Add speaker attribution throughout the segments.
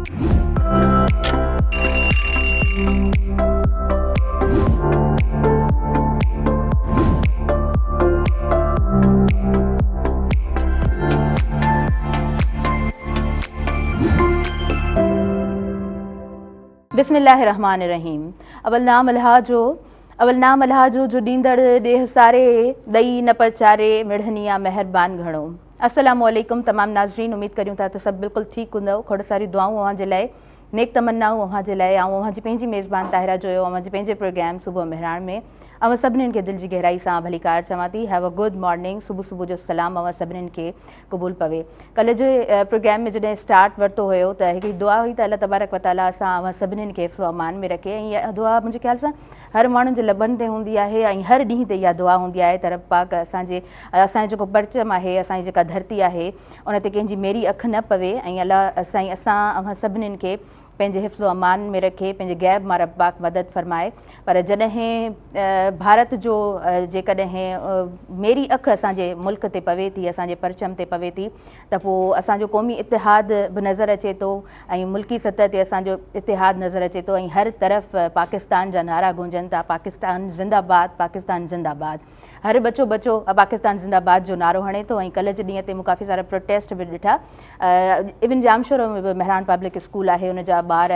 Speaker 1: بسم الله الرحمٰن الرحيم اول نام الله جو اول نام الله جو جو ڏيندڙ ڏيهه ساري ڏئي نه پچاري مڙهني آ مهربان گهڻو. السلام عليڪم تمام ناظرين اميد ڪريون ٿا ته سڀ بلڪل ٺيڪ هوندؤ کوڙ ساريون دعائون اوهان جي لاء نيڪ تمنائون اوهان جي لاء آئون اوهان جي پنهنجي ميزبان طاهره جويو اوهان جي پنهنجي پروگرام صبح مهراڻ ۾ اوهان سڀنين کي دل جي گهرائي سان ڀليڪار چوان ٿي have a good morning صبح صبح جو سلام اوهان سڀنين کي قبول پوي ڪلهه جي پروگرام ۾ جڏهن اسٽارٽ ورتو هيو ته هڪڙي دعا هئي ته الله تبارڪ وتعالي اسان اوهان سڀنين کي حفظ و امان ۾ رکي ۽ اها دعا منهنجي خيال سان هر ماڻهن جي لبن تي هوندي آهي ۽ هر ڏينهن تي اها دعا هوندي آهي ته رب پاڪ اسان جي اسان جو جيڪو پرچم آهي اسان جي جيڪا ڌرتي آهي ان تي ڪنهن جي ميري اک نه پوي ۽ الله سائين اسان اوهان سڀنين کي پنهنجي حفظ و امان ۾ رکي پنهنجي غيب مان رب پاڪ مدد فرمائي پر جڏهن ڀارت جو جيڪڏهن ميري اک اسان جي ملڪ تي پوي ٿي اسان جي پرچم تي پوي ٿي ته پوء اسان جو قومي اتحاد به نظر اچي ٿو ۽ ملڪي سطح تي اسان جو اتحاد نظر اچي ٿو ۽ هر طرف پاڪستان جا نعرا گونجن ٿا پاڪستان زنده باد پاڪستان زنده باد هر ٻچو ٻچو پاڪستان زنده باد جو نعرو هڻي ٿو ۽ ڪلهه جي ڏينهن تي مون ڪافي سارا پروٽيسٽ به ڏٺا ايون ڄامشورو ۾ به مهراڻ پبلڪ اسڪول آهي ان جا ٻار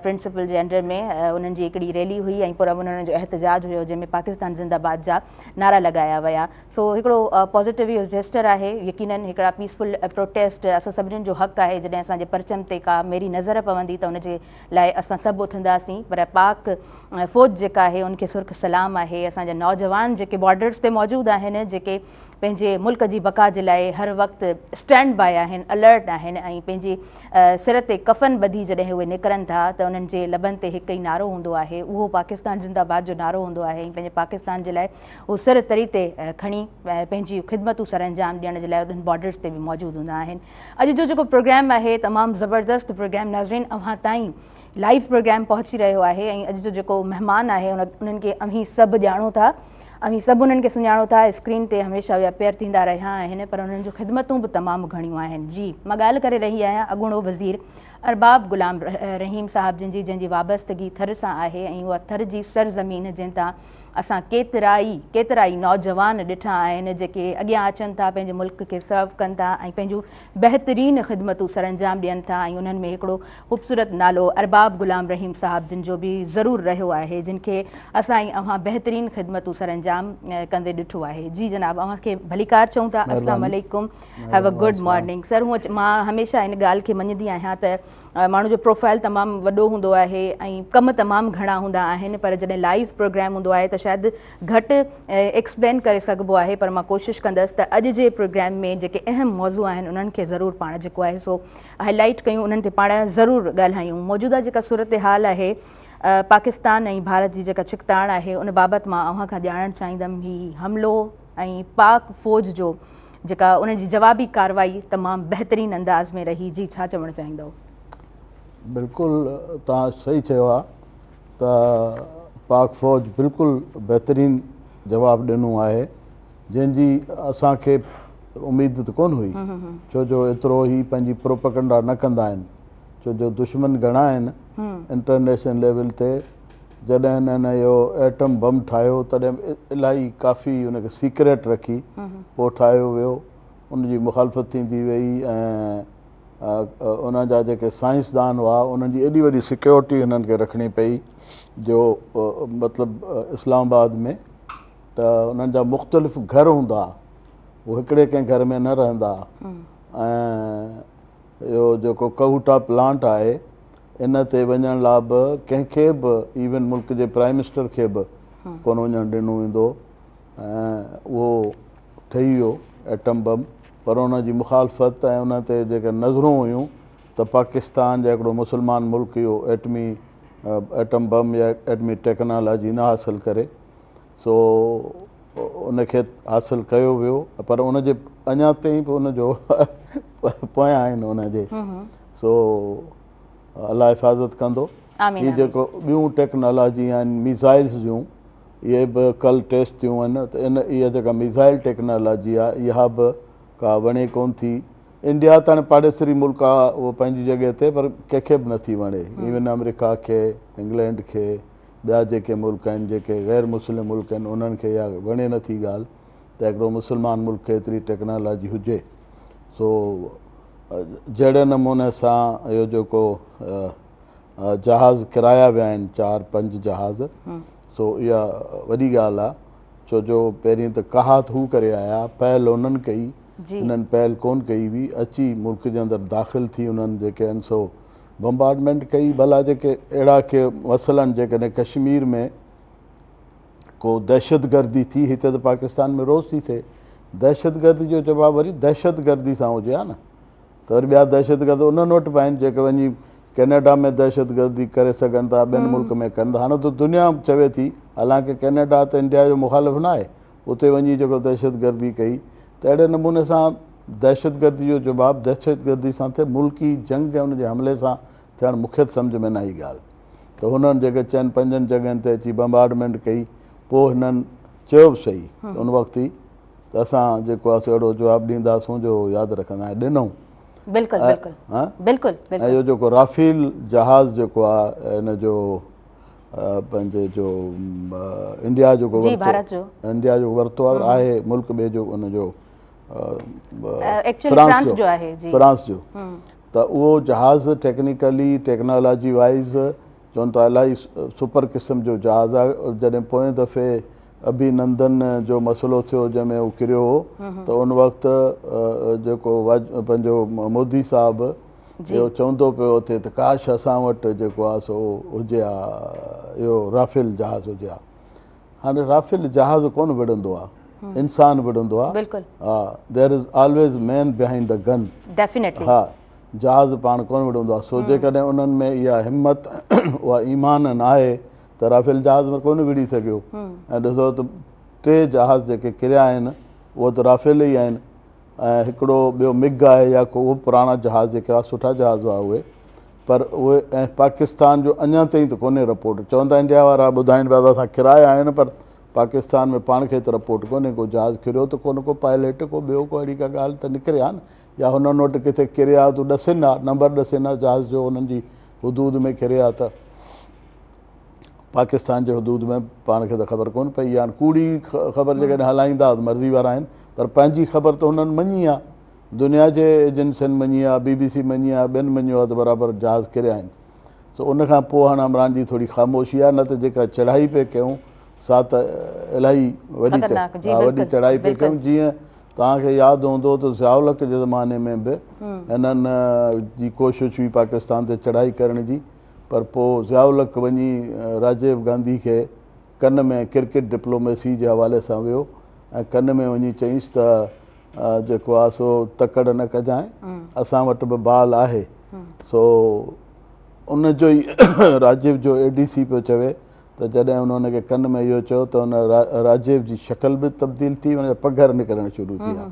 Speaker 1: پرنسپل جي انڊر ۾ انهن جي هڪڙي ريلي هئي ۽ پر انهن جو احتجاج هيو جنهن ۾ پاڪستان زنده باد جا نعرا لڳايا ويا سو هڪڙو پازيٽو اهو جيسٽر آهي يقينن هڪڙا پيسفل پروٽيسٽ اسان سڀني جو حق آهي جڏهن اسان جي پرچم تي ڪا ميري نظر پوندي ته ان جي لاء اسان سڀ اٿنداسين پر پاڪ فوج جيڪا آهي ان کي سرخ سلام آهي اسان جا نوجوان جيڪي بارڊرز تي موجود آهن جيڪي پنهنجي ملڪ جي بقا جي لاء هر وقت اسٽينڊ باء آهن الرٽ آهن ۽ پنهنجي سر تي ڪفن ٻڌي جڏهن اهي نڪرن ٿا ته انهن جي لبن تي هڪ ئي نعرو هوندو آهي اهو پاڪستان زنده باد جو نعرو هوندو آهي ۽ پنهنجي پاڪستان جي لاء هو سر تري تي کڻي پنهنجي خدمتون سر انجام ڏيڻ جي لاء انهن بارڊرز تي به موجود هوندا آهن اڄ جو جيڪو پروگرام آهي تمام زبردست پروگرام ناظرين اوهان تائين لائيو پروگرام پهچي رهيو آهي ۽ اڄ جو جيڪو مهمان آهي انهن کي اوهين سڀ ڄاڻو ٿا اوهين سڀ انهن کي سڃاڻو ٿا اسڪرين تي هميشه اهي اپيئر ٿيندا رهيا آهن پر انهن جون خدمتون به تمام گهڻيون آهن جي مان ڳالهه ڪري رهي آهيان اڳوڻو وزير ارباب غلام رحيم صاحب جن جي جنهن جي وابستگي ٿر سان آهي ۽ اها ٿر جي سرزمين جنهن تان اسان ڪيترائي ڪيترائي نوجوان ڏٺا آهن جيڪي اڳيان اچن ٿا پنهنجي ملڪ کي سرو ڪن ٿا ۽ پنهنجون بهترين خدمتون سرانجام ڏين ٿا ۽ انهن ۾ هڪڙو خوبصورت نالو ارباب غلام رحيم صاحب جن جو به ضرور رهيو آهي جن کي اسان ۽ اوهان بهترين خدمتون سرانجام ڪندي ڏٺو آهي جي جناب اوهان کي ڀليڪار چئون ٿا السلام عليڪم have a good morning sir هونء مان هميشه ان ڳالهه کي مڃيندي آهيان ته ماڻهو جو پروفائل تمام وڏو هوندو آهي ۽ ڪم تمام گهڻا هوندا آهن پر جڏهن لائيو پروگرام هوندو آهي ته شايد گهٽ ايڪسپلين ڪري سگهبو آهي پر مان ڪوشش ڪندس ته اڄ جي پروگرام ۾ جيڪي اهم موضوع آهن انهن کي ضرور پاڻ جيڪو آهي سو هائي لائيٽ ڪيون انهن تي پاڻ ضرور ڳالهايون موجوده جيڪا صورتحال آهي پاڪستان ۽ ڀارت جي جيڪا ڇڪتاڻ آهي ان بابت مان اوهان کان ڄاڻڻ چاهيندم هي حملو ۽ پاڪ فوج جو جيڪا انهن جي جوابي ڪارروائي تمام بهترين انداز ۾ رهي جي ڇا چوڻ چاهيندؤ؟
Speaker 2: بلڪل توهان صحيح چيو آهي ته پاڪ فوج بلڪل بهترين جواب ڏنو آهي جنهن جي اسان کي اميد ته ڪونه هئي ڇو جو ايترو هي پنهنجي پروپئگنڊا نه ڪندا آهن ڇو جو دشمن گهڻا آهن انٽرنيشنل ليول تي جڏهن هنن اهو ايٽم بم ٺاهيو تڏهن به الاهي ڪافي ان کي سيڪريٽ رکي پوء ٺاهيو ويو ان جي مخالفت ٿيندي وئي ۽ ان جا جيڪي سائنسدان هئا انهن جي ايڏي وڏي سيڪيورٽي هنن کي رکڻي پئي جو مطلب اسلام آباد ۾ ته انهن جا مختلف گهر هوندا هو هڪڙي ڪنهن گهر ۾ نه رهندا ۽ اهو جيڪو ڪهوٽا پلانٽ آهي ان تي وڃڻ لاء به ڪنهن کي به ايون ملڪ جي پرائم منسٽر کي به ڪونه وڃڻ ڏنو ويندو ۽ اهو ٺهي ويو ايٽم بم پر ان جي مخالفت ۽ ان تي جيڪي نظرون هيون ته پاڪستان جا هڪڙو مسلمان ملڪ اهو ايٽمي ايٽم بم يا ايٽمي ٽيڪنالاجي نه حاصل ڪري سو ان کي حاصل ڪيو ويو پر ان جي اڃا تائين به ان جو پويان آهن ان جي سو الله حفاظت ڪندو هي جيڪو ٻيون ٽيڪنالاجي آهن ميزائلز جون اهي به ڪل ٽيسٽ ٿيون آهن ته ان اها جيڪا ميزائل ٽيڪنالاجي آهي اها به ڪا وڻي ڪون ٿي انڊيا ته هاڻي پاڙيسري ملڪ آ اهو پنهنجي جڳهه تي پر ڪنهن کي به نٿي وڻي ايون آمريڪا کي انگلينڊ کي ٻيا جيڪي ملڪ آهن جيڪي غير مسلم ملڪ آهن انهن کي اها وڻي نٿي ڳالهه ته هڪڙو مسلمان ملڪ کي ايتري ٽيڪنالاجي هجي سو جهڙي نموني سان اهو جيڪو جهاز ڪرايا ويا آهن چار پنج جهاز سو اها وڏي ڳالهه آهي ڇو جو پهرين ته ڪهات هو ڪري آيا پهل انهن ڪئي انهن پهل ڪون ڪئي هئي اچي ملڪ جي اندر داخل ٿي انهن جيڪي آهن سو بمبارڊمينٽ ڪئي ڀلا جيڪي اهڙا ڪي مسئلا جيڪڏهن ڪشمير ۾ ڪو دهشتگردي ٿي هتي ته پاڪستان ۾ روز ٿي ٿئي دهشتگردي جو جواب وري دهشتگردي سان هجي ها نه ته وري ٻيا دهشتگرد انهن وٽ به آهن جيڪي وڃي ڪينيڊا ۾ دهشتگردي ڪري سگهن ٿا ٻين ملڪ ۾ ڪن ٿا هاڻي ته دنيا چوي ٿي حالانڪه ڪينيڊا ته انڊيا جو مخالف نه آهي اتي وڃي جيڪو دهشتگردي ڪئي ته اهڙي نموني سان دهشتگردي جو جواب دهشتگردي سان ٿئي ملڪي جنگ ۽ ان جي حملي سان ٿيڻ مون کي ته سمجهه ۾ نه آئي ڳالهه ته هنن جيڪي چئن پنجن جڳهين تي اچي بمبارڊمينٽ ڪئي پوء هنن چيو به صحيح ان وقت ئي ته اسان جيڪو آهي سو اهڙو جواب ڏينداسون جو ياد رکندا ۽ ڏنئون.
Speaker 1: بلڪل بلڪل بلڪل
Speaker 2: ۽ اهو جيڪو رافيل جهاز جيڪو آهي ان جو پنهنجي جو انڊيا جيڪو
Speaker 1: جي ڀارت جو
Speaker 2: انڊيا جو ورتو آهي ملڪ ٻئي جو ان جو
Speaker 1: فرانس جو آهي
Speaker 2: جي فرانس جو ته اهو جهاز ٽيڪنيڪلي ٽيڪنالاجي وائز چون ٿا الاهي سپر قسم جو جهاز آهي جڏهن پوئين دفعي اڀي نندن جو مسئلو ٿيو جنهن ۾ هو ڪريو هو ته ان وقت جيڪو پنهنجو مودي صاحب اهو چوندو پيو اٿي ته ڪاش اسان وٽ جيڪو آهي سو هجي ها اهو رافيل جهاز هجي ها هاڻي رافيل جهاز ڪونه وڙهندو آ انسان وڙهندو آ
Speaker 1: بلڪل
Speaker 2: ها there is always man behind the gun
Speaker 1: definitely
Speaker 2: ها جهاز پاڻ ڪونه وڙهندو آ سو جيڪڏهن انهن ۾ اها همت اها ايمان نه آهي ته رافيل جهاز ۾ ڪونه وڙهي سگهيو ۽ ڏسو ته ٽي جهاز جيڪي ڪريا آهن اهو ته رافيل ئي آهن ۽ هڪڙو ٻيو مگ آهي يا ڪو اهو پراڻا جهاز جيڪي هئا سٺا جهاز هئا اهي پر اهي ۽ پاڪستان جو اڃا تائين ته ڪونهي رپورٽ چون ٿا انڊيا وارا ٻڌائين پيا ته اسان ڪرايا آهن پر پاڪستان ۾ پاڻ کي ته رپورٽ ڪونهي ڪو جهاز ڪريو ته ڪونه ڪو پائليٽ ڪو ٻيو ڪو اهڙي ڪا ڳالهه ته نڪري ها نه يا هنن وٽ ڪٿي ڪري ها ته ڏسن ها نمبر ڏسن ها جهاز جو انهن جي حدود ۾ ڪري ها ته پاڪستان جي حدود ۾ پاڻ کي ته خبر ڪونه پئي هاڻ ڪوڙي خبر جيڪڏهن هلائيندا ته مرضي وارا آهن پر پنهنجي خبر ته هنن مڃي آهي دنيا جي ايجنسين مڃي آهي بي بي سي مڃي آهي ٻين مڃيو آهي ته برابر جهاز ڪريا آهن سو ان کان پوء هاڻ عمران جي ٿوري خاموشي آهي نه ته جيڪا چڙهائي پئي ڪيون سا ته الاهي وڏي وڏي چڙهائي پئي ڪيون جيئن توهان کي ياد هوندو ته ضياء الحق جي زماني ۾ به هنن جي ڪوشش هئي پاڪستان تي چڙهائي ڪرڻ جي پر پوء ضياء الحق وڃي راجيو گانڌي کي ڪن ۾ ڪرڪيٽ ڊپلوميسي جي حوالي سان ويو ۽ ڪن ۾ وڃي چيائينس ته جيڪو آهي سو تڪڙ نه ڪجانء اسان وٽ به بال آهي سو ان جو ئي راجيو جو اي ڊي سي پيو چوي ته جڏهن هن ان کي ڪن ۾ اهو چيو ته ان راجيو جي شڪل به تبديل ٿي ان جا پگهر نڪرڻ شروع ٿي ويا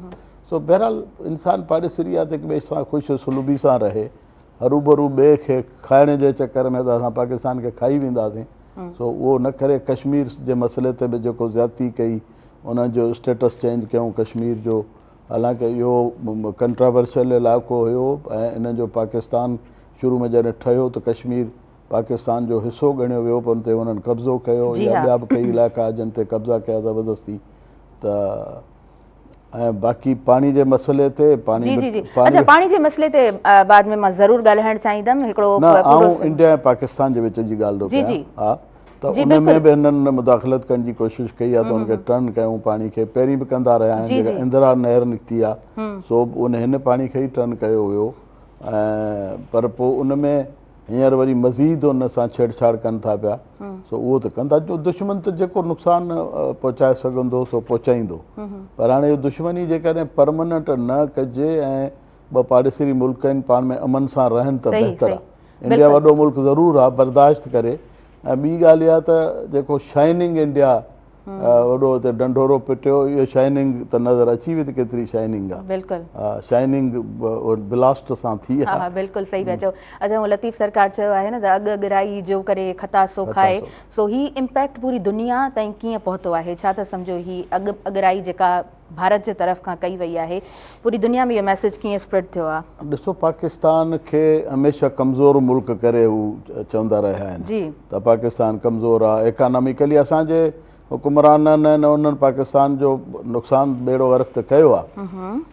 Speaker 2: سو بهرحال انسان پاڙيسري آهي ته هڪ ٻئي سان خوش اسلوبي سان رهي هروڀرو ٻئي کي کائڻ جي چڪر ۾ ته اسان پاڪستان کي کائي وينداسين سو اهو نه ڪري ڪشمير جي مسئلي تي به جيڪو زيادتي ڪئي ان جو اسٽيٽس چينج ڪيون ڪشمير جو حالانڪه اهو ڪنٽراورشل علائقو هيو ۽ ان جو پاڪستان شروع ۾ جڏهن ٺهيو ته ڪشمير پاڪستان جو حصو ڳڻيو ويو پر ان تي انهن قبضو ڪيو يا ٻيا به ڪئي علائقا جن تي قبضا ڪيا زبردستي ته ۽ باقي پاڻي جي مسئلي تي
Speaker 1: پاڻي جي جي جي اڇا پاڻي جي مسئلي تي بعد ۾ مان ضرور ڳالهائڻ چاهيندم هڪڙو
Speaker 2: نه آئون انڊيا ۽ پاڪستان جي وچ جي ڳالهه ٿو ڪيان ها ته ان ۾ به هنن مداخلت ڪرڻ جي ڪوشش ڪئي آهي ته ان کي ٽرن ڪيون پاڻي کي پهرين به ڪندا رهيا آهن جيڪا اندرا نهر نڪتي آهي سو به ان هن پاڻي کي ئي ٽرن ڪيو ويو ۽ پر پوء ان ۾ هينئر وري مزيد ان سان ڇيڙڇاڙ ڪن ٿا پيا سو اهو ته ڪندا جو دشمن ته جيڪو نقصان پهچائي سگهندو سو پهچائيندو پر هاڻي اهو دشمني جيڪڏهن پرماننٽ نه ڪجي ۽ ٻه پاڙيسري ملڪ آهن پاڻ ۾ امن سان رهن ته بهتر آهي انڊيا وڏو ملڪ ضرور آهي برداشت ڪري ۽ ٻي ڳالهه اها ته جيڪو شائننگ انڊيا وڏو اتي ڍنڍورو پٽيو اهو شائننگ ته نظر اچي وئي ته ڪيتري شائننگ آ.
Speaker 1: بلڪل.
Speaker 2: ها شائننگ بلاسٽ سان ٿي
Speaker 1: آ. ها بلڪل صحيح پيا چئو. اچا هو لطيف سرڪار چيو آهي نه ته اڳ اڳرائي جو ڪري خطا سو کائي سو هي امپيڪٽ پوري دنيا تائين ڪيئن پهتو آهي ڇا ٿا سمجهو هي اڳ اڳرائي جيڪا ڀارت جي طرف کان ڪئي وئي آهي پوري دنيا ۾ اهو ميسيج ڪيئن اسپريڊ ٿيو آ.
Speaker 2: ڏسو پاڪستان کي هميشه ڪمزور ملڪ ڪري هو چوندا رهيا آهن ته پاڪستان ڪمزور آ ايڪاناميڪلي اسان جي حڪمرانن ۽ انهن پاڪستان جو نقصان ٻيڙو غرق ته ڪيو آ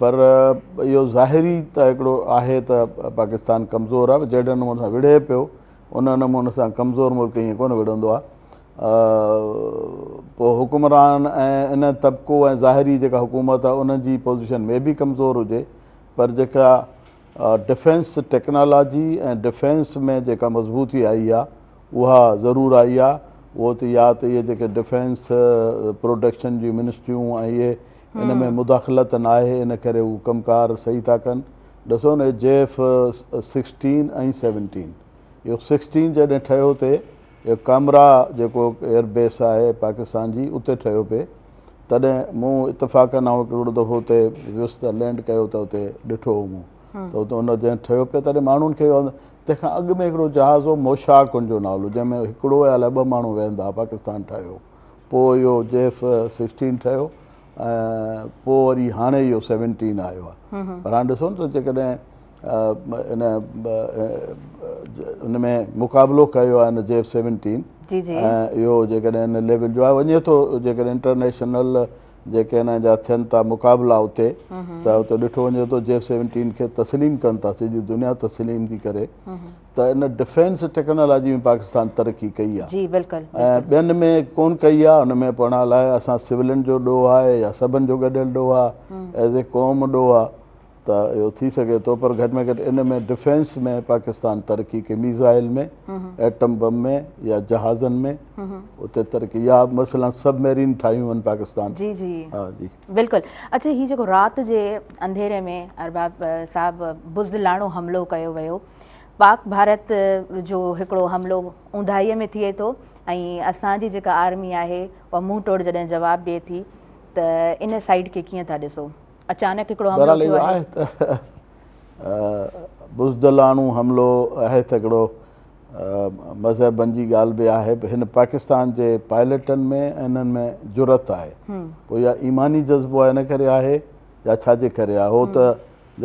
Speaker 2: پر اهو ظاهري ته هڪڙو آهي ته پاڪستان ڪمزور آ جهڙي نموني سان وڙهي پيو ان نموني سان ڪمزور ملڪ ائين ڪونه وڙهندو آ پوء حڪمران ۽ ان طبقو ۽ ظاهري جيڪا حڪومت آ ان جي پوزيشن ۾ به ڪمزور هجي پر جيڪا ڊفينس ٽيڪنالاجي ۽ ڊفينس ۾ جيڪا مضبوطي آئي آ اها ضرور آئي آ اهو ته يا ته اهي جيڪي ڊفينس پروڊڪشن جون منسٽريون ۽ اهي ان ۾ مداخلت ناهي ان ڪري هو ڪم ڪار صحيح ٿا ڪن ڏسو نه جي ايف سڪسٽين ۽ سيونٽين اهو سڪسٽين جڏهن ٺهيو تي اهو ڪامرا جيڪو ايئر بيس آهي پاڪستان جي اتي ٺهيو پئي تڏهن مون اتفاقن آئون هڪڙو دفعو اتي ويس ته لينڊ ڪيو ته اتي ڏٺو هو مون ته اتي ان جڏهن ٺهيو پئي تڏهن ماڻهن کي تنهن کان اڳ ۾ هڪڙو جهاز هو موشاڪ ان جو نالو جنهن ۾ هڪڙو يا الائي ٻه ماڻهو ويهندا هئا پاڪستان ٺاهيو پوء اهو جي ايف سڪسٽين ٺهيو ۽ پوء وري هاڻي اهو سيونٽين آيو آهي پر هاڻي ڏسو نه ته جيڪڏهن ان ان ۾ مقابلو ڪيو آهي ان جي ايف سيونٽين
Speaker 1: جي جي
Speaker 2: ۽ اهو جيڪڏهن ان ليول جو آهي وڃي ٿو جيڪڏهن انٽرنيشنل جيڪي ان جا ٿين ٿا مقابلا اتي ته اتي ڏٺو وڃي ٿو جي ايف سيونٽين کي تسليم ڪن ٿا سڄي دنيا تسليم ٿي ڪري ته ان ڊفينس ٽيڪنالاجي ۾ پاڪستان ترقي ڪئي آهي
Speaker 1: جي بلڪل
Speaker 2: ۽ ٻين ۾ ڪون ڪئي آهي ان ۾ پاڻ الائي اسان سولين جو ڏوهه آهي يا سڀن جو گڏيل ڏوهه آهي ايز اي قوم ڏوهه آهي ته اهو ٿي سگهي ٿو پر گهٽ ۾ گهٽ ان ۾ ڊفينس ۾ پاڪستان ترقي ڪئي ميزائل ۾ ايٽم بم ۾ يا جهازن ۾ اتي ترقي يا مثلا سب ميرين ٺاهيون آهن پاڪستان
Speaker 1: جي جي
Speaker 2: ها جي
Speaker 1: بلڪل اچها هي جيڪو رات جي انڌيري ۾ ارباب صاحب بزدلاڻو حملو ڪيو ويو پاڪ ڀارت جو هڪڙو حملو اونداهي ۾ ٿئي ٿو ۽ اسان جي جيڪا آرمي آهي اها منهن ٽوڙ جڏهن جواب ڏئي ٿي ته ان سائيڊ کي ڪيئن ٿا ڏسو اچانڪ هڪڙو حملو ٿيو
Speaker 2: آهي ته بزدلاڻو حملو آهي ته هڪڙو مذهبن جي ڳالهه به آهي هن پاڪستان جي پائلٽن ۾ انهن ۾ جرئت آهي پوء يا ايماني جذبو آهي ان ڪري آهي يا ڇا جي ڪري آهي هو ته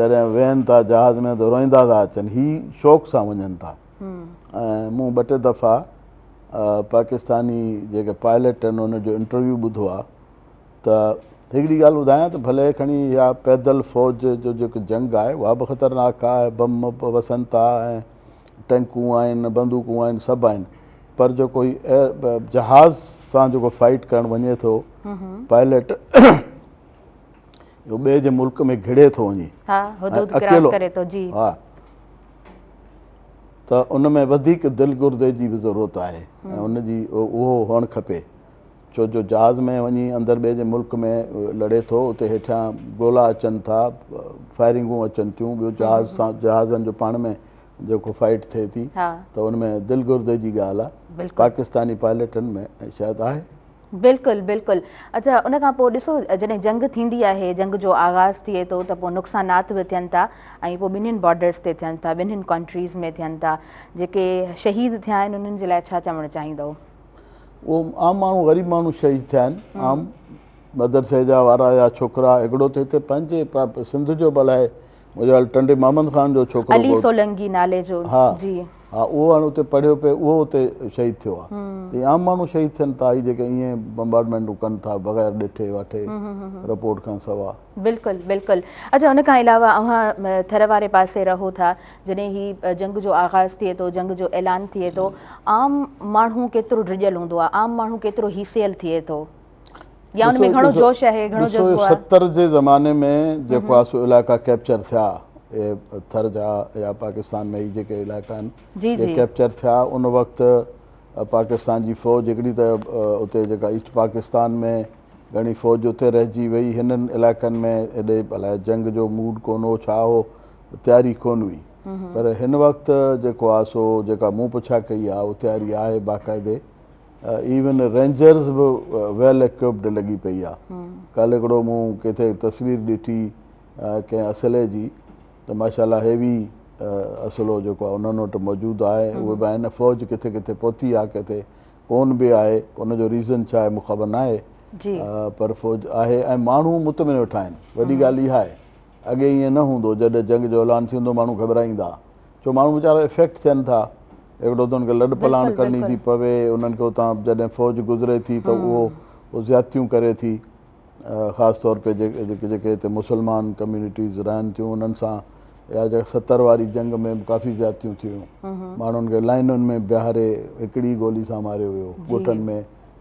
Speaker 2: جڏهن ويهن ٿا جهاز ۾ ته روئيندا ٿا اچن هي شوق سان وڃن ٿا ۽ مون ٻه ٽي دفعا پاڪستاني جيڪي پائلٽ آهن انهن جو انٽرويو ٻڌو آهي ته هڪڙي ڳالهه ٻڌايان ته ڀلي کڻي اها پيدل فوج جو جيڪو جنگ آهي اها به خطرناڪ آهي بم وسن ٿا ۽ ٽينڪون آهن بندوقون آهن سڀ آهن پر جيڪو هي جهاز سان جيڪو فائٽ ڪرڻ وڃي ٿو پائلٽ اهو ٻئي جي ملڪ ۾ گهڙي ٿو وڃي
Speaker 1: اڪيلو
Speaker 2: ها ته ان ۾ وڌيڪ دل گردي جي به ضرورت آهي ۽ ان جي اهو هئڻ کپي ڇو جو جهاز ۾ وڃي اندر ٻئي جي ملڪ ۾ لڙي ٿو اتي هيٺيان گولا اچن ٿا فائرنگون اچن ٿيون ٻيو جهاز سان جهازن جو پاڻ ۾ جيڪو فائٽ ٿئي ٿي ته ان ۾ دل گردي جي ڳالهه آهي پاڪستاني پائلٽن ۾ شايد آهي.
Speaker 1: بلڪل بلڪل اچها ان کان پوء ڏسو جڏهن جنگ ٿيندي آهي جنگ جو آغاز ٿئي ٿو ته پوء نقصانات به ٿين ٿا ۽ پوء ٻنهين بارڊرز تي ٿين ٿا ٻنهين ڪنٽريز ۾ ٿين ٿا جيڪي شهيد ٿيا آهن انهن جي لاء ڇا چوڻ چاهيندو؟
Speaker 2: اهو عام ماڻهو غريب ماڻهو شهيد ٿيا آهن عام مدرسي جا وارا يا ڇوڪرا هڪڙو ته هتي پنهنجي سنڌ جو به الائي منهنجو خيال ٽنڊي محمد خان جو ڇوڪرو
Speaker 1: علي سولنگي نالي جو
Speaker 2: ها جي ها اهو هاڻي اتي پڙهيو پئي اهو اتي شهيد ٿيو آهي ته عام ماڻهو شهيد ٿين ٿا هي جيڪي ائين بمبارڊمينٽون ڪن ٿا بغير ڏٺي واٺي رپورٽ کان سوا.
Speaker 1: بلڪل بلڪل اڇا ان کان علاوه اوهان ٿر واري پاسي رهو ٿا جڏهن هي جنگ جو آغاز ٿئي ٿو جنگ جو اعلان ٿئي ٿو عام ماڻهو ڪيترو ڊڄل هوندو آهي عام ماڻهو ڪيترو هيسيل ٿئي ٿو يا ان ۾ گهڻو جوش آهي گهڻو جذبو آهي.
Speaker 2: 70 جي زماني ۾ جيڪو آهي سو علائقا ڪيپچر ٿيا اهي ٿر جا يا پاڪستان ۾ هي جيڪي علائقا آهن اهي ڪيپچر ٿيا ان وقت پاڪستان جي فوج هڪڙي ته اتي جيڪا ايسٽ پاڪستان ۾ گهڻي فوج اتي رهجي وئي هنن علائقن ۾ ايڏي الائي جنگ جو موڊ ڪونه هو ڇا هو تياري ڪونه هئي پر هن وقت جيڪو آهي سو جيڪا مون پڇا ڪئي آهي اهو تياري آهي باقاعدي. ايون رينجرز به ويل اڪوپڊ لڳي پئي آ. ڪالهه هڪڙو مون ڪٿي تصوير ڏٺي ڪنهن اسلحي جي ته ماشاء الله هيوي اسلحو جيڪو آ انهن وٽ موجود آهي اهي به آهن فوج ڪٿي ڪٿي پهتي آ ڪٿي ڪون به آهي ان جو ريزن ڇا آهي مون خبر ناهي پر فوج آهي ۽ ماڻهو مطمئن ويٺا آهن وڏي ڳالهه اها آهي اڳي ائين نه هوندو جڏهن جنگ جو اعلان ٿيندو ماڻهو گهٻرائيندا ڇو ماڻهو ويچارا افيڪٽ ٿين ٿا هڪڙو ته انهن کي لڏ پلاڻ ڪرڻي ٿي پوي انهن کي اتان جڏهن فوج گذري ٿي ته اهو زيادتيون ڪري ٿي خاص طور پي جيڪي جيڪي هتي مسلمان ڪميونٽيز رهن ٿيون انهن سان يا جيڪا 70 واري جنگ ۾ به ڪافي زيادتيون ٿيون ماڻهن کي لائنن ۾ بيهاري هڪڙي گولي سان ماريو ويو ڳوٺن ۾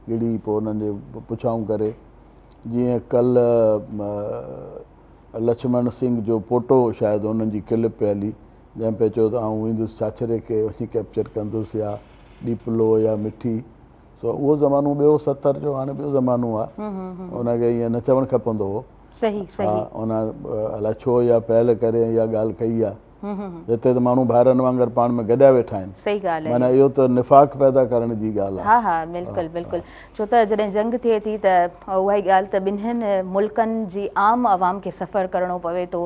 Speaker 2: گهڙي پوء انهن جي پڇائون ڪري جيئن ڪلهه لڇمڻ سنگهه جو پوٽو شايد انهن جي ڪلپ پئي هلي جنهن پئي چيو ته آئون ويندس ڇاڇري کي وڃي ڪيپچر ڪندس يا ڏيپلو يا مٺي سو اهو زمانو ٻيو 70 جو هاڻي ٻيو زمانو آ ان کي ائين نه چوڻ کپندو هو
Speaker 1: صحيح صحيح
Speaker 2: ان الائي ڇو اها پهل ڪري اها ڳالهه ڪئي آ هتي ته ماڻهو ڀائرن وانگر پاڻ ۾ گڏيا ويٺا آهن.
Speaker 1: صحيح ڳالهه آهي.
Speaker 2: معنيٰ اهو ته نفاق پيدا ڪرڻ جي ڳالهه
Speaker 1: آهي. ها ها بلڪل بلڪل ڇو ته جڏهن جنگ ٿئي ٿي ته اها ئي ڳالهه ته ٻنهين ملڪن جي عام عوام کي سفر ڪرڻو پوي ٿو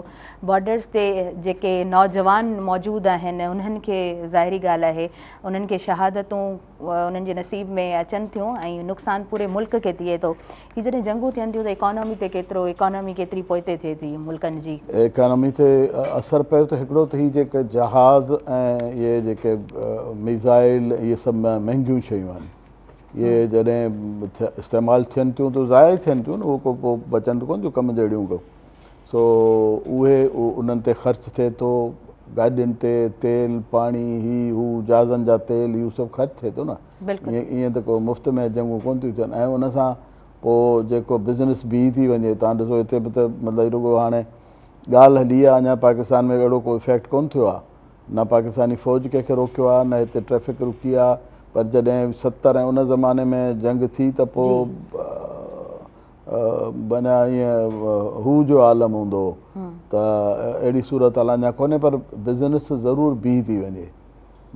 Speaker 1: بارڊرز تي جيڪي نوجوان موجود آهن انهن کي ظاهري ڳالهه آهي انهن کي شهادتون انهن جي نصيب ۾ اچن ٿيون ۽ نقصان پوري ملڪ کي ٿئي ٿو. هي جڏهن جنگون ٿين ٿيون ته ايڪانومي تي ڪيترو ايڪانومي ڪيتري پوئتي ٿئي ٿي ملڪن جي.
Speaker 2: ايڪانومي تي اثر پيو ته هڪڙو ته هي جيڪي جهاز ۽ اهي جيڪي ميزائل اهي سڀ مهنگيون شيون آهن اهي جڏهن استعمال ٿين ٿيون ته ضايع ٿين ٿيون نه اهو ڪو پوء بچن ته ڪونه ٿيون ڪم جهڙيون ڪو سو اهي انهن تي خرچ ٿئي ٿو گاڏين تي تيل پاڻي هي هو جهازن جا تيل اهو سڀ خرچ ٿئي ٿو نه ائين ته ڪو مفت ۾ جنگون ڪونه ٿيون ٿين ۽ ان سان پوء جيڪو بزنس بيهي ٿي وڃي تان ڏسو هتي به ته مطلب رڳو هاڻي ڳالهه هلي آهي اڃا پاڪستان ۾ اهڙو ڪو افيڪٽ ڪونه ٿيو آهي نه پاڪستاني فوج ڪنهن کي روڪيو آهي نه هتي ٽريفڪ رڪي آهي پر جڏهن 70 ۽ ان زماني ۾ جنگ ٿي ته پوء بنيا ائين هو جو عالم هوندو هو ته اهڙي صورت حال اڃا ڪونهي پر بزنس ضرور بيهي ٿي وڃي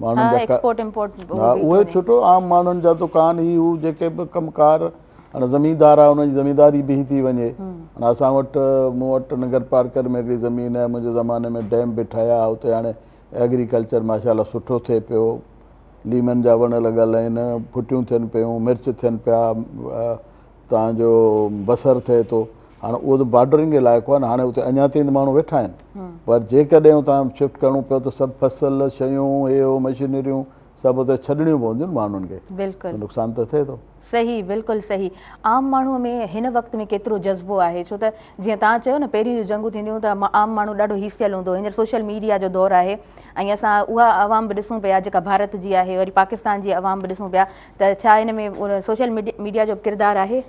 Speaker 2: ماڻهن جا
Speaker 1: ايڪسپورٽ امپورٽ
Speaker 2: ها اهي ڇٽو عام ماڻهن جا دڪان هي هو جيڪي به ڪم ڪار هاڻي زميندار آهي ان جي زمينداري بيهي ٿي وڃي هاڻي اسان وٽ مون وٽ ننگر پارڪر ۾ هڪڙي زمين آهي منهنجي زماني ۾ ڊيم به ٺهيا اتي هاڻي ايگريڪلچر ماشاء الله سٺو ٿئي پيو ليمن جا وڻ لڳل آهن ڦٽيون ٿين پيون مرچ ٿين پيا تان جو بصر ٿئي ٿو هاڻ اهو ته بارڊرنگ علائقو آهي نه هاڻي اتي اڃا تائين ته ماڻهو ويٺا آهن پر جيڪڏهن اتان شفٽ ڪرڻو پيو ته سڀ فصل شيون هي هو مشينريون سڀ اتي ڇڏڻيون پونديون ماڻهن کي
Speaker 1: بلڪل
Speaker 2: نقصان ته ٿئي ٿو.
Speaker 1: صحيح بلڪل صحيح عام ماڻهو ۾ هن وقت ۾ ڪيترو جذبو آهي ڇو ته جيئن توهان چيو نه پهرين جون جنگون ٿينديون ته عام ماڻهو ڏاڍو هيسيل هوندو هينئر سوشل ميڊيا جو دور آهي ۽ اسان اها عوام به ڏسون پيا جيڪا ڀارت جي آهي وري پاڪستان جي عوام به ڏسون پيا ته ڇا ان ۾ سوشل ميڊيا جو به ڪردار آهي؟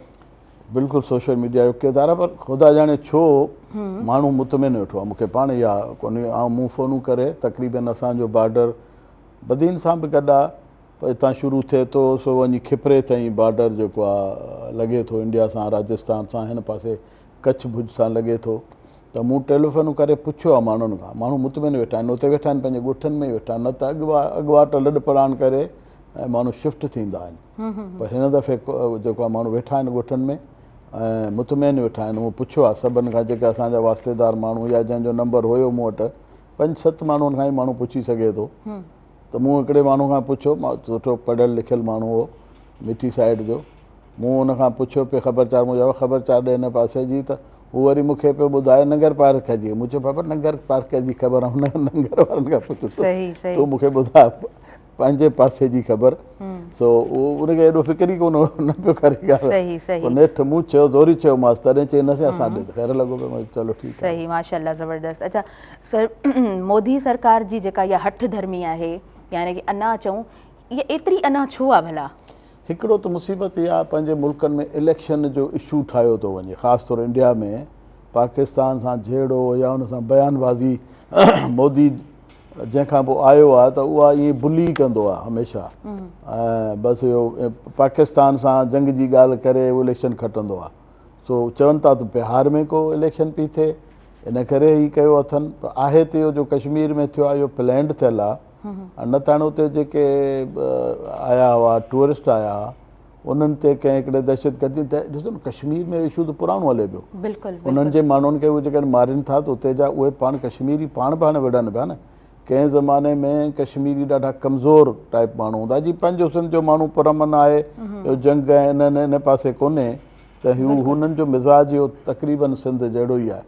Speaker 2: بلڪل سوشل ميڊيا جو ڪردار آهي پر خدا ڄاڻي ڇو ماڻهو مطمئن ويٺو آهي مونکي پاڻ اها ڪونهي آئون مون فونون ڪري تقريبن اسان جو بارڊر بدين سان به گڏ آهي پر اتان شروع ٿئي ٿو سو وڃي کپري تائين بارڊر جيڪو آهي لڳي ٿو انڊيا سان راجستان سان هن پاسي ڪڇ ڀڄ سان لڳي ٿو ته مون ٽيليفون ڪري پڇيو آهي ماڻهن کان ماڻهو مطمئن ويٺا آهن اتي ويٺا آهن پنهنجي ڳوٺن ۾ ئي ويٺا آهن نه ته اڳواٽ لڏ پلاڻ ڪري ۽ ماڻهو شفٽ ٿيندا آهن پر هن دفعي جيڪو آهي ماڻهو ويٺا آهن ڳوٺن ۾ ۽ مطمئن ويٺا آهن مون پڇيو آهي سڀن کان جيڪي اسان جا واسطيدار ماڻهو يا جنهن جو نمبر هيو مون وٽ پنج ست ماڻهن کان ئي ماڻهو پڇي سگهي ٿو ته مون هڪڙي ماڻهو کان پڇيو سٺو پڙهيل لکيل ماڻهو هو مٺي سائيڊ جو مون ان کان پڇيو پئي خبر چار مون چيو خبر چار ڏي هن پاسي جي ته هو وري مون کي پيو ٻڌائي ننگر پارڪر جي مون چيو بابا ننگر پارڪر جي خبر آئون ننگر وارن کان پڇ تون مون کي ٻڌاء پنهنجي پاسي جي خبر سو ان کي ايڏو فڪر ئي ڪونه هو نه پيو ڪري ڳالهه پوء نيٺ مون چيو زوري چيومانس تڏهن چئي نه سائين اسان ڏي ته خير لڳو پيو مون چيو چلو ٺيڪ آهي.
Speaker 1: صحيح ماشاءالله زبردست اڇا سر مودي سرڪار جي جيڪا اها هٺ ڌرمي آهي يعني ڪي انا چئون اها ايتري انا ڇو آهي ڀلا؟
Speaker 2: هڪڙو ته مصيبت اها آهي پنهنجي ملڪن ۾ اليڪشن جو اشو ٺاهيو ٿو وڃي خاص طور انڊيا ۾ پاڪستان سان جهيڙو يا ان سان بيان بازي مودي جنهن کان پوء آيو آهي ته اها ائين بلي ڪندو آهي هميشه ۽ بس اهو پاڪستان سان جنگ جي ڳالهه ڪري اهو اليڪشن کٽندو آهي سو چون ٿا ته بهار ۾ ڪو اليڪشن پئي ٿئي ان ڪري هي ڪيو اٿن پر آهي ته اهو جو ڪشمير ۾ ٿيو آهي اهو پلانڊ ٿيل آهي نه ته هاڻي اتي جيڪي آيا هئا ٽوئرسٽ آيا هئا انهن تي ڪنهن هڪڙي دهشتگردي ته ڏسو نه ڪشمير ۾ اشو ته پراڻو هلي پيو
Speaker 1: بلڪل
Speaker 2: انهن جي ماڻهن کي اهي جيڪڏهن مارين ٿا ته اتي جا اهي پاڻ ڪشميري پاڻ به هاڻي وڙهن پيا نه ڪنهن زماني ۾ ڪشميري ڏاڍا ڪمزور ٽائپ ماڻهو هوندا جي پنهنجو سنڌ جو ماڻهو پرامن آهي اهو جنگ ۽ انهن ان پاسي ڪونهي ته هو هنن جو مزاج اهو تقريبن سنڌ جهڙو ئي آهي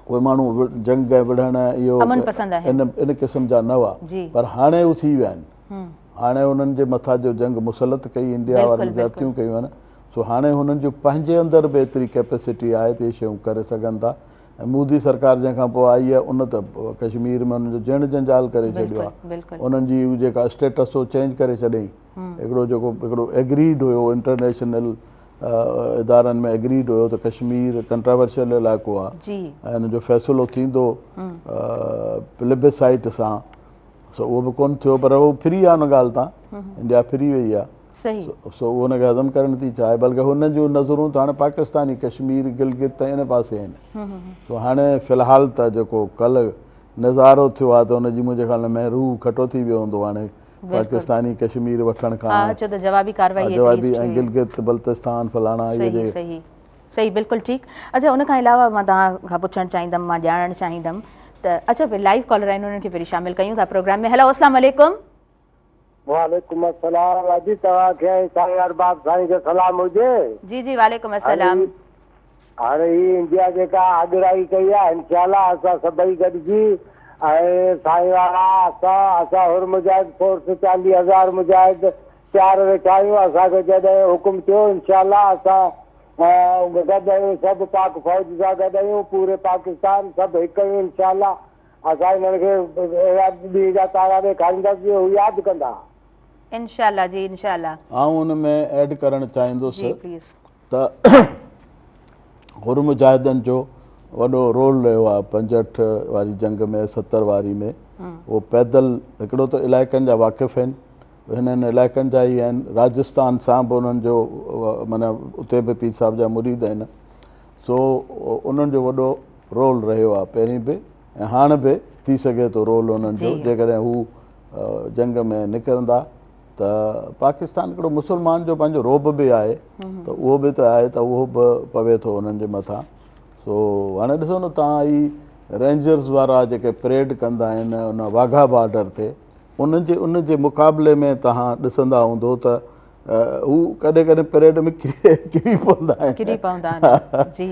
Speaker 2: اهي ماڻهو جنگ ۽ وڙهڻ اهو
Speaker 1: امن پسند آهن
Speaker 2: ان ان قسم جا نه هئا پر هاڻي هو ٿي ويا آهن هاڻي انهن جي مٿان جو جنگ مسلط ڪئي انڊيا وارن زيادتيون ڪيون آهن سو هاڻي هنن جو پنهنجي اندر به ايتري ڪيپيسٽي آهي ته اهي شيون ڪري سگهن ٿا ۽ مودي سرڪار جنهن کان پوء آئي آهي ان ته ڪشمير ۾ انهن جو جهڻ جنجال ڪري ڇڏيو آهي انهن جي جيڪا اسٽيٽس هو چينج ڪري ڇڏيائين هڪڙو جيڪو هڪڙو ايگريڊ هيو انٽرنيشنل ادارن ۾ ايگريڊ هيو ته ڪشمير ڪنٽراورشل علائقو آهي ۽ ان جو فيصلو ٿيندو پليبسائيٽ سان سو اهو به ڪونه ٿيو پر هو ڦري آ ان ڳالهه تان انڊيا ڦري وئي آ سو اهو ان کي هضم ڪرڻ ٿي چاهي بلڪه هن جون نظرون ته هاڻي پاڪستاني ڪشمير گلگت ۽ ان پاسي آهن سو هاڻي في الحال ته جيڪو ڪل نظارو ٿيو آ ته ان جي منهنجي خيال ۾ روح کٽو ٿي ويو هوندو هاڻي پاڪستاني ڪشمير وٺڻ کان
Speaker 1: ڇو ته جوابي ڪارروائي
Speaker 2: جوابي ۽ گلگت بلتستان فلاڻا اهي
Speaker 1: جيڪي صحيح بلڪل ٺيڪ اڇا ان کان علاوه مان توهان کان پڇڻ چاهيندم مان ڄاڻڻ چاهيندم ته اڇا لائيو ڪالر آهن انهن کي پهرين شامل ڪيون ٿا پروگرام ۾ هيلو اسلام عليڪم.
Speaker 3: وعليڪم السلام اڄ توهان کي ۽ سائين ارباب سائين کي سلام هجي.
Speaker 1: جي جي وعليڪم السلام.
Speaker 3: هاڻي هي انڊيا جيڪا اڳرائي ڪئي آهي انشاء الله اسان سڀئي گڏجي ۽ سائين وارا اسان اسان حر مجاهد فورس 40,000 مجاهد تيار ويٺا آهيون اسان کي جڏهن حڪم ٿيو انشاء الله اسان گڏ آهيون سڀ پاڪ فوج سان گڏ آهيون پوري پاڪستان سڀ هڪ آهيون انشاء الله اسان انهن کي اهڙا ڏينهن جا تارا ڏيکارينداسين جو هو ياد ڪندا.
Speaker 1: انشاء الله جي انشاء الله.
Speaker 2: آئون ان ۾ ايڊ ڪرڻ چاهيندس
Speaker 1: جي پليز.
Speaker 2: ته حر مجاهدن جو وڏو رول رهيو آهي 65 واري جنگ ۾ 70 واري ۾ اهو پيدل هڪڙو ته علائقن جا واقف آهن هنن علائقن جا ئي آهن راجستان سان به انهن جو معنيٰ اتي به پير صاحب جا مريد آهن سو انهن جو وڏو رول رهيو آهي پهرين به ۽ هاڻ به ٿي سگهي ٿو رول انهن جو جيڪڏهن هو جنگ ۾ نڪرندا ته پاڪستان هڪڙو مسلمان جو پنهنجو روب به آهي ته اهو به ته آهي ته اهو به پوي ٿو انهن جي مٿان سو هاڻي ڏسو نه تان هي رينجرز وارا جيڪي پريڊ ڪندا آهن ان واگها بارڊر تي ان جي ان جي مقابلي ۾ توهان ڏسندا هوندو ته هو ڪڏهن ڪڏهن پريڊ ۾ ڪري پوندا آهن
Speaker 1: ڪري پوندا آهن جي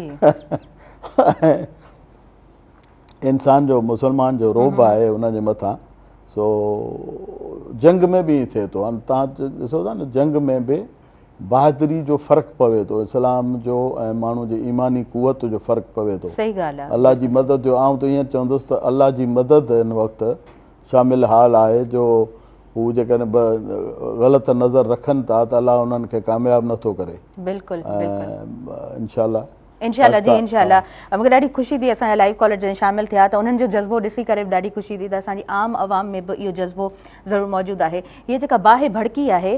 Speaker 2: انسان جو مسلمان جو روب آهي ان جي مٿان سو جنگ ۾ به ائين ٿئي ٿو هاڻي توهان ڏسو ٿا نه جنگ ۾ به بهادري جو فرق پوي ٿو اسلام جو ۽ ماڻهو جي ايماني قوت جو فرق پوي ٿو
Speaker 1: صحيح ڳالهه آهي
Speaker 2: الله جي مدد جو آئون ته ائين چوندس ته الله جي مدد هن وقت شامل حال آهي جو هو جيڪڏهن به غلط نظر رکن ٿا ته الله انهن کي ڪامياب نه ٿو ڪري.
Speaker 1: بلڪل بلڪل
Speaker 2: انشاء الله.
Speaker 1: انشاء الله جي انشاء الله مونکي ڏاڍي خوشي ٿي اسان جا لائيو ڪالر جڏهن شامل ٿيا ته انهن جو جذبو ڏسي ڪري به ڏاڍي خوشي ٿي ته اسان جي عام عوام ۾ به اهو جذبو ضرور موجود آهي هيء جيڪا باهه ڀڙڪي آهي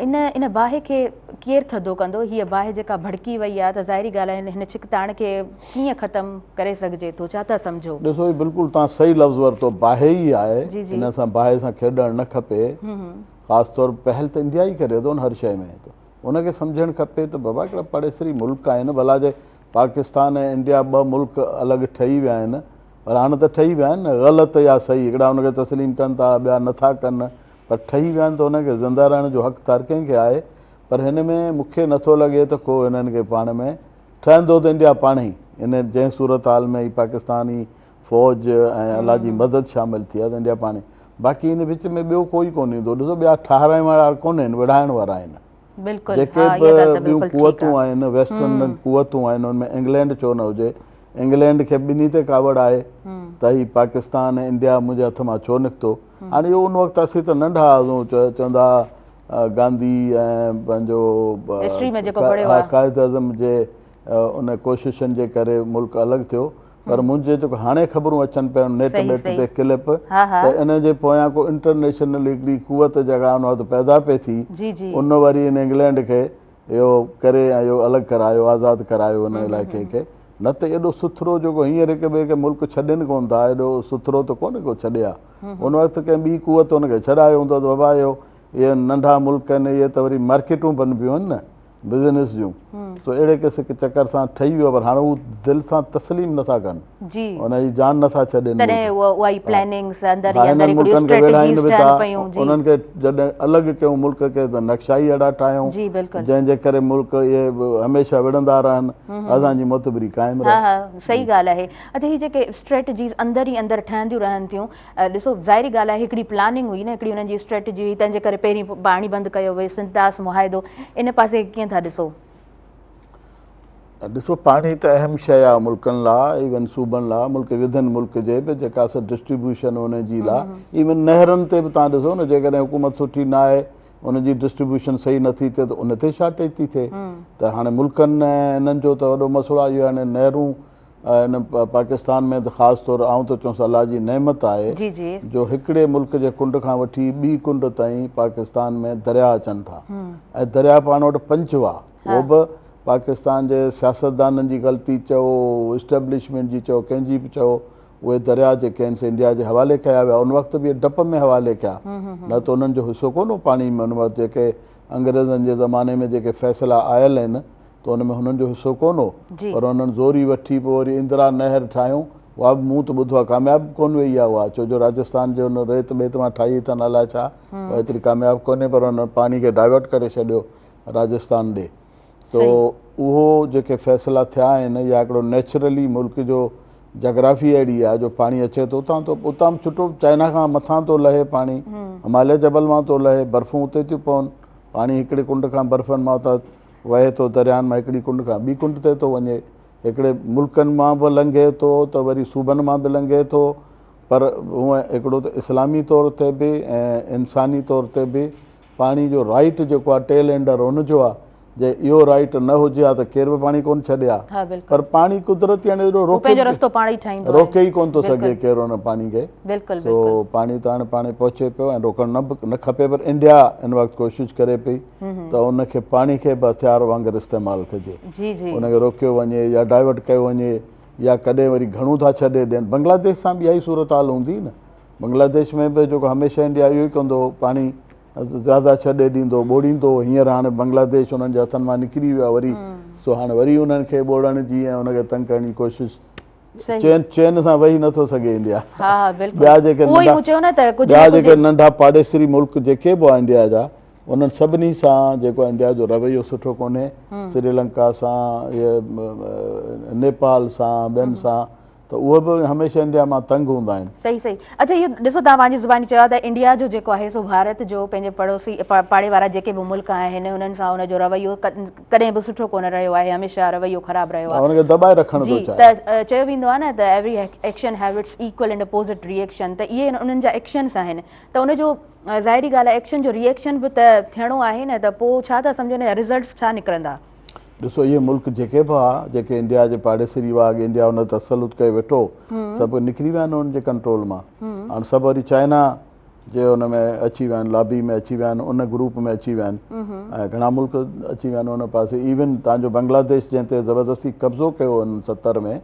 Speaker 1: ان ان باهه کي ڪير ٿڌو ڪندو؟ هيء باهه جيڪا ڀڙڪي وئي آهي ته ظاهري ڳالهه آهي هن ڇڪتاڻ کي ڪيئن ختم ڪري سگهجي ٿو؟ ڇا ٿا سمجهو؟
Speaker 2: ڏسو هي بلڪل توهان صحيح لفظ ورتو باهه ئي آهي ان سان باهه سان کيڏڻ نه کپي خاص طور پهل ته انڊيا ئي ڪري ٿو نه هر شيء ۾ ته ان کي سمجهڻ کپي ته بابا هڪڙا پاڙيسري ملڪ آهن ڀلا جي پاڪستان ۽ انڊيا ٻه ملڪ الڳ ٺهي ويا آهن پر هاڻ ته ٺهي ويا آهن نه غلط يا صحيح هڪڙا ان کي تسليم ڪن ٿا ٻيا نٿا ڪن پر ٺهي ويا آهن ته انهن کي زنده رهڻ جو حق ته هر ڪنهن کي آهي پر هن ۾ مون کي نٿو لڳي ته ڪو هنن کي پاڻ ۾ ٺهندو ته انڊيا پاڻ ئي ان جنهن صورتحال ۾ هي پاڪستاني فوج ۽ الله جي مدد شامل ٿي آهي ته انڊيا پاڻ ئي باقي ان وچ ۾ ٻيو ڪوئي ڪونه ايندو ڏسو ٻيا ٺاهرائڻ وارا ڪونهن وڙهائڻ وارا آهن
Speaker 1: بلڪل
Speaker 2: جيڪي
Speaker 1: ها اها
Speaker 2: به
Speaker 1: ڳالهه ته
Speaker 2: ٻيون
Speaker 1: بلڪل ٺيڪ
Speaker 2: قوتون
Speaker 1: آ.
Speaker 2: آهن ويسٽرن قوتون آهن ان ۾ انگلينڊ ڇو نه هجي انگلينڊ کي ٻنهي تي ڪاوڙ آهي ته هي پاڪستان ۽ انڊيا منهنجي هٿ مان ڇو نڪتو هاڻي اهو ان وقت اسين ته ننڍا هئاسون چوندا هئا گانڌي ۽ پنهنجو
Speaker 1: هسٽري ۾ جيڪو پڙهيو آ.
Speaker 2: قائد اعظم جي ان ڪوششن جي ڪري ملڪ الڳ ٿيو پر منهنجي جيڪو هاڻي خبرون اچن پيون نيٽ بيٽ تي ڪلپ ته ان جي پويان ڪو انٽرنيشنل هڪڙي قوت جيڪا ان وقت پيدا پئي ٿي ان وري ان انگلينڊ کي اهو ڪري ۽ اهو الڳ ڪرايو آزاد ڪرايو ان علائقي کي نه ته ايڏو سٿرو جيڪو هينئر هڪ ٻئي کي ملڪ ڇڏين ڪون ٿا ايڏو سٿرو ته ڪونه ڪو ڇڏي ها ان وقت ڪنهن ٻي قوت ان کي ڇڏايو هوندو ته بابا اهو اهي ننڍا ملڪ آهن اهي ته وري مارڪيٽون بنبيون آهن نه بزنس جون سو اهڙي قسم جي چڪر سان ٺهي ويو پر هاڻي هو دل سان تسليم نٿا ڪن ان جي جان نٿا ڇڏين
Speaker 1: تڏهن اها ئي پلاننگس اندر ئي اندر هڪڙيون اسٽريٽجيز ٺهن پيون
Speaker 2: جي انهن کي جڏهن الڳ ڪيون ملڪ کي ته نقشا ئي اهڙا ٺاهيون جنهن جي ڪري ملڪ اهي هميشه وڙهندا رهن اسان جي معتبري قائم
Speaker 1: رهي. ها ها صحيح ڳالهه آهي. اڇا هي جيڪي اسٽريٽجيز اندر ئي اندر ٺهنديون رهن ٿيون ڏسو ظاهري ڳالهه آهي هڪڙي پلاننگ هئي نه هڪڙي انهن جي اسٽريٽجي هئي تنهن جي ڪري پهرين پاڻي بند ڪيو ويو سنڌ طاس معاهدو ان پاسي ڪيئن ٿا ڏسو؟
Speaker 2: ڏسو پاڻي ته اهم شيء آهي ملڪن لا ايون صوبن لا ملڪ وڌن ملڪ جي به جيڪا سا ڊسٽريبيوشن ان جي لا ايون نهرن تي به تان ڏسو نه جيڪڏهن حڪومت سٺي نه آهي ان جي ڊسٽريبيوشن صحيح نٿي ٿئي ته ان تي شارٽيج ٿي ٿئي ته هاڻي ملڪن انهن جو ته وڏو مسئلو آهي اهو هاڻي نهرون هن پاڪستان ۾ ته خاص طور آئون ته چونس الله جي نعمت آهي جو هڪڙي ملڪ جي ڪنڊ کان وٺي ٻي ڪنڊ تائين پاڪستان ۾ درياء اچن ٿا ۽ درياء پاڻ وٽ پنج هئا اهو به پاڪستان جي سياستدانن جي غلطي چئو اسٽيبلشمينٽ جي چئو ڪنهن جي به چئو اهي درياء جيڪي آهن سي انڊيا جي حوالي ڪيا ويا ان وقت به ڊپ ۾ حوالي ڪيا نه ته انهن جو حصو ڪونه هو پاڻي ۾ ان وقت جيڪي انگريزن جي زماني ۾ جيڪي فيصلا آيل آهن ته ان ۾ هنن جو حصو ڪونه هو پر انهن زوري وٺي پوء وري اندرا نهر ٺاهيون اها به مون ته ٻڌو آهي ڪامياب به ڪونه وئي آهي اها ڇو جو راجستان جي ان ريت ٻيت مان ٺاهي اٿن الائي ڇا اها ايتري ڪامياب ڪونهي پر انهن پاڻي کي ڊائيورٽ ڪري ڇڏيو راجستان ڏي تو اهو جيڪي فيصلا ٿيا آهن يا هڪڙو نيچرلي ملڪ جو جاگرافي اهڙي آهي جو پاڻي اچي ٿو اتان ٿو اتان به ڇٽو چائنا کان مٿان ٿو لهي پاڻي هماليه جبل مان ٿو لهي برفون اتي ٿيون پون پاڻي هڪڙي ڪنڊ کان برفن مان اتان وهي ٿو، درياهن مان هڪڙي ڪنڊ کان ٻي ڪنڊ تي ٿو وڃي، هڪڙي ملڪن مان به لنگهي ٿو ته وري صوبن مان به لنگهي ٿو، پر هونء هڪڙو ته اسلامي طور تي به ۽ انساني طور تي به پاڻي جو رائيٽ جيڪو آهي ٽيل اينڊر ان جو آهي، جي اهو رائيٽ نه هجي ها ته ڪير به پاڻي ڪونه ڇڏي ها، پر پاڻي قدرتي هاڻي ايڏو روڪي روڪي ئي ڪونه ٿو سگهي ڪير ان پاڻي کي. سو پاڻي ته هاڻي پاڻي پهچي پيو ۽ روڪڻ نه به نه کپي پر انڊيا هن وقت ڪوشش ڪري پئي ته ان کي پاڻي کي به هٿيار وانگر استعمال ڪجي ان کي روڪيو وڃي يا ڊائيورٽ ڪيو وڃي يا ڪڏهن وري گهڻو ٿا ڇڏي ڏين بنگلاديش سان به اها ئي صورتحال هوندي نه بنگلاديش ۾ به جيڪو هميشه انڊيا اهو ئي ڪندو هو پاڻي زياده ڇڏي ڏيندو ٻوڙيندو هينئر هاڻي بنگلاديش انهن جي هٿن مان نڪري ويو آهي وري سو هاڻي وري انهن کي ٻوڙڻ جي ۽ ان کي تنگ ڪرڻ جي ڪوشش چين چين سان ويهي نٿو سگهي انڊيا
Speaker 1: ها ها بلڪل ٻيا جيڪي ننڍا مون چيو نه ته
Speaker 2: ڪجهه ٻيا جيڪي ننڍا پاڙيسري ملڪ جيڪي به انڊيا جا انهن سڀني سان جيڪو انڊيا جو رويو سٺو ڪونهي سري لنڪا سان نيپال سان ٻين سان ته اهي به هميشه انڊيا مان تنگ هوندا آهن.
Speaker 1: صحيح صحيح اڇا اهو ڏسو توهان پنهنجي زباني چيو آهي ته انڊيا جو جيڪو آهي سو ڀارت جو پنهنجي پڙوسي پاڙي وارا جيڪي به ملڪ آهن انهن سان ان جو رويو ڪڏهن به سٺو ڪونه رهيو آهي هميشه رويو خراب رهيو آهي
Speaker 2: ان کي دٻائي رکڻ ٿو چاهي.
Speaker 1: ته چيو ويندو آهي نه ته every action have its equal and opposite reaction ته اهي انهن جا ايڪشنس آهن ته ان جو ظاهري ڳالهه آهي ايڪشن جو ري ايڪشن به ته ٿيڻو آهي نه ته پوء ڇا ٿا سمجهو ان جا رزلٽس ڇا نڪرندا.
Speaker 2: ڏسو اهي ملڪ جيڪي به هئا جيڪي انڊيا جي پاڙيسري هئا اڳي انڊيا ان تسلط ڪيو ويٺو سڀ نڪري ويا آهن ان جي ڪنٽرول مان هاڻ سڀ وري چائنا جي ان ۾ اچي ويا آهن لابي ۾ اچي ويا آهن ان گروپ ۾ اچي ويا آهن ۽ گهڻا ملڪ اچي ويا آهن ان پاسي ايون تان جو بنگلاديش جنهن تي زبردستي قبضو ڪيو ان 70 ۾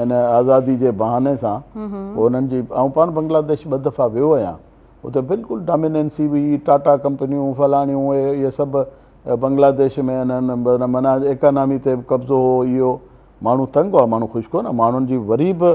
Speaker 2: ان آزادي جي بهاني سان پوء انهن جي آئون پاڻ بنگلاديش ٻه دفعا ويو آهيان اتي بلڪل ڊاميننسي هئي ٽاٽا ڪمپنيون فلاڻيون اهي سڀ بنگلاديش ۾ انهن معنيٰ ايڪانامي تي به قبضو هو اهو ماڻهو تنگ هئا ماڻهو خوش ڪونه ماڻهن جي وري به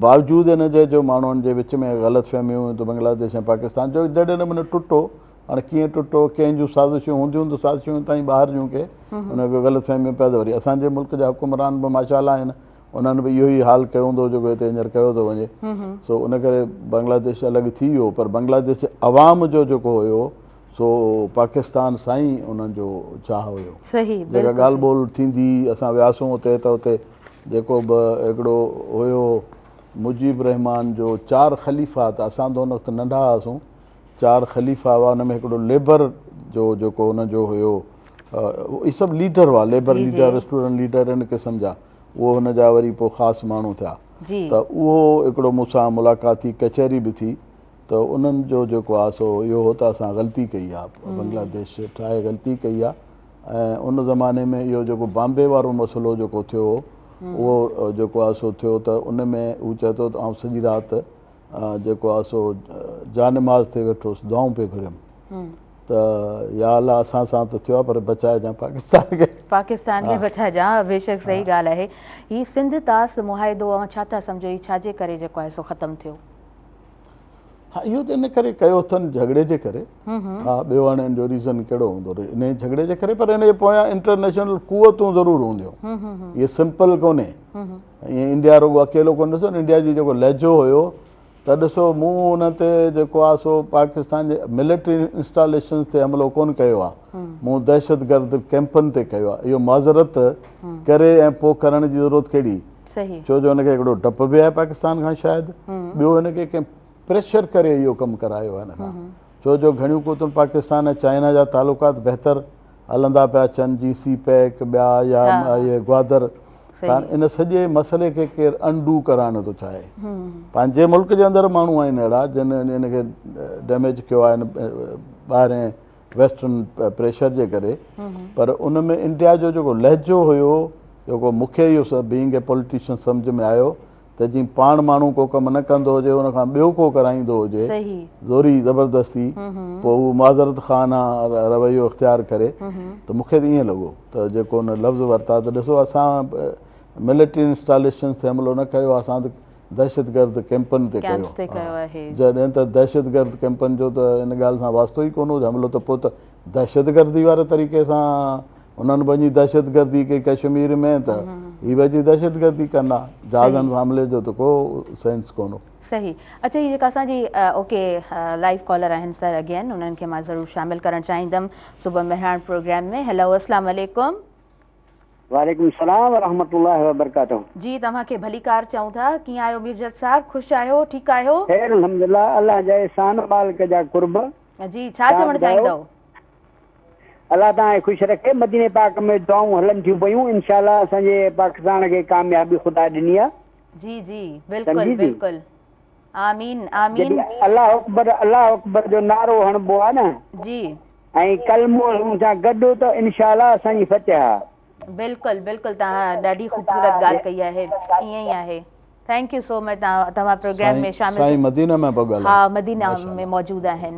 Speaker 2: باوجود ان جي جو ماڻهن جي وچ ۾ غلط فهميون هيون ته بنگلاديش ۽ پاڪستان جو جهڙي نموني ٽٽو هاڻي ڪيئن ٽٽو ڪنهن جون سازشون هونديون ته سازشون تائين ٻاهر جون ڪي ان کي غلط فهميون پيدا وري اسان جي ملڪ جا حڪمران به ماشاء الله آهن انهن به اهو ئي حال ڪيو هوندو جيڪو هتي هينئر ڪيو ٿو وڃي سو ان ڪري بنگلاديش الڳ ٿي ويو پر بنگلاديش جي عوام جو جيڪو هيو سو پاڪستان سان ئي انهن جو چاهه هيو.
Speaker 1: صحيح
Speaker 2: جيڪا ڳالهه ٻولهه ٿيندي اسان وياسون اتي ته اتي جيڪو به هڪڙو هيو مجيب الرحمان جو چار خليفا ته اسان ته ان وقت ننڍا هئاسون چار خليفا هئا ان ۾ هڪڙو ليبر جو جيڪو ان جو هيو اهي سڀ ليڊر هئا ليبر ليڊر اسٽوڊنٽ ليڊر ان قسم جا اهو هن جا وري پوء خاص ماڻهو ٿيا ته اهو هڪڙو مون سان ملاقات ٿي ڪچهري به ٿي ته انهن جو جيڪو آ سو اهو هو ته اسان غلطي ڪئي آ بنگلاديش ٺاهي غلطي ڪئي آ ۽ ان زماني ۾ اهو جيڪو بامبي وارو مسئلو جيڪو ٿيو هو اهو جيڪو آ سو ٿيو ته ان ۾ هو چئي ٿو ته آئون سڄي رات جيڪو آ سو جانماز تي ويٺو هوس دعائون پئي گهريم. ته يا الله اسان سان ته ٿيو آهي پر بچائجان پاڪستان کي.
Speaker 1: پاڪستان کي بچائجان بيشڪ صحيح ڳالهه آهي. هي سنڌ طاس معاهدو اوهان ڇا ٿا سمجهو هي ڇا جي ڪري جيڪو آهي سو ختم ٿيو؟
Speaker 2: ها اهو ته ان ڪري ڪيو اٿن جهڳڙي جي ڪري ها ٻيو هاڻي ان جو ريزن ڪهڙو هوندو ان جهڳڙي جي ڪري پر ان جي پويان انٽرنيشنل قوتون ضرور هونديون اهي سمپل ڪونهي ائين انڊيا رڳو اڪيلو ڪونه ڏسو انڊيا جي جيڪو لهجو هيو ته ڏسو مون ان تي جيڪو آهي سو پاڪستان جي ملٽري انسٽاليشنز تي حملو ڪونه ڪيو آهي مون دهشتگرد ڪيمپن تي ڪيو آهي اهو معذرت ڪري ۽ پوء ڪرڻ جي ضرورت ڪهڙي ڇو جو هن کي هڪڙو ڊپ به آهي پاڪستان کان شايد ٻيو هن کي ڪنهن پريشر ڪري اهو ڪم ڪرايو آهي هن کان ڇو جو گهڻيون قوتون پاڪستان ۽ چائنا جا تعلقات بهتر هلندا پيا اچن جي سي پيڪ ٻيا يا اهي گوادر ته ان سڄي مسئلي کي ڪير انڊو ڪرائڻ ٿو چاهي پنهنجي ملڪ جي اندر ماڻهو آهن اهڙا جن ان کي ڊيميج ڪيو آهي ٻاهرين ويسٽرن پريشر جي ڪري پر ان ۾ انڊيا جو جيڪو لهجو هيو جيڪو مونکي اهو بينگ اي پوليٽيشن سمجھ ۾ آيو ته جي پاڻ ماڻهو ڪو ڪم نه ڪندو هجي ان کان ٻيو ڪو ڪرائيندو هجي زوري زبردستي پوء هو معذرت خانه رويو اختيار ڪري ته مونکي ته ائين لڳو ته جيڪو ان لفظ ورتا ته ڏسو اسان ملٽري انسٽاليشنز تي حملو نه ڪيو اسان ته دهشتگرد ڪيمپن تي ڪيو جڏهن ته دهشتگرد ڪيمپن جو ته ان ڳالهه سان واسطو ئي ڪونه هو حملو ته پوء ته دهشتگردي واري طريقي سان انهن به وڃي دهشتگردي ڪئي ڪشمير ۾ ته هي به اچي دهشتگردي ڪندا جهازن سان حملي جو ته ڪو سينس ڪونه هو.
Speaker 1: صحيح اڇا هي جيڪا اسان جي اوڪي لائيو ڪالر آهن سر اگين انهن کي مان ضرور شامل ڪرڻ چاهيندم صبح مهراڻ پروگرام ۾ هيلو اسلام عليڪم.
Speaker 4: وعليڪم السلام ورحمة الله وبرڪاته.
Speaker 1: جي توهان کي ڀليڪار چئون ٿا ڪيئن آهيو ميرجت صاحب خوش آهيو ٺيڪ آهيو.
Speaker 4: خير الحمدلله الله جا احسان مالڪ جا قرب.
Speaker 1: جي ڇا چوڻ چاهيندؤ.
Speaker 4: الله توهان کي خوش رکي مديني پاڪ ۾ دعائون هلن ٿيون پيون انشاء الله اسان جي پاڪستان کي ڪاميابي خدا ڏني آ.
Speaker 1: جي جي بلڪل بلڪل آمين آمين.
Speaker 4: جڏهن الله اڪبر الله اڪبر جو نعرو هڻبو آ نه
Speaker 1: جي
Speaker 4: ۽ ڪلمو ان سان گڏ ته انشاء الله اسان جي فتح آ.
Speaker 1: بلڪل بلڪل توهان ڏاڍي خوبصورت ڳالهه ڪئي آهي ائين ئي آهي thank you سو مچ توهان پروگرام ۾ شامل
Speaker 2: سائين مدينه ۾ پيا ڳالهايو
Speaker 1: ها مدينه ۾ موجود آهن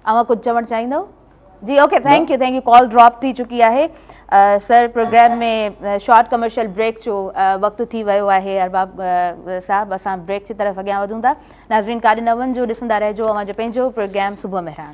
Speaker 1: اوهان ڪجهه چوڻ چاهيندو جي okay thank you thank you call drop ٿي چڪي آهي سر پروگرام ۾ شارٽ ڪمرشل بريڪ جو وقت ٿي ويو آهي ارباب صاحب اسان بريڪ جي طرف اڳيان وڌون ٿا ناظرين ڪاڏي نه وڃجو ڏسندا رهجو اوهان جو پنهنجو پروگرام صبح مهراڻ.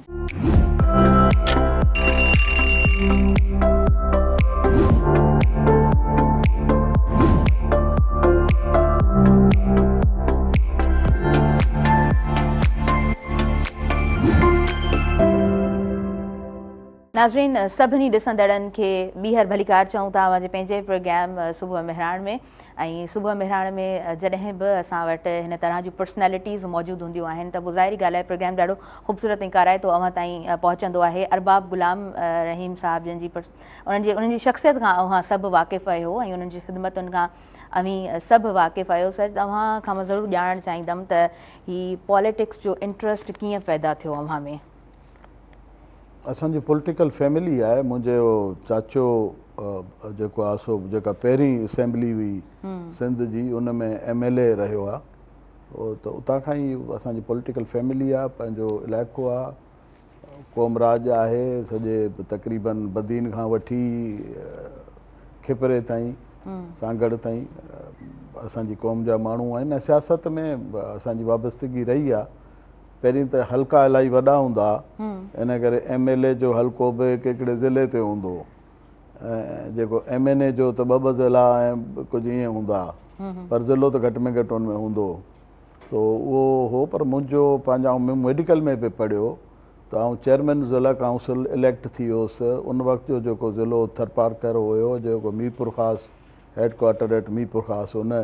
Speaker 1: ناظرين سڀني ڏسندڙن کي ٻيهر ڀليڪار چئون ٿا اوهان جي پنهنجي پروگرام صبح مهراڻ ۾ ۽ صبح مهراڻ ۾ جڏهن به اسان وٽ هن طرح جون پرسنالٽيز موجود هونديون آهن ته پوء ظاهري ڳالهه آهي پروگرام ڏاڍو خوبصورت ۽ ڪارائتو اوهان تائين پهچندو آهي ارباب غلام رحيم صاحب جن جي انهن جي انهن جي شخصيت کان اوهان سڀ واقف آهيو ۽ انهن جي خدمتن کان اوهين سڀ واقف آهيو سر توهان کان مان ضرور ڄاڻڻ چاهيندم ته هي پاليٽڪس جو انٽرسٽ ڪيئن پيدا ٿيو اوهان ۾؟
Speaker 2: اسان جي پوليٽيڪل فيملي آهي منهنجو چاچو جيڪو آهي سو جيڪا پهرين اسيمبلي هئي سنڌ جي ان ۾ ايم ايل اي رهيو آهي ته اتان کان ئي اسان جي پوليٽيڪل فيملي آهي پنهنجو علائقو آهي قوم راڄ آهي سڄي تقريبن بدين کان وٺي کپري تائين سانگهڙ تائين اسان جي قوم جا ماڻهو آهن ۽ سياست ۾ اسان جي وابستگي رهي آهي پهرين ته حلقا الاهي وڏا هوندا ها ان ڪري ايم ايل اي جو حلقو به هڪ هڪڙي ضلعي تي هوندو هو ۽ جيڪو ايم اين اي جو ته ٻه ٻه ضلعا ۽ ڪجهه ائين هوندا ها پر ضلعو ته گهٽ ۾ گهٽ ان ۾ هوندو هو سو اهو هو پر منهنجو پنهنجو آئون ميڊيڪل ۾ پئي پڙهيو ته آئون چيئرمين ضلع ڪائونسل اليڪٽ ٿي ويس ان وقت جو جيڪو ضلعو ٿرپارڪر هيو جيڪو Mirpurkhas head quarter at Mirpurkhas ان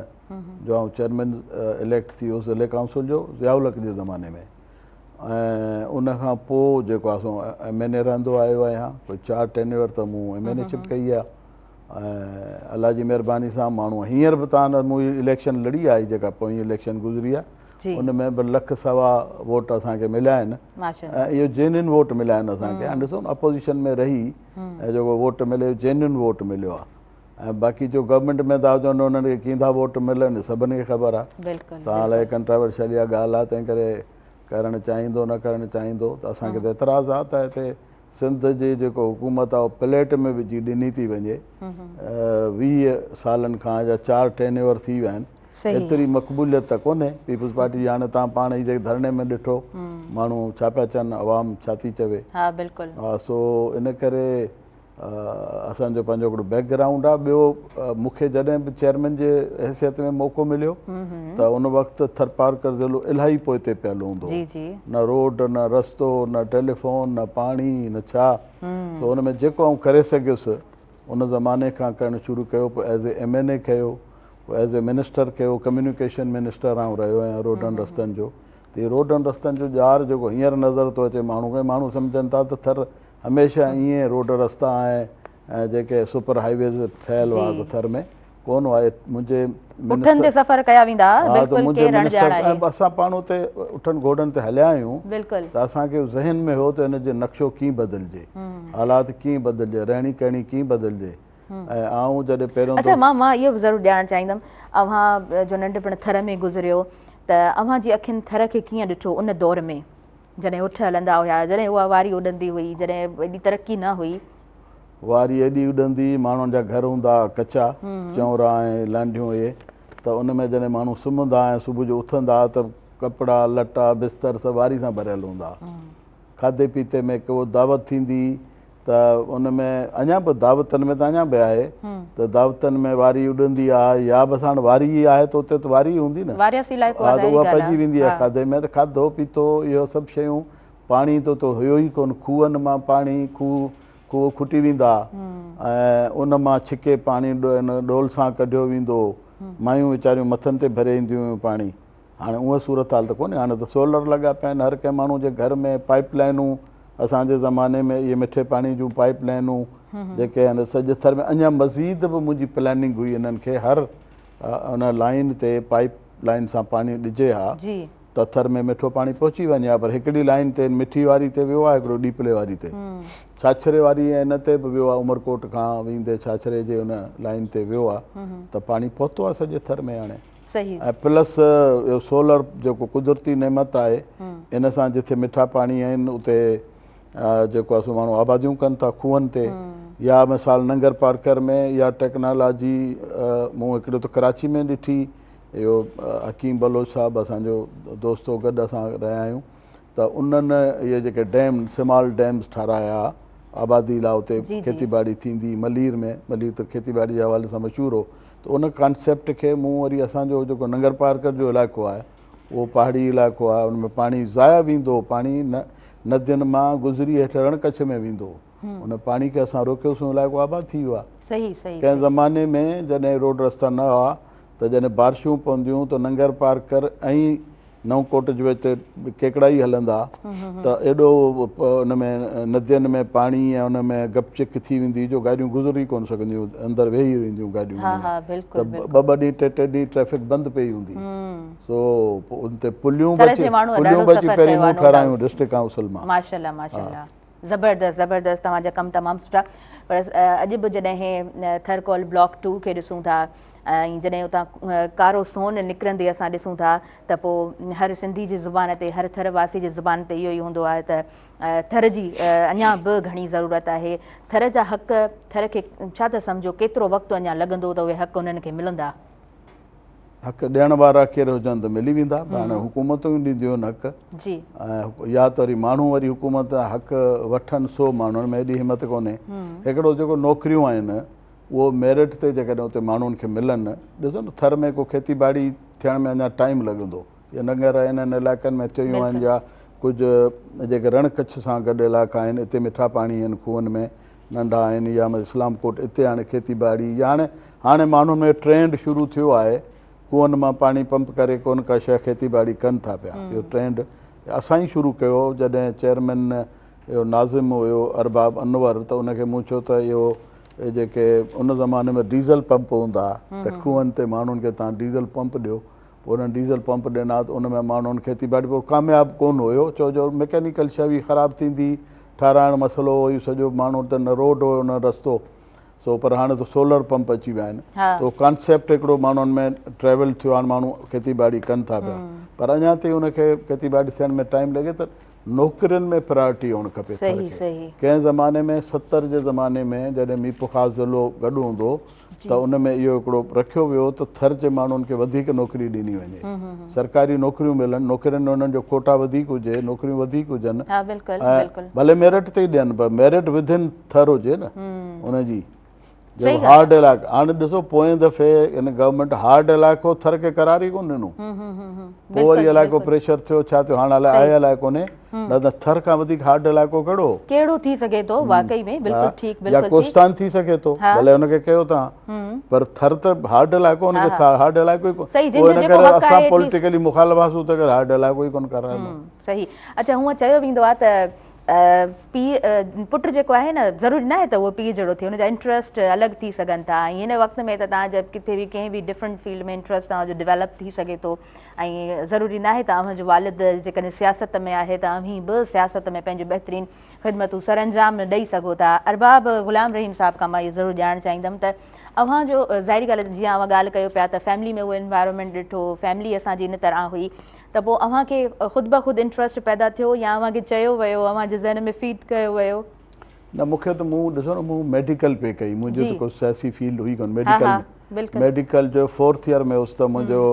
Speaker 2: جو آئون چيئرمين اليڪٽ ٿي ويس ضلعي ڪائونسل جو ضياء الحق جي زماني ۾ ۽ ان کان پوء جيڪو آهي سو ايم اين اي رهندو آيو آهيان ڪوئي چار ٽينيور ته مون ايم اين اي شپ ڪئي آهي ۽ الله جي مهرباني سان ماڻهو هينئر به تان مون اليڪشن لڙي آهي جيڪا پوئين اليڪشن گذري آهي ان ۾ به لک سوا ووٽ اسان کي مليا آهن ۽ اهو جينين ووٽ مليا آهن اسان کي هاڻي ڏسو نه اپوزيشن ۾ رهي ۽ جيڪو ووٽ ملي جينين ووٽ مليو آهي ۽ باقي جو گورنمينٽ ۾ ٿا هجن انهن کي ڪيئن ٿا ووٽ ملن سڀني کي خبر آهي
Speaker 1: بلڪل
Speaker 2: توهان لاء ڪنٽراورشل اها ڳالهه آهي تنهن ڪري ڪرڻ چاهيندو نه ڪرڻ چاهيندو ته اسان کي ته اعتراض آهي ته هتي سنڌ جي جيڪو حڪومت آهي اها پليٽ ۾ وجهي ڏني ٿي وڃي. 20 سالن کان يا 4 ٽينيور ٿي ويا آهن ايتري مقبوليت ته ڪونهي پيپلز پارٽي جي. هاڻي توهان پاڻ ئي جيڪي ڌرڻي ۾ ڏٺو ماڻهو ڇا پيا چون، عوام ڇا ٿي چوي.
Speaker 1: ها بلڪل.
Speaker 2: ها سو ان ڪري اسان جو پنهنجو هڪڙو بيڪ گرائونڊ آهي. ٻيو مون کي جڏهن به چيئرمين جي حيثيت ۾ موقعو مليو ته ان وقت ٿرپارڪر ضلعو الاهي پوئتي پيل هوندو هو، نه روڊ نه رستو نه ٽيليفون نه پاڻي نه ڇا. سو ان ۾ جيڪو آئون ڪري سگهيس ان زماني کان ڪرڻ شروع ڪيو. پوء ايز اي ايم اين اي ڪيو، پوء ايز اي منسٽر ڪيو، ڪميونيڪيشن منسٽر آئون رهيو آهيان روڊن رستن جو. ته هي روڊن رستن جو ڄار جيڪو هينئر نظر ٿو اچي ماڻهو کي، ماڻهو سمجهن ٿا ته ٿر هميشه ائين روڊ رستا ۽ جيڪي سپر هائي ويز ٺهيل هئا ٿر ۾ ڪونه هئا. منهنجي
Speaker 1: اٺن تي سفر ڪيا ويندا هئا، بلڪل ڪير اڻڄاڻ آهي.
Speaker 2: اسان پاڻ اتي اٺن گهوڙن تي هليا آهيون ته اسان کي ذهن ۾ هو ته ان جو نقشو ڪيئن بدلجي، حالات ڪيئن بدلجي، رهڻي ڪهڻي ڪيئن بدلجي. ۽ آئون جڏهن پهريون
Speaker 1: اڇا مان مان اهو به ضرور ڄاڻڻ چاهيندم اوهان جو ننڍپڻ ٿر ۾ گذريو ته اوهان جي اکين ٿر کي ڪيئن ڏٺو ان دور ۾ جڏهن اٺ هلندا هيا، جڏهن اها واري اڏندي هئي، جڏهن ايڏي ترقي نه هئي.
Speaker 2: واري ايڏي اڏندي، ماڻهن جا گهر هوندا هئا ڪچا، چونرا ۽ لانڍيون اهي ته ان ۾ جڏهن ماڻهو سمهندا ۽ صبح جو اٿندا ته ڪپڙا، لٽا، بستر سڀ واري سان ڀريل هوندا هئا. کاڌي پيتي ۾ ڪو دعوت ٿيندي ته ان ۾ اڃا به دعوتن ۾ ته اڃا به آهي ته دعوتن ۾ واري اڏندي آهي يا بس هاڻ واري ئي آهي ته اتي ته واري ئي هوندي نه.
Speaker 1: وارياسي علائقو آهي
Speaker 2: ها ته اها پئجي ويندي آهي کاڌي ۾ ته کاڌو پيتو اهو سڀ شيون پاڻي ته اتي هيو ئي ڪونه کوهن مان پاڻي کوهه کوهه کٽي ويندا ۽ ان مان ڇڪي پاڻي ڏول سان ڪڍيو ويندو هو مايون ويچاريون مٿن تي ڀري اينديون هيون پاڻي. هاڻي اها صورتحال ته ڪونهي، هاڻي ته سولر لڳا پيا آهن، هر ڪنهن ماڻهو جي گهر ۾ پائيپ لائينون، اسان جي زماني ۾ اهي مٺي پاڻي جون پائيپ لائينون جيڪي آهن سڄي ٿر ۾ اڃا مزيد به منهنجي پلاننگ هئي انهن کي هر ان لائين تي پائيپ لائين سان پاڻي ڏجي ها ته ٿر ۾ مٺو پاڻي پهچي وڃي ها پر هڪڙي لائين تي مٺي واري تي ويو آهي هڪڙو ڏيپلي واري تي ڇاڇري واري ۽ ان تي به ويو آهي عمرڪوٽ کان ويندي ڇاڇري جي ان لائين تي ويو آهي ته پاڻي پهتو آهي سڄي ٿر ۾ هاڻي.
Speaker 1: صحيح.
Speaker 2: ۽ پلس اهو سولر جيڪو قدرتي نعمت آهي ان سان جٿي مٺا پاڻي آهن اتي جيڪو آهي سو ماڻهو آباديون ڪن ٿا کوهن تي يا مثال ننگر پارڪر ۾ يا ٽيڪنالاجي مون هڪڙو ته ڪراچي ۾ ڏٺي اهو حڪيم بلوچ صاحب اسان جو دوست هو گڏ اسان رهيا آهيون ته انهن اهي جيڪي ڊيم سمال ڊيمز ٺارايا آبادي لاء اتي کيتي باڙي ٿيندي ملير ۾ ملير ته کيتي باڙي جي حوالي سان مشهور هو ته ان ڪانسيپٽ کي مون وري اسان جو جيڪو ننگر پارڪر جو علائقو آهي اهو پهاڙي علائقو آهي ان ۾ پاڻي ضايع ويندو هو پاڻي نه ندين مان گذري هيٺ رڻ ڪڇ ۾ ويندو هو ان پاڻي کي اسان روڪيوسون علائقو آباد ٿي ويو آهي
Speaker 1: صحيح صحيح
Speaker 2: ڪنهن زماني ۾ جڏهن روڊ رستا نه هئا ته جڏهن بارشون پونديون ته ننگر پارڪر ۽ نئون ڪوٽ جي وچ تي ڪيڪڙا ئي هلندا ته ايڏو ان ۾ ندين ۾ پاڻي ۽ ان ۾ گپ چڪ ٿي ويندي جو گاڏيون گذري ئي ڪونه سگهنديون اندر ويهي وينديون گاڏيون ته ٻه ٻه ڏينهن ٽي ٽي ڏينهن ٽريفڪ بند پئي هوندي سو ان تي پليون به اچي پليون به اچي پهرين مون ٺهرايون ڊسٽرڪٽ ڪائونسل مان.
Speaker 1: ماشاءالله ماشاءالله زبردست زبردست توهان جا ڪم تمام سٺا پر اڄ به جڏهن ٿر ڪول بلاڪ 2 کي ڏسون ٿا ۽ جڏهن اتان ڪارو سون نڪرندي اسان ڏسون ٿا ته پوء هر سنڌي جي زبان تي هر ٿر واسي جي زبان تي اهو ئي هوندو آهي ته ٿر جي اڃا به گهڻي ضرورت آهي ٿر جا حق ٿر کي ڇا ٿا سمجهو ڪيترو وقت اڃا لڳندو ته اهي حق انهن کي ملندا؟
Speaker 2: حق ڏيڻ وارا ڪير هجن ته ملي ويندا پر هاڻي حڪومتون ئي ڏينديون آهن حق
Speaker 1: جي
Speaker 2: ۽ يا ته وري ماڻهو وري حڪومت حق وٺن سو ماڻهن ۾ ايڏي همت ڪونهي هڪڙو جيڪو نوڪريون آهن اهو ميرٽ تي جيڪڏهن اتي ماڻهن کي ملن، ڏسو نه ٿر ۾ ڪو کيتي باڙي ٿيڻ ۾ اڃا ٽائيم لڳندو، يا ننگر انهن علائقن ۾ ٿيون آهن يا ڪجهه جيڪي رڻ ڪڇ سان گڏ علائقا آهن اتي مٺا پاڻي آهن کوهن ۾ ننڍا آهن يا اسلام ڪوٽ اتي هاڻي کيتي باڙي يا هاڻي هاڻي ماڻهن ۾ ٽرينڊ شروع ٿيو آهي کوهن مان پاڻي پمپ ڪري ڪونه ڪا شيء کيتي باڙي ڪن ٿا پيا اهو ٽرينڊ اسان ئي شروع ڪيو جڏهن چيئرمين اهو ناظم هيو ارباب انور ته ان کي مون چيو ته اهو جيڪي ان زماني ۾ ڊيزل پمپ هوندا ته کوهن تي ماڻهن کي تان ڊيزل پمپ ڏيو پوء انهن ڊيزل پمپ ڏنا ته ان ۾ ماڻهن کيتي باڙي پوء ڪامياب ڪونه هيو ڇو جو مڪينيڪل شيء هئي خراب ٿيندي ٺهرائڻ مسئلو هو سڄو ماڻهو ته نه روڊ هيو نه رستو سو پر هاڻي ته سولر پمپ اچي ويا آهن ته ڪانسيپٽ هڪڙو ماڻهن ۾ ٽريول ٿيو هاڻي ماڻهو کيتي باڙي ڪن ٿا پيا پر اڃا تائين ان کي کيتي باڙي ٿيڻ ۾ ٽائيم لڳي ته نوڪرين ۾ پرائرٽي هئڻ کپي ٿر کي. ڪنهن زماني ۾ 70 جي زماني ۾ جڏهن ميرپورخاص ضلعو گڏ هوندو ته ان ۾ اهو هڪڙو رکيو ويو ته ٿر جي ماڻهن کي وڌيڪ نوڪري ڏني وڃي، سرڪاري نوڪريون ملن، نوڪرين ۾ انهن جو ڪوٽا وڌيڪ هجي، نوڪريون وڌيڪ هجن ۽ ڀلي ميرٽ تي ئي ڏين پر ميرٽ ودن ٿر هجي نه ان جي. جيڪو هارڊ علائقو هاڻي ڏسو پوئين دفعي هن گورنمينٽ هارڊ علائقو ٿر کي قرار ئي ڪونه ڏنو پوء وري علائقو پريشر ٿيو ڇا ٿيو هاڻ الائي آهي الائي ڪونهي نه ته ٿر کان وڌيڪ هارڊ علائقو ڪهڙو
Speaker 1: ڪهڙو ٿي سگهي ٿو واقعي ۾ بلڪل ٺيڪ بلڪل
Speaker 2: يا ڪوستان ٿي سگهي ٿو ڀلي ان کي ڪيو تان پر ٿر ته هارڊ علائقو ان کي هارڊ علائقو ئي
Speaker 1: صحيح جن جو جيڪو حق
Speaker 2: آهي اسان پوليٽيڪلي مخالف آسون ته هارڊ علائقو ئي ڪونه قرار ڏنو
Speaker 1: صحيح اچها هونء چيو ويندو آهي ته پيء پٽ جيڪو آهي نه ضروري ناهي ته اهو پيء جهڙو ٿئي ان جا انٽرسٽ الڳ ٿي سگهن ٿا ۽ هن وقت ۾ ته توهان جب ڪٿي به ڪنهن به ڊفرنٽ فيلڊ ۾ انٽرسٽ توهان جو ڊيولپ ٿي سگهي ٿو ۽ ضروري ناهي ته اوهان جو والد جيڪڏهن سياست ۾ آهي ته اوهين به سياست ۾ پنهنجون بهترين خدمتون سرانجام ڏئي سگهو ٿا. ارباب غلام رحيم صاحب کان مان اهو ضرور ڄاڻڻ چاهيندم ته اوهان جو ظاهري ڳالهه جيئن اوهان ڳالهه ڪيو پيا ته فيملي ۾ اهو انوائرمينٽ ڏٺو فيملي اسان جي ان طرح هئي ته پوء اوهان کي خود بخود انٽرسٽ پيدا ٿيو يا اوهان کي چيو ويو اوهان جي ذهن ۾ فيڊ ڪيو ويو؟
Speaker 2: نه مون کي ته مون ڏسو نه مون ميڊيڪل پئي ڪئي منهنجو ته ڪو سياسي فيلڊ هئي ڪونه ميڊيڪل ميڊيڪل جو فورٿ ايئر ۾ هوس ته منهنجو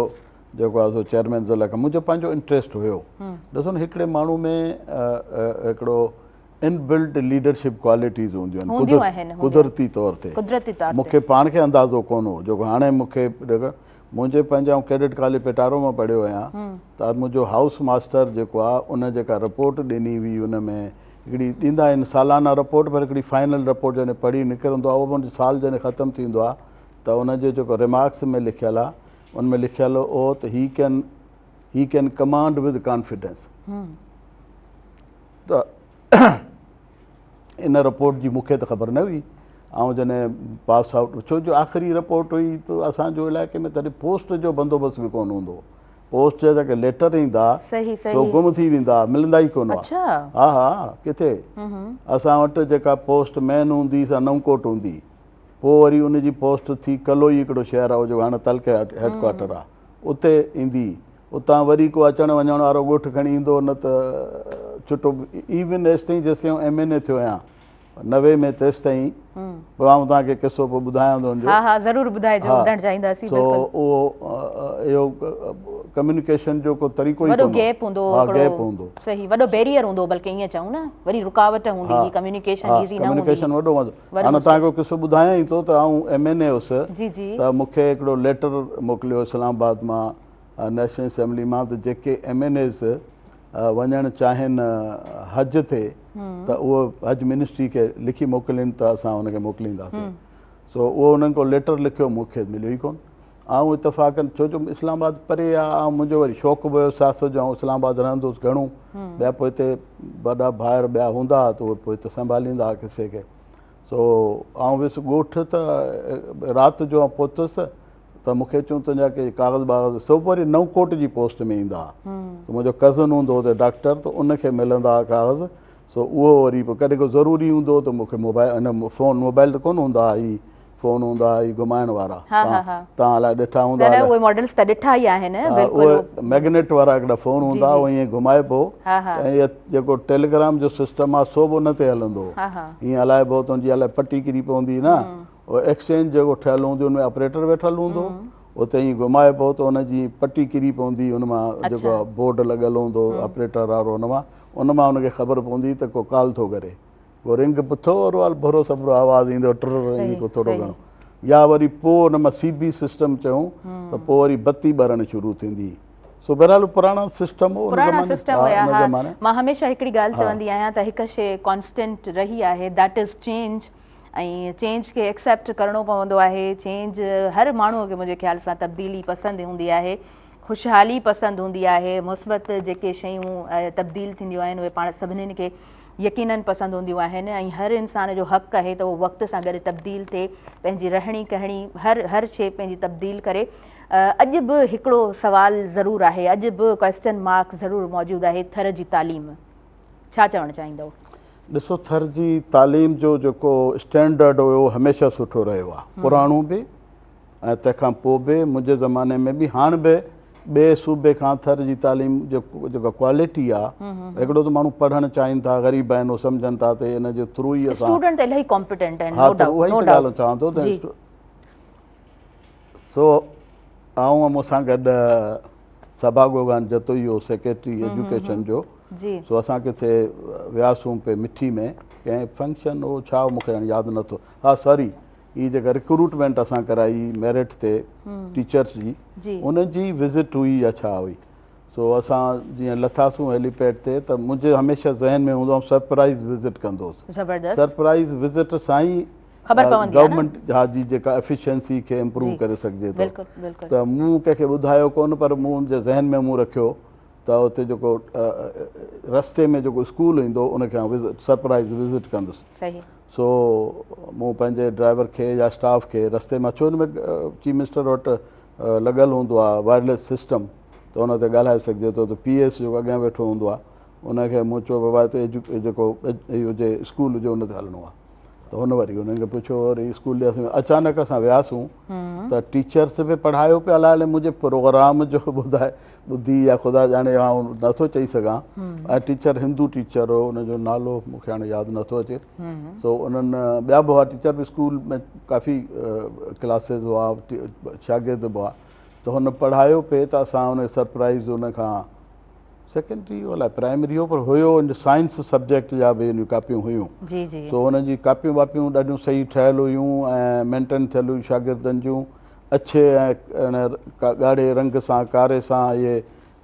Speaker 2: جيڪو آهي سو چيئرمين ضلع کان منهنجو پنهنجو انٽريسٽ هيو ڏسو نه هڪڙي ماڻهو ۾ هڪڙو ان بلٽ ليڊرشپ ڪوالٽيز هونديون آهن قدرتي طور تي مون کي پاڻ کي اندازو ڪونه هو جيڪو هاڻي مون کي منهنجي پنهنجي آئون ڪيڊٽ ڪاليج پيٽارو مان پڙهيو آهيان ته منهنجو هائوس ماستر جيڪو آهي ان جيڪا رپورٽ ڏني هئي ان ۾ هڪڙي ڏيندا آهن سالانه رپورٽ پر هڪڙي فائنل رپورٽ جڏهن پڙهي نڪرندو آهي اهو به سال جڏهن ختم ٿيندو آهي ته ان جي جيڪو ريمارڪس ۾ لکيل آهي ان ۾ لکيل هو ته he can he can command with confidence ته ان رپورٽ جي مون کي ته خبر نه هئي. آئون جڏهن پاس آئوٽ ڇو جو آخري رپورٽ هئي ته اسان جو علائقي ۾ تڏهن پوسٽ جو بندوبست به ڪونه هوندو هو. پوسٽ جا جيڪي ليٽر ايندا سو گم ٿي ويندا ملندا ئي ڪونه هئا. ها ها ڪٿي اسان وٽ جيڪا پوسٽ مين هوندي سا نئون ڪوٽ هوندي پوء وري ان جي پوسٽ ٿي ڪلوئي هڪڙو شهر آهي جو هاڻي تعلقي هيڊ ڪوارٽر آهي اتي ايندي اتان وري ڪو اچڻ وڃڻ وارو ڳوٺ کڻي ايندو نه ته ڇٽو ايون ايستائين جيستائين آئون ايم اين اي ٿيو آهيان 90 ۾ تيستائين پوء آئون توهان کي قصو پوء ٻڌايان ٿو ان جو.
Speaker 1: ها ها ضرور ٻڌائجو ٻڌڻ چاهينداسين
Speaker 2: بلڪل. سو اهو اهو ڪميونيڪيشن جو ڪو طريقو ئي
Speaker 1: وڏو گيپ هوندو
Speaker 2: هو گيپ هوندو
Speaker 1: صحيح وڏو بيريئر هوندو بلڪه ائين چئون نه وڏي رڪاوٽ هوندي هئي ڪميونيڪيشن ايزي نه هوندي
Speaker 2: ڪميونيڪيشن وڏو هاڻي توهان کي قصو ٻڌايان ئي ٿو ته آئون ايم اين اي هوس ته مون کي هڪڙو ليٽر موڪليو اسلام آباد مان نيشنل اسيمبلي مان ته جيڪي ايم اين ايز وڃڻ چاهين حج تي ته اهو حج منسٽري کي لکي موڪلين ته اسان ان کي موڪلينداسين سو اهو انهن ڪو ليٽر لکيو مون کي مليو ئي ڪون آئون اتفاقن ڇو جو اسلام آباد پري آ آئون منهنجو وري شوق به هيو سياست جو آئون اسلام آباد رهندو هوس گهڻو ٻيا پوء هتي وڏا ڀائر ٻيا هوندا هئا ته اهي پوء هتي سنڀاليندا هئا قصي کي سو آئون ويس ڳوٺ ته رات جو آئون پهتس ته مون کي چيون تنهنجا ڪي ڪاغذ باغذ سو وري نئون ڪوٽ جي پوسٽ ۾ ايندا هئا ته منهنجو ڪزن هوندو هو ڊاڪٽر ته ان کي ملندا هئا ڪاغذ سو اهو وري پوء ڪڏهن ڪو ضروري هوندو هو ته مون کي موبائل ان فون موبائل ته ڪونه هوندا هئا هي فون هوندا هئا هي گهمائڻ وارا تان الائي ڏٺا هوندا
Speaker 1: نه اهي ماڊلز ته ڏٺا ئي آهن
Speaker 2: بلڪل اهي ميگنيٽ وارا هڪڙا فون هوندا هئا ائين گهمائبو ۽ جيڪو ٽيليگرام جو سسٽم آهي سو به ان تي هلندو هو ائين هلائبو ته ان جي الائي پٽي ڪري پوندي نه اهو ايڪسچينج جيڪو ٺهيل هوندو ان ۾ آپريٽر ويٺل هوندو اتي ائين گهمائبو ته ان جي پٽي ڪري پوندي ان مان جيڪو بورڊ لڳل هوندو آپريٽر وارو ان مان ان مان ان کي خبر پوندي ته ڪو ڪال ٿو ڪري پوء رنگ به ٿورو ڀرو سڀرو آواز ايندو ٽر ائين ڪو ٿورو گهڻو يا وري پوء ان مان سي بي سسٽم چئون ته پوء وري بتي ٻرڻ شروع ٿيندي سو بهرحال پراڻا سسٽم هو
Speaker 1: پراڻا سسٽم هيا ها مان هميشه هڪڙي ڳالهه چوندي آهيان ته هڪ شي ڪانسٽنٽ رهي آهي that is change ۽ change کي ايڪسيپٽ ڪرڻو پوندو آهي چينج هر ماڻهو کي منهنجي خيال سان تبديلي پسند هوندي آهي خوشحالي پسند هوندي آهي مثبت جيڪي شيون تبديل ٿينديون آهن اهي پاڻ سڀني کي يقينن پسند هونديون آهن ۽ هر انسان جو حق آهي ته اهو وقت سان گڏ تبديل ٿئي پنهنجي رهڻي ڪهڻي هر هر شي پنهنجي تبديل ڪري اڄ به هڪڙو سوال ضرور آهي اڄ به ڪويسچن مارڪ ضرور موجود آهي ٿر جي تعليم ڇا چوڻ چاهيندو؟
Speaker 2: ڏسو ٿر جي تعليم جو جيڪو اسٽينڊرڊ هيو هميشه سٺو رهيو آهي پراڻو به ۽ تنهن کان پوء به منهنجي زماني ۾ به هاڻ به ٻئي صوبي کان ٿر جي تعليم جيڪا ڪوالٽي آ هڪڙو ته ماڻهو پڙهڻ چاهين ٿا غريب آهن اهو سمجهن ٿا ته ان جي ٿرو ئي اسان
Speaker 1: اسٽوڊنٽ ته الاهي ڪامپيٽنٽ آهن نو ڊائوٽ
Speaker 2: اها ئي ته ڳالهه چوان ٿو ته سو آئون مون سان گڏ سڀا گوگان جتوئي هو سيڪريٽري ايجوڪيشن جو سو اسان ڪٿي وياسون پي مٺي ۾ ڪنهن فنڪشن هو ڇا هو مونکي هاڻي ياد نٿو ها سوري هي جيڪا رڪروٽمينٽ اسان ڪرائي ميرٽ تي ٽيچرس جي ان جي وزٽ هئي يا ڇا هئي سو اسان جيئن لٿاسون هيلي پيڊ تي ته منهنجي هميشه ذهن ۾ هوندو آئون سرپرائز وزٽ ڪندو هوس
Speaker 1: زبردست
Speaker 2: سرپرائز وزٽ سان ئي
Speaker 1: خبر پوندي آهي نه
Speaker 2: گورنمينٽ ها جي جيڪا افيشنسي کي امپروو ڪري سگهجي ٿو
Speaker 1: بلڪل بلڪل
Speaker 2: ته مون ڪنهن کي ٻڌايو ڪونه پر مون منهنجي ذهن ۾ مون رکيو ته اتي جيڪو رستي ۾ جيڪو اسڪول ايندو ان کي آئون سرپرائز وزٽ ڪندس
Speaker 1: صحيح
Speaker 2: سو مون پنهنجي ڊرائيور کي يا اسٽاف کي رستي مان ڇو ان ۾ چيف منسٽر وٽ لڳل هوندو آهي وائرليس سسٽم ته ان تي ڳالهائي سگهجي ٿو ته پي ايس جيڪو اڳيان ويٺو هوندو آهي ان کي مون چيو بابا هتي جيڪو هجي اسڪول هجي ان تي هلڻو آهي ته هن وري انهن کي پڇيو وري اسڪول ڏي اسان اچانڪ اسان وياسون ته ٽيچرس به پڙهايو پيا الائي منهنجي پروگرام جو ٻڌائي ٻڌي يا خدا ڄاڻي آئون نٿو چئي سگهان ۽ ٽيچر هندو ٽيچر هو ان جو نالو مون کي هاڻي ياد نٿو اچي سو انهن ٻيا به هئا ٽيچر به اسڪول ۾ ڪافي ڪلاسز هئا شاگرد به هئا ته هن پڙهايو پئي ته اسان ان سرپرائز ان کان سيڪنڊري هو الائي پرائمري هو پر هيو ان سائنس سبجيڪٽ جا به ان جون ڪاپيون هيون
Speaker 1: جي جي
Speaker 2: سو ان جي ڪاپيون واپيون ڏاڍيون صحيح ٺهيل هيون ۽ مينٽين ٿيل هيون شاگردن جون اڇي ۽ ڳاڙهي رنگ سان ڪاري سان اهي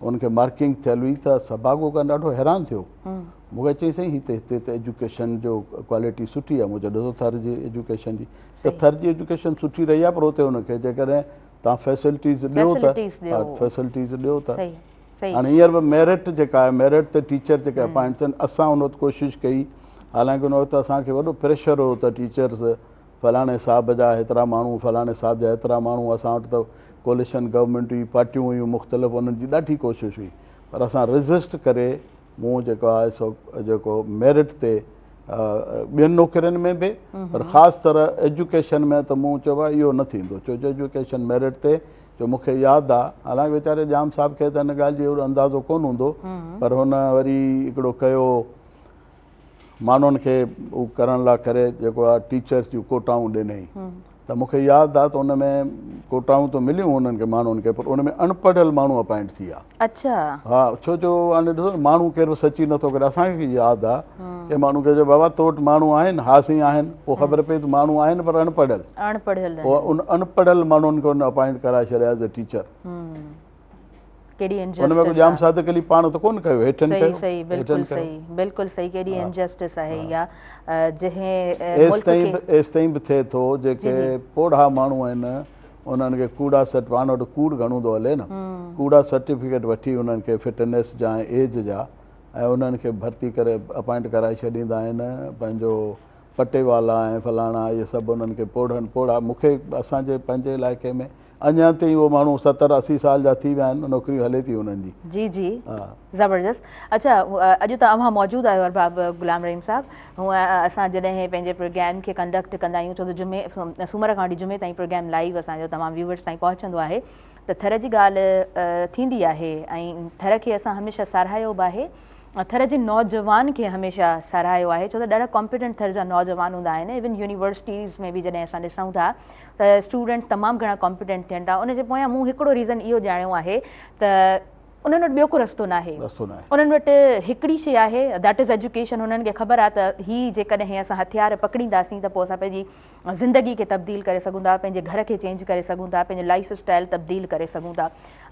Speaker 2: ان کي مارڪنگ ٿيل هئي ته سڀاڳو ڪن ڏاڍو حيران ٿيو مون کي چئي سائين هتي هتي ته ايجوڪيشن جو ڪوالٽي سٺي آهي مون چيو ڏسو ٿر جي ايجوڪيشن جي ته ٿر جي ايجوڪيشن سٺي رهي آهي پر اتي ان کي جيڪڏهن تان فيسلٽيز ڏيو ته فيسلٽيز ڏيو ته هاڻي هينئر به ميرٽ جيڪا آهي ميرٽ تي ٽيچر جيڪي اپائنٽ ٿين اسان ان وقت ڪوشش ڪئي حالانڪه ان وقت اسان کي وڏو پريشر هو ته ٽيچرز فلاڻي صاحب جا هيترا ماڻهو فلاڻي صاحب جا هيترا ماڻهو اسان وٽ ته ڪوليشن گورنمينٽ هئي پارٽيون هيون مختلف انهن جي ڏاڍي ڪوشش هئي پر اسان ريزسٽ ڪري مون جيڪو آهي سو جيڪو ميرٽ تي ٻين نوڪرين ۾ به پر خاص طرح ايجوڪيشن ۾ ته مون چيو اهو نه ٿيندو ڇو جو ايجوڪيشن ميرٽ تي جو مون کي ياد آ حالانڪ ويچاري ڄام صاحب کي ته هن ڳالهه جو اهڙو اندازو ڪونه هوندو پر هن وري هڪڙو ڪيو ماڻهن کي هو ڪرڻ لاء ڪري جيڪو آ ٽيچرس جون ڪوٽائون ڏنئي ته مون کي ياد آ ته ان ۾ ڪوٽائون ته مليون انهن کي ماڻهن کي پر ان ۾ اڻپڙهيل ماڻهو اپائنٽ ٿي ويا.
Speaker 1: اڇا.
Speaker 2: ها ڇو جو هاڻي ڏسو نه ماڻهو ڪير به سچي نٿو ڪري اسان کي ياد آ ڪي ماڻهو کي چيو بابا تو وٽ ماڻهو آهن ها سائين آهن پوء خبر پئي ته ماڻهو آهن پر اڻپڙهيل.
Speaker 1: اڻپڙهيل.
Speaker 2: پوء ان اڻپڙهيل ماڻهن کي ان اپائنٽ ڪرائي ڇڏيا ايز اي ٽيچر.
Speaker 1: ڪيڏي
Speaker 2: ان ۾
Speaker 1: انجسٽس
Speaker 2: ڄام
Speaker 1: آ.
Speaker 2: صادق علي پاڻ ته ڪونه ڪيو هيٺن
Speaker 1: صحيح
Speaker 2: ڪيو
Speaker 1: صحيح
Speaker 2: هيٺن
Speaker 1: بلڪل
Speaker 2: ڪيو
Speaker 1: صحيح بلڪل صحيح ڪيڏي
Speaker 2: ها
Speaker 1: انجسٽس آهي اها جنهن
Speaker 2: ايس
Speaker 1: ملڪ
Speaker 2: تائين
Speaker 1: کي
Speaker 2: به ايس تائين به ٿئي ٿو
Speaker 1: جي
Speaker 2: جيڪي
Speaker 1: جي
Speaker 2: پوڙها ماڻهو آهن انهن کي ڪوڙا سرٽ پاڻ وٽ ڪوڙ گهڻو ٿو هلي نه ڪوڙا سرٽيفڪيٽ وٺي انهن کي فٽنيس جا ۽ ايج جا ۽ انهن کي ڀرتي ڪري اپائنٽ ڪرائي ڇڏيندا آهن پنهنجو پٽيوالا ۽ فلاڻا اهي سڀ انهن کي پوڙهن پوڙها مونکي اسان جي پنهنجي علائقي ۾ اڃا تائين اهو ماڻهو ستر 80 سال جا ٿي ويا آهن نوڪري هلي ٿي انهن جي.
Speaker 1: جي جي زبردست اڇا اڄ ته اوهان موجود آهيو ارباب غلام رحيم صاحب هونء اسان جڏهن پنهنجي پروگرام کي ڪنڊڪٽ ڪندا آهيون ڇو ته جمعي سومر کان وٺي جمعي تائين پروگرام لائيو اسان جو تمام ويورز تائين پهچندو آهي ته ٿر جي ڳالهه ٿيندي آهي ۽ ٿر کي اسان هميشه ساراهيو به آهي ٿر جي نوجوان کي هميشه ساراهيو آهي ڇو ته ڏاڍا ڪامپيٽنٽ ٿر جا نوجوان هوندا آهن ايون يونيورسٽيز ۾ به جڏهن اسان ڏسون ٿا ته اسٽوڊنٽ تمام گهڻا ڪامپيٽنٽ ٿين ٿا ان جي پويان مون هڪڙو ريزن اهو ڄاڻيو آهي ته انهن وٽ ٻيو ڪو رستو ناهي انهن وٽ هڪڙي شي آهي that is education انهن کي خبر آهي ته هي جيڪڏهن اسان هٿيار پڪڙينداسين ته پوء اسان پنهنجي زندگي کي تبديل ڪري سگهون ٿا پنهنجي گهر کي چينج ڪري سگهون ٿا پنهنجو لائف اسٽائل تبديل ڪري سگهون ٿا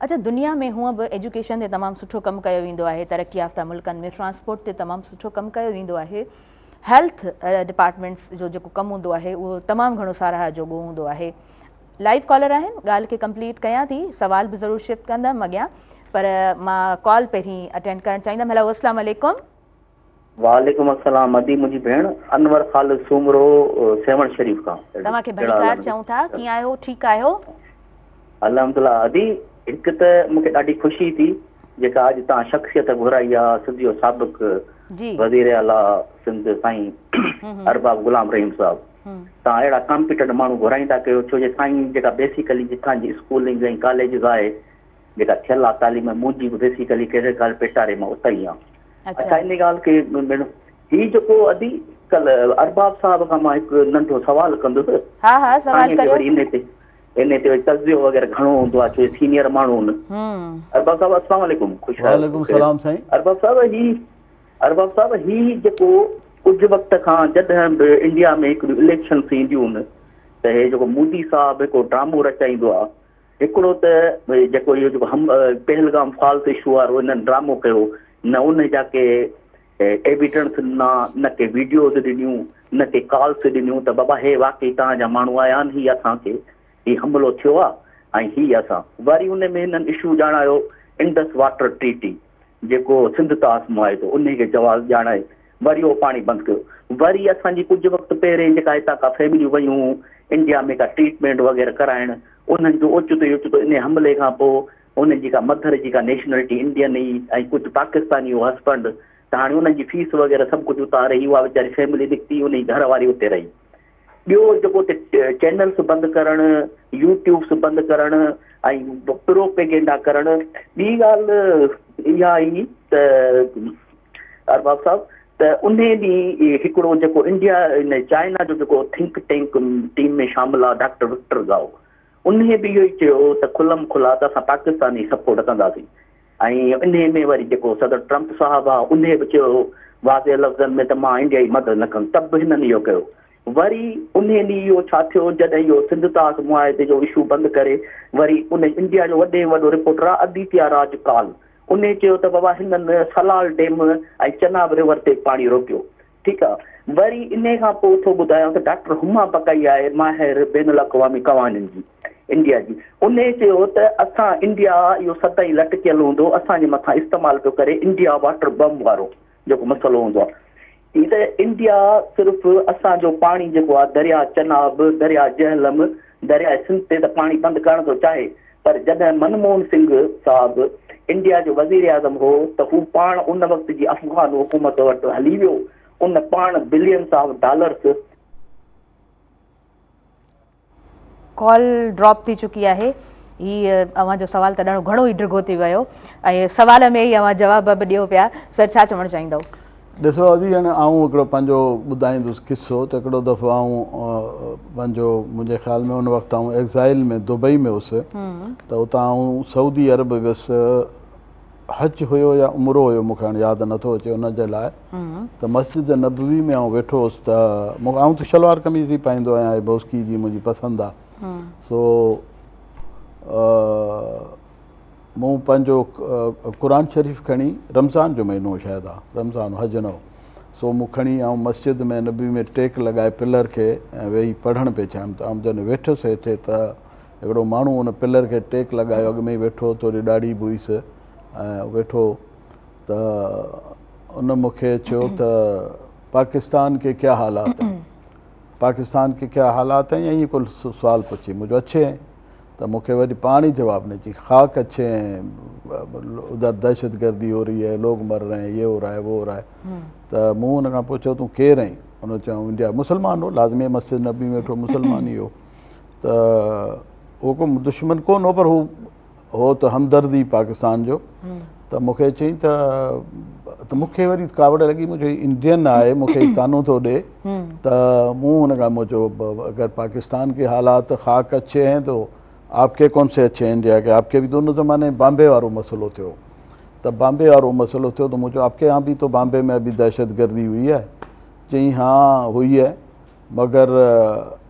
Speaker 1: اڇا دنيا ۾ هونء به ايجوڪيشن تي تمام سٺو ڪم ڪيو ويندو آهي ترقي يافته ملڪن ۾ ٽرانسپورٽ تي تمام سٺو ڪم ڪيو ويندو آهي هيلٿ ڊپارٽمينٽس جو جيڪو ڪم هوندو آهي اهو تمام گهڻو ساراهه جوڳو هوندو آهي. لائيو ڪالر آهن ڳالهه کي ڪمپليٽ ڪيان ٿي سوال به ضرور شفٽ ڪندم اڳيان پر مان ڪال پهرين اٽينڊ ڪرڻ چاهيندم هيلو اسلام عليڪم.
Speaker 5: وعليڪم السلام ادي منهنجي ڀيڻ انور خالد سومرو سيوهڻ شريف کان.
Speaker 1: توهان کي ڀليڪار چئون ٿا ڪيئن آهيو ٺيڪ آهيو.
Speaker 5: الحمدلله ادي هڪ ته مونکي ڏاڍي خوشي ٿي جيڪا اڄ توهان شخصيت گهرائي آ سنڌ جو سابق وزير اعليٰ سنڌ سائين ارباب غلام رحيم صاحب توهان اهڙا ڪامپيٽنٽ ماڻهو گهرائيندا ڪيو ڇو جو سائين جيڪا بيسيڪلي جتان جي اسڪولنگ ۽ ڪاليجز آهي جيڪا ٿيل آ تعليم منهنجي به بيسيڪلي ڪيڊٽ ڪاليج پيٽاري مان اتان ئي آ. اڇا ان ڳالهه کي ڀيڻ هي جيڪو ادي ڪل ارباب صاحب کان مان هڪ ننڍو سوال ڪندس.
Speaker 1: ها ها سوال ڪريو.
Speaker 5: وري ان تي ان تي تجزيو وغيره گهڻو هوندو آ ڇو سينيئر ماڻهو آهن. ارباب صاحب السلام عليڪم.
Speaker 2: خوش وعليڪم السلام سائين.
Speaker 5: ارباب صاحب هي ارباب صاحب هي جيڪو ڪجهه وقت کان جڏهن به انڊيا ۾ هڪڙيون اليڪشنس اينديون آهن ته هي جيڪو مودي صاحب هڪڙو ڊرامو رچائيندو آ هڪڙو ته جيڪو اهو جيڪو هم پهلگام فالس اشو وارو هنن ڊرامو ڪيو نه ان جا ڪي ايويڊنس ڏنا نه ڪي ويڊيوز ڏنيون نه ڪي ڪالس ڏنيون ته بابا هي واقعي توهان جا ماڻهو آيا آهن هي اسان کي هي حملو ٿيو آ ۽ هي اسان وري ان ۾ هنن اشو ڄاڻايو انڊس واٽر ٽريٽي جيڪو سنڌ طاس معاهدو انهي کي جواز ڄاڻائي وري اهو پاڻي بند ڪيو. وري اسان جي ڪجهه وقت پهرين جيڪا هتان کان فيمليون ويون انڊيا ۾ ڪا ٽريٽمينٽ وغيره ڪرائڻ انهن جو اوچتو ئي اوچتو انهي حملي کان پوء انهن جي ڪا مڌر جي ڪا نيشنلٽي انڊين هئي ۽ ڪجهه پاڪستاني هو هسبنڊ ته هاڻي انهن جي فيس وغيره سڀ ڪجهه اتان رهي اها ويچاري فيملي نڪتي انهي گهر واري اتي رهي. ٻيو جيڪو اتي چينلس بند ڪرڻ، يوٽيوبس بند ڪرڻ ۽ پروپيگينڊا ڪرڻ. ٻي ڳالهه اها آئي ته ارباب صاحب ته انهي ڏينهن هڪڙو جيڪو انڊيا ان چائنا جو جيڪو ٿنڪ ٽينڪ ٽيم ۾ شامل آهي ڊاڪٽر وڪٽر گائو انهي به اهو ئي چيو ته کلم کلا ته اسان پاڪستان جي سپورٽ ڪنداسين. ۽ انهيء ۾ وري جيڪو صدر ٽرمپ صاحب آ، انهيء به چيو هو واضح لفظن ۾ ته مان انڊيا جي مدد نه ڪندس، ته به هنن اهو ڪيو. وري انهيء ڏينهن اهو ڇا ٿيو، جڏهن اهو سنڌ طاس معاهدي جو اشو بند ڪري وري ان انڊيا جو وڏي ۾ وڏو رپورٽر آ اديتيا راج ڪال، انهيء چيو ته بابا هنن سلال ڊيم ۽ چناب ريور تي پاڻي روڪيو. ٺيڪ آ. وري انهي کان پوء ٿو ٻڌايان ته ڊاڪٽر هما بقائي آهي ماهر بين الاقوامي قوانين جي انڊيا جي انهي چيو ته اسان انڊيا اهو سدائين لٽڪيل هوندو اسان جي مٿان استعمال پيو ڪري انڊيا واٽر بم وارو جيڪو مسئلو هوندو آ هي ته انڊيا صرف اسان جو پاڻي جيڪو آ دريا چناب دريا جهلم دريا سنڌ تي ته پاڻي بند ڪرڻ ٿو چاهي پر جڏهن منموهن سنگهه صاحب انڊيا جو وزيراعظم هو ته هو پاڻ ان وقت جي افغان حڪومت وٽ هلي ويو، ان پاڻ billions of dollars.
Speaker 1: Call drop ٿي چڪي آهي. هي اوهان جو سوال ته ڏاڍو گهڻو ئي ڊگهو ٿي ويو ۽ سوال ۾ ئي اوهان جواب به ڏيو پيا. سر ڇا چوڻ چاهيندؤ؟
Speaker 2: ڏسو ادي هاڻي آئون هڪڙو پنهنجو ٻڌائيندس قصو ته هڪڙو دفعو آئون پنهنجو منهنجي خيال ۾ ان وقت آئون ايگزائل ۾ دبئي ۾ هوس ته اتان آئون سعودي عرب ويس حج هيو يا عمرو هيو مونکي هاڻي ياد نٿو اچي ان جي لاء ته مسجد نبوي ۾ آئون ويٺو هوس ته آئون ته شلوار قميص ئي پائيندو آهيان ۽ بوسڪي جي منهنجي پسند آهي سو مون پنهنجو قرآن شريف کڻي رمضان جو مهينو هو شايد ها رمضان حج نه هو سو مون کڻي آئون مسجد ۾ نبي ۾ ٽيڪ لڳائي پلر کي ۽ ويهي پڙهڻ پئي چاهيم ته آئون جڏهن ويٺس هيٺ ته هڪڙو ماڻهو ان پلر کي ٽيڪ لڳايو اڳ ۾ ئي ويٺو هو ٿوري ڏاڙهي به هئس ۽ ويٺو ته ان مون کي چيو ته پاڪستان ڪي ڪيا حالات هين پاڪستان ڪي ڪيا حالات هين ائين ڪو سوال پڇي مون چيو اڇي هين ته مون کي وري پاڻ ئي جواب ڏني چي خاڪ اڇي هين ادھر دهشت گردي هو رهي هي لوگ مر رهي هين يي هو رها هي وو هو رها هي ته مون ان کان پڇيو تون ڪير آهين ان چيو آئون انڊيا مسلمان هو لازمي مسجد نبي ۾ ويٺو مسلمان ئي هو ته هو ڪو دشمن ڪونه هو پر هو هو ته همدرد ئي پاڪستان جو ته مون کي چيائين ته ته مون کي وري ڪاوڙ لڳي مون چيو انڊين آهي مون کي طعنو ٿو ڏي ته مون هن کان مون چيو اگر پاڪستان ڪي حالات خاڪ اڇي هين تو آپ ڪي ڪون سي اڇي انڊيا ڪي آپ ڪي به تو ان زماني بامبي وارو مسئلو ٿيو ته بامبي وارو مسئلو ٿيو ته مون چيو آپ ڪي يهان به تو بامبي ۾ ابي دهشت گردي هئي هي چيائين ها هئي هي مگر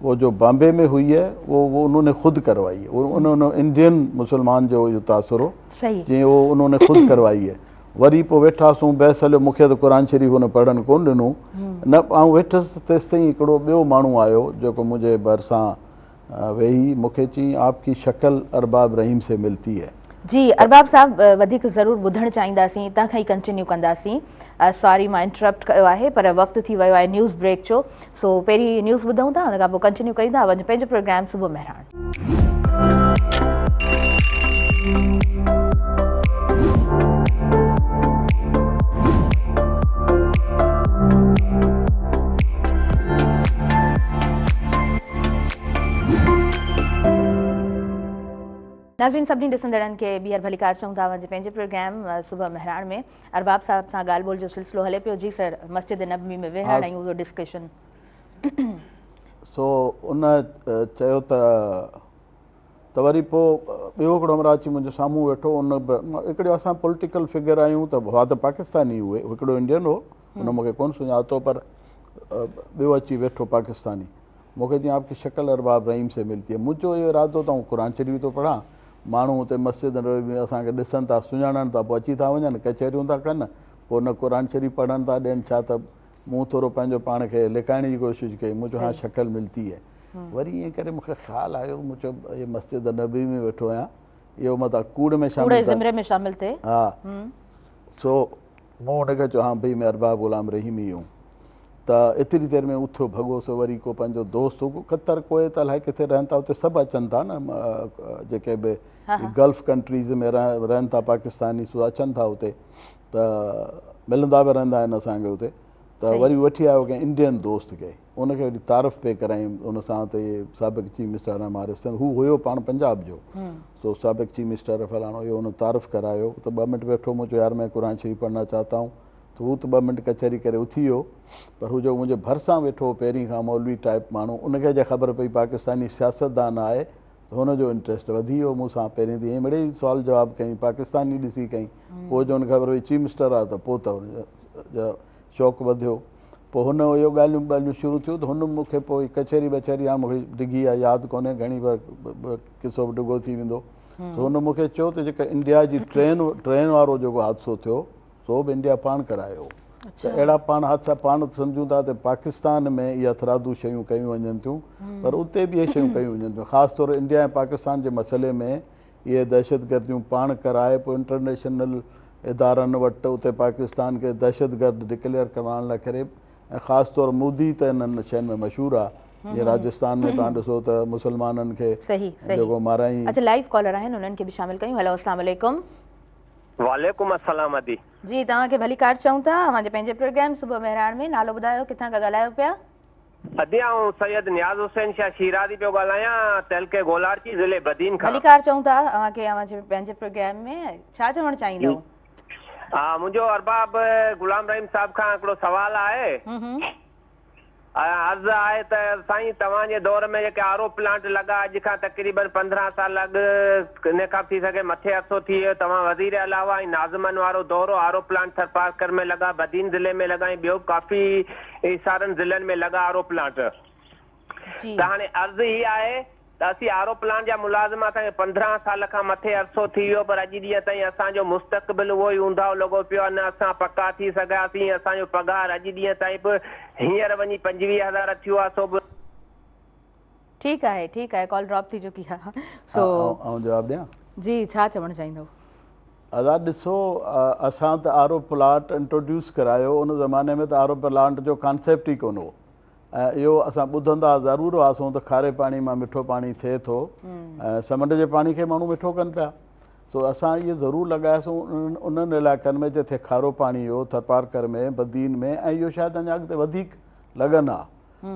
Speaker 2: وہ جو بامبي ۾ هئي هي وہ وہ انهون ني خود ڪروائي هي انهون ني انڊين مسلمان جو اهو تاثر هو چيائين وہ انهون ني خود ڪروائي هي وري پوء ويٺاسون بحث هليو مون کي ته قرآن شريف ان پڙهڻ ڪونه ڏنو نه آئون ويٺس تيستائين هڪڙو ٻيو ماڻهو آيو جيڪو منهنجي ڀرسان ويهي مون کي چيائين آپ ڪي شڪل ارباب رحيم سي ملتي هي.
Speaker 1: جي ارباب صاحب وڌيڪ ضرور ٻڌڻ چاهينداسين اتان کان ئي ڪنٽينيو ڪنداسين ساري مان انٽرپٽ ڪيو آهي پر وقت ٿي ويو آهي نيوز بريڪ جو سو پهرين نيوز ٻڌون ٿا ان کان پوء ڪنٽينيو ڪيون ٿا اوهان جو پنهنجو پروگرام صبح مهراڻ. ناظرين سڀني ڏسندڙن کي ٻيهر ڀليڪار چئون ٿا اوهان جي پنهنجي پروگرام صبح مهراڻ ۾ ارباب صاحب سان ڳالهه ٻولهه جو سلسلو هلي پيو. جي سر، مسجد نبوي ۾ ويهڻ ۽ اهو ڊسڪشن.
Speaker 2: سو ان چيو ته ته وري پوء ٻيو هڪڙو همراهه اچي منهنجي سامهون ويٺو. ان به هڪڙو اسان پوليٽيڪل فگر آهيون ته هئا ته پاڪستاني اهي، هڪڙو انڊين هو ان مون کي ڪونه سڃاتو، پر ٻيو اچي ويٺو پاڪستاني. مون کي چيائين آپ ڪي شڪل ارباب رحيم سي ملتي هي. منهنجو اهو ارادو ته آئون قرآن شريف ٿو پڙهان، ماڻهو اتي مسجد نبوي ۾ اسان کي ڏسن ٿا سڃاڻن ٿا پوء اچي ٿا وڃن ڪچهريون ٿا ڪن پوء نه قرآن شريف پڙهڻ ٿا ڏين ڇا. ته مون ٿورو پنهنجو پاڻ کي لڪائڻ جي ڪوشش ڪئي. مون چيو ها شڪل ملتي هي. وري ائين ڪري مون کي خيال آيو، مون چيو هي مسجد نبوي ۾ ويٺو آهيان، اهو متان ڪوڙ ۾ شامل
Speaker 1: ڪوڙ زمري ۾ شامل ٿئي.
Speaker 2: ها سو مون هن کي چيو ها ڀئي مين ارباب غلام رحيم ئي هون. ته ايتري دير ۾ اٿيو ڀڳو سو وري ڪو پنهنجو دوست هو قطر ڪويت الائي ڪٿي رهن ٿا اتي سڀ اچن ٿا نه جيڪي به گلف ڪنٽريز ۾ رهن ٿا پاڪستاني سو اچن ٿا اتي ته ملندا به رهندا آهن اسان کي اتي. ته وري وٺي آيو ڪنهن انڊين دوست کي، ان کي وري تعارف پئي ڪرايائين ان سان ته هي سابق چيف منسٽر هماري سنڌ، هو هيو پاڻ پنجاب جو، سو سابق چيف منسٽر فلاڻو اهو ان تعارف ڪرايو ته ٻه منٽ ويٺو. مون چيو يار مين قرآن شريف پڙهنا چاهتا هون. ته هو ته ٻه منٽ ڪچهري ڪري اٿي ويو، پر هو جيڪو منهنجي ڀرسان ويٺو هو پهرين کان مولوي ٽائپ ماڻهو، ان کي جي خبر پئي پاڪستاني سياستدان آهي ته هن جو انٽريسٽ وڌي ويو مون سان. پهرين ته ائين مڙئي سوال جواب ڪيائين، پاڪستاني ڏسي ڪيائين، پوء جو هن کي خبر پئي چيف منسٽر آهي ته پوء ته هن جو شوق وڌيو. پوء هن اهو ڳالهيون ٻالهيون شروع ٿيون ته هن مون کي پوء ڪچهري ٻچهري هاڻ مون کي ڊگهي آهي ياد ڪونهي گهڻي، پر قصو به ڊگهو ٿي ويندو. ته هن مون کي چيو ته جيڪا انڊيا جي ٽرين وارو جيڪو حادثو ٿيو سو به انڊيا پاڻ ڪرايو. ته اهڙا پاڻ حادثا پاڻ سمجهون ٿا ته پاڪستان ۾ اهي هٿرادو شيون ڪيون وڃن ٿيون، پر اتي به اهي شيون ڪيون وڃن ٿيون. خاص طور انڊيا ۽ پاڪستان جي مسئلي ۾ اهي دهشتگرديون پاڻ ڪرائي پوء انٽرنيشنل ادارن وٽ اتي پاڪستان کي دهشتگرد ڊڪليئر ڪرائڻ لاء ڪري، ۽ خاص طور مودي ته انهن شين ۾ مشهور آهي. جيئن راجستان ۾ توهان ڏسو ته مسلمانن کي جيڪو مارائين.
Speaker 1: اڇا لائيو ڪالر آهن انهن کي به شامل ڪيون. هيلو اسلام عليڪم.
Speaker 6: وعليڪم السلام ادي.
Speaker 1: جي توهان کي ڀليڪار چئون ٿا اوهان جي پنهنجي پروگرام صبح مهراڻ ۾. نالو ٻڌايو ڪٿان کان ڳالهايو پيا؟
Speaker 6: ادي آئون سيد نياز حسين شاهه شيرازي پيو ڳالهايان تعلقي گولاڙچي ضلعي بدين کان.
Speaker 1: ڀليڪار چئون ٿا اوهان کي اوهان جي پنهنجي پروگرام ۾. ڇا چوڻ چاهيندؤ؟
Speaker 6: ها منهنجو ارباب غلام رحيم صاحب کان هڪڙو سوال آهي. عرض آهي ته سائين توهان جي دور ۾ جيڪي آر او پلانٽ لڳا اڄ کان تقريبن 15 سال اڳ ان کان به ٿي سگهي مٿي عرصو ٿي ويو توهان وزير اعليٰ هئا ۽ ناظمن وارو دور هو آر او پلانٽ ٿرپارڪر ۾ لڳا بدين ضلعي ۾ لڳا ۽ ٻيو به ڪافي سارن ضلعن ۾ لڳا آر او پلانٽ ته هاڻي عرض هي آهي ته اسين آر او پلانٽ جا ملازم اسان کي 15 سال کان مٿي عرصو ٿي ويو پر اڄ ڏينهن تائين اسان جو مستقبل اهو ئي اونداهو لڳو پيو آهي نه اسان پڪا ٿي سگهياسين اسان جو پگهار اڄ ڏينهن تائين به هينئر وڃي 25 هزار ٿيو آهي سو به
Speaker 1: ٺيڪ آهي ٺيڪ آهي ڪال ڊراپ ٿي چڪي آهي سو
Speaker 2: آئون جواب ڏيان.
Speaker 1: جي ڇا چوڻ چاهيندو.
Speaker 2: ادا ڏسو اسان ته آر او پلانٽ انٽروڊيوس ڪرايو ان زماني ۾ ته آر او پلانٽ جو ڪانسيپٽ ئي ڪونه هو ۽ اهو اسان ٻڌندا ضرور هئاسون ته کاري پاڻي مان مٺو پاڻي ٿئي ٿو ۽ سمنڊ جي پاڻي کي ماڻهو مٺو ڪن پيا سو اسان اهي ضرور لڳاياسون انهن علائقن ۾ جتي کارو پاڻي هو ٿرپارڪر ۾ بدين ۾ ۽ اهو شايد اڃا اڳتي وڌيڪ لڳن ها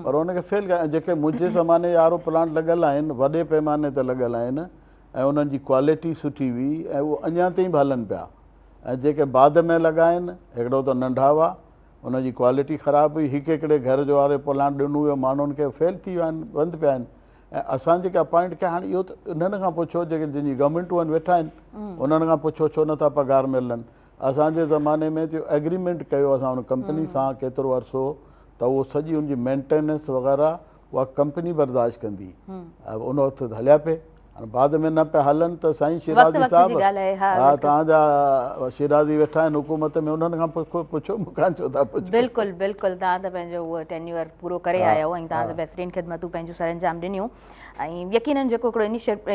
Speaker 2: پر ان کي فيل ڪيا جيڪي منهنجي زماني جا آر او پلانٽ لڳل آهن وڏي پيماني تي لڳل آهن ۽ انهن جي ڪوالٽي سٺي هئي ۽ اهو اڃا تائين به هلن پيا ۽ جيڪي بعد ۾ لڳا آهن هڪڙو ته ننڍا هئا ان جي ڪوالٽي خراب هئي، هڪ هڪڙي گهر جو آر او پلانٽ ڏنو ويو ماڻهن کي فيل ٿي ويا آهن بند پيا آهن ۽ اسان جيڪي اپائنٽ ڪيا هاڻي اهو ته انهن کان پڇو جيڪي جن جي گورنمينٽون آهن ويٺا آهن انهن کان پڇو ڇو نٿا پگهار ملن اسان جي زماني ۾ ته ايگريمينٽ ڪيو اسان ان ڪمپني سان ڪيترو عرصو ته اهو سڄي ان جي مينٽيننس وغيره اها ڪمپني برداشت ڪندي ان وقت هليا پئي هاڻي بعد ۾ نه پيا هلن ته سائين شيرازي صاحب ها توهان جا شيرازي ويٺا آهن حڪومت ۾ انهن کان پڇو مون کان ڇو ٿا پڇو.
Speaker 1: بلڪل بلڪل توهان ته پنهنجو اهو ٽينيوئر پورو ڪري آيا آهيو ۽ توهان ته بهترين خدمتون پنهنجون سرانجام ڏنيون ۽ يقينن جيڪو هڪڙو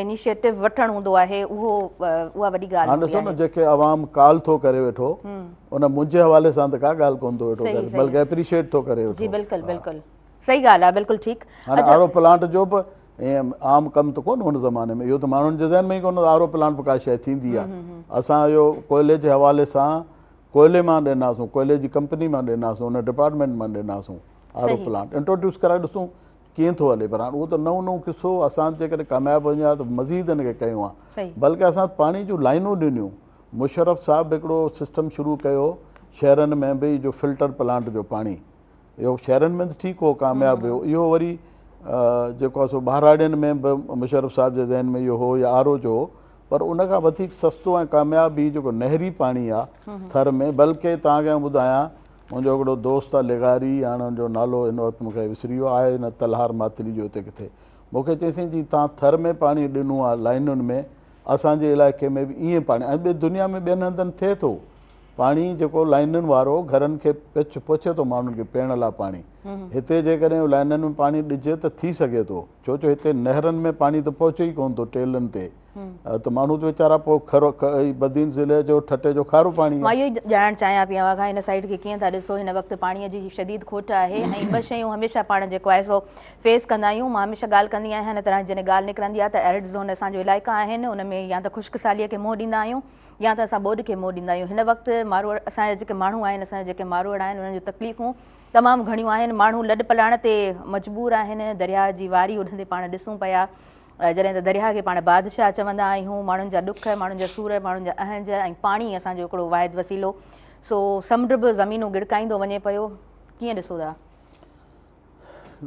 Speaker 1: انيشيٽو وٺڻ هوندو آهي اهو اها وڏي ڳالهه
Speaker 2: هاڻي ڏسو نه جيڪي عوام ڪال ٿو ڪري ويٺو ان منهنجي حوالي سان ته ڪا ڳالهه ڪونه ٿو ويٺو ڪري بلڪه اپريشيٽ ٿو ڪري ويٺو.
Speaker 1: جي بلڪل بلڪل صحيح ڳالهه آهي بلڪل ٺيڪ.
Speaker 2: هاڻي آر او پلانٽ جو به ائين عام ڪم ته ڪونه هو ان زماني ۾ اهو ته ماڻهن جي ذهن ۾ ئي ڪونه هو ته آر او پلانٽ به ڪا شيء ٿيندي آهي. اسان اهو ڪوئلي جي حوالي سان ڪوئلي مان ڏناسون، ڪوئلي جي ڪمپني مان ڏناسون، ان ڊپارٽمينٽ مان ڏناسون آر او پلانٽ انٽروڊيوس ڪرائي ڏسون ڪيئن ٿو هلي پر هاڻ اهو ته نئون نئون قصو اسان جيڪڏهن ڪامياب وڃون ها ته مزيد ان کي ڪيون ها بلڪه اسان پاڻي جون لائنون ڏنيون مشرف صاحب هڪڙو سسٽم شروع ڪيو شهرن ۾ به جو فلٽر پلانٽ جو پاڻي اهو شهرن ۾ ته ٺيڪ هو ڪامياب ويو اهو وري جيڪو آهي سو ٻهراڙين ۾ به مشرف صاحب جي ذهن ۾ اهو هو يا آر او جو هو پر ان کان وڌيڪ سستو ۽ ڪامياب هي جيڪو نهري پاڻي آهي ٿر ۾ بلڪه توهان کي آئون ٻڌايان منهنجو هڪڙو دوست آهي لغاري هاڻي ان جو نالو هن وقت مون کي وسري ويو آهي نه تلهار ماٿري جو اتي ڪٿي مون کي چيائين سائين جي توهان ٿر ۾ پاڻي ڏنو آهي لائنن ۾ اسان جي علائقي ۾ به ائين پاڻي ۽ ٻي دنيا ۾ ٻين هنڌن ٿئي ٿو پاڻي جيڪو لائنن وارو گهرن کي پچ پهچي ٿو ماڻهن کي پيئڻ لاء پاڻي هتي جيڪڏهن لائنن ۾ پاڻي ڏجي ته ٿي سگهي ٿو ڇو جو هتي نهرن ۾ پاڻي ته پهچي ئي ڪونه ٿو ٽيلن تي ته ماڻهو ته ويچارا پوء کرو بدين ضلعي جو ٺٽي جو کارو پاڻي
Speaker 1: مان اهو ئي ڄاڻڻ چاهيان پئي اوهان کان هن سائيڊ کي ڪيئن ٿا ڏسو هن وقت پاڻي جي شديد کوٽ آهي ۽ ٻه شيون هميشه پاڻ جيڪو آهي سو فيس ڪندا آهيون مان هميشه ڳالهه ڪندي آهيان هن طرح جڏهن ڳالهه نڪرندي آهي ته ايرڊ زون اسان جو علائقا آهن ان ۾ يا ته خشڪ سالي کي منهن ڏيندا آهيون يا ته اسان ٻوڏ کي منهن ڏيندا آهيون. هن وقت ماروئڙ اسان جا جيڪي ماڻهو آهن اسان جا جيڪي ماروئڙا آهن انهن جون تڪليفون تمام گهڻيون آهن ماڻهو لڏ پلاڻ تي مجبور آهن درياهه جي واري اڏندي پاڻ ڏسون پيا جڏهن ته درياهه کي پاڻ بادشاهه چوندا آهيون ماڻهن جا ڏک ماڻهن جا سور ماڻهن جا اهنج ۽ پاڻي اسان جو هڪڙو واحد وسيلو سو سمنڊ به زمينون ڳڙڪائيندو وڃي پيو ڪيئن ڏسو ٿا؟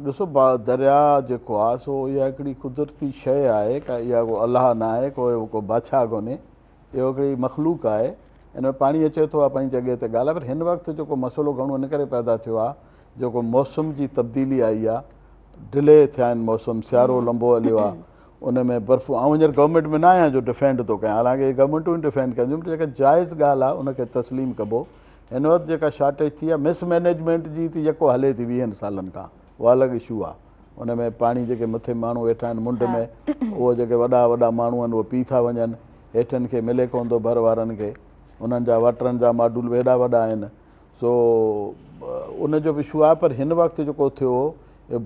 Speaker 2: ڏسو درياء جيڪو آ سو اها هڪڙي قدرتي شيء آهي ڪا اها ڪو الله نه آهي ڪو اهو ڪو بادشاهه ڪونهي اهو هڪڙي مخلوق آهي ان ۾ پاڻي اچي ٿو اها پنهنجي جڳهه تي ڳالهه آهي پر هن وقت جيڪو مسئلو گهڻو ان ڪري پيدا ٿيو آهي جيڪو موسم جي تبديلي آئي آهي ڊلي ٿيا آهن موسم سيارو لمبو هليو آهي ان ۾ برف آئون هينئر گورنمينٽ ۾ نه آهيان جو ڊفينڊ ٿو ڪيان حالانڪه گورنمينٽون ڊفينڊ ڪنديون پر جيڪا جائز ڳالهه آهي ان کي تسليم ڪبو هن وقت جيڪا شارٽيج ٿي آهي مس مئنيجمينٽ جي ته يڪو هلي ٿي ويهن سالن کان اها الڳ اشو آهي ان ۾ پاڻي جيڪي مٿي ماڻهو ويٺا آهن منڍ ۾ اهو جيڪي وڏا وڏا ماڻهو آهن اهي پي ٿا وڃن هيٺن کي ملي ڪونه ٿو ڀر وارن کي انهن جا واٽرن جا ماڊول به ايڏا وڏا آهن سو ان جو به اشو آهي پر هن وقت جيڪو ٿيو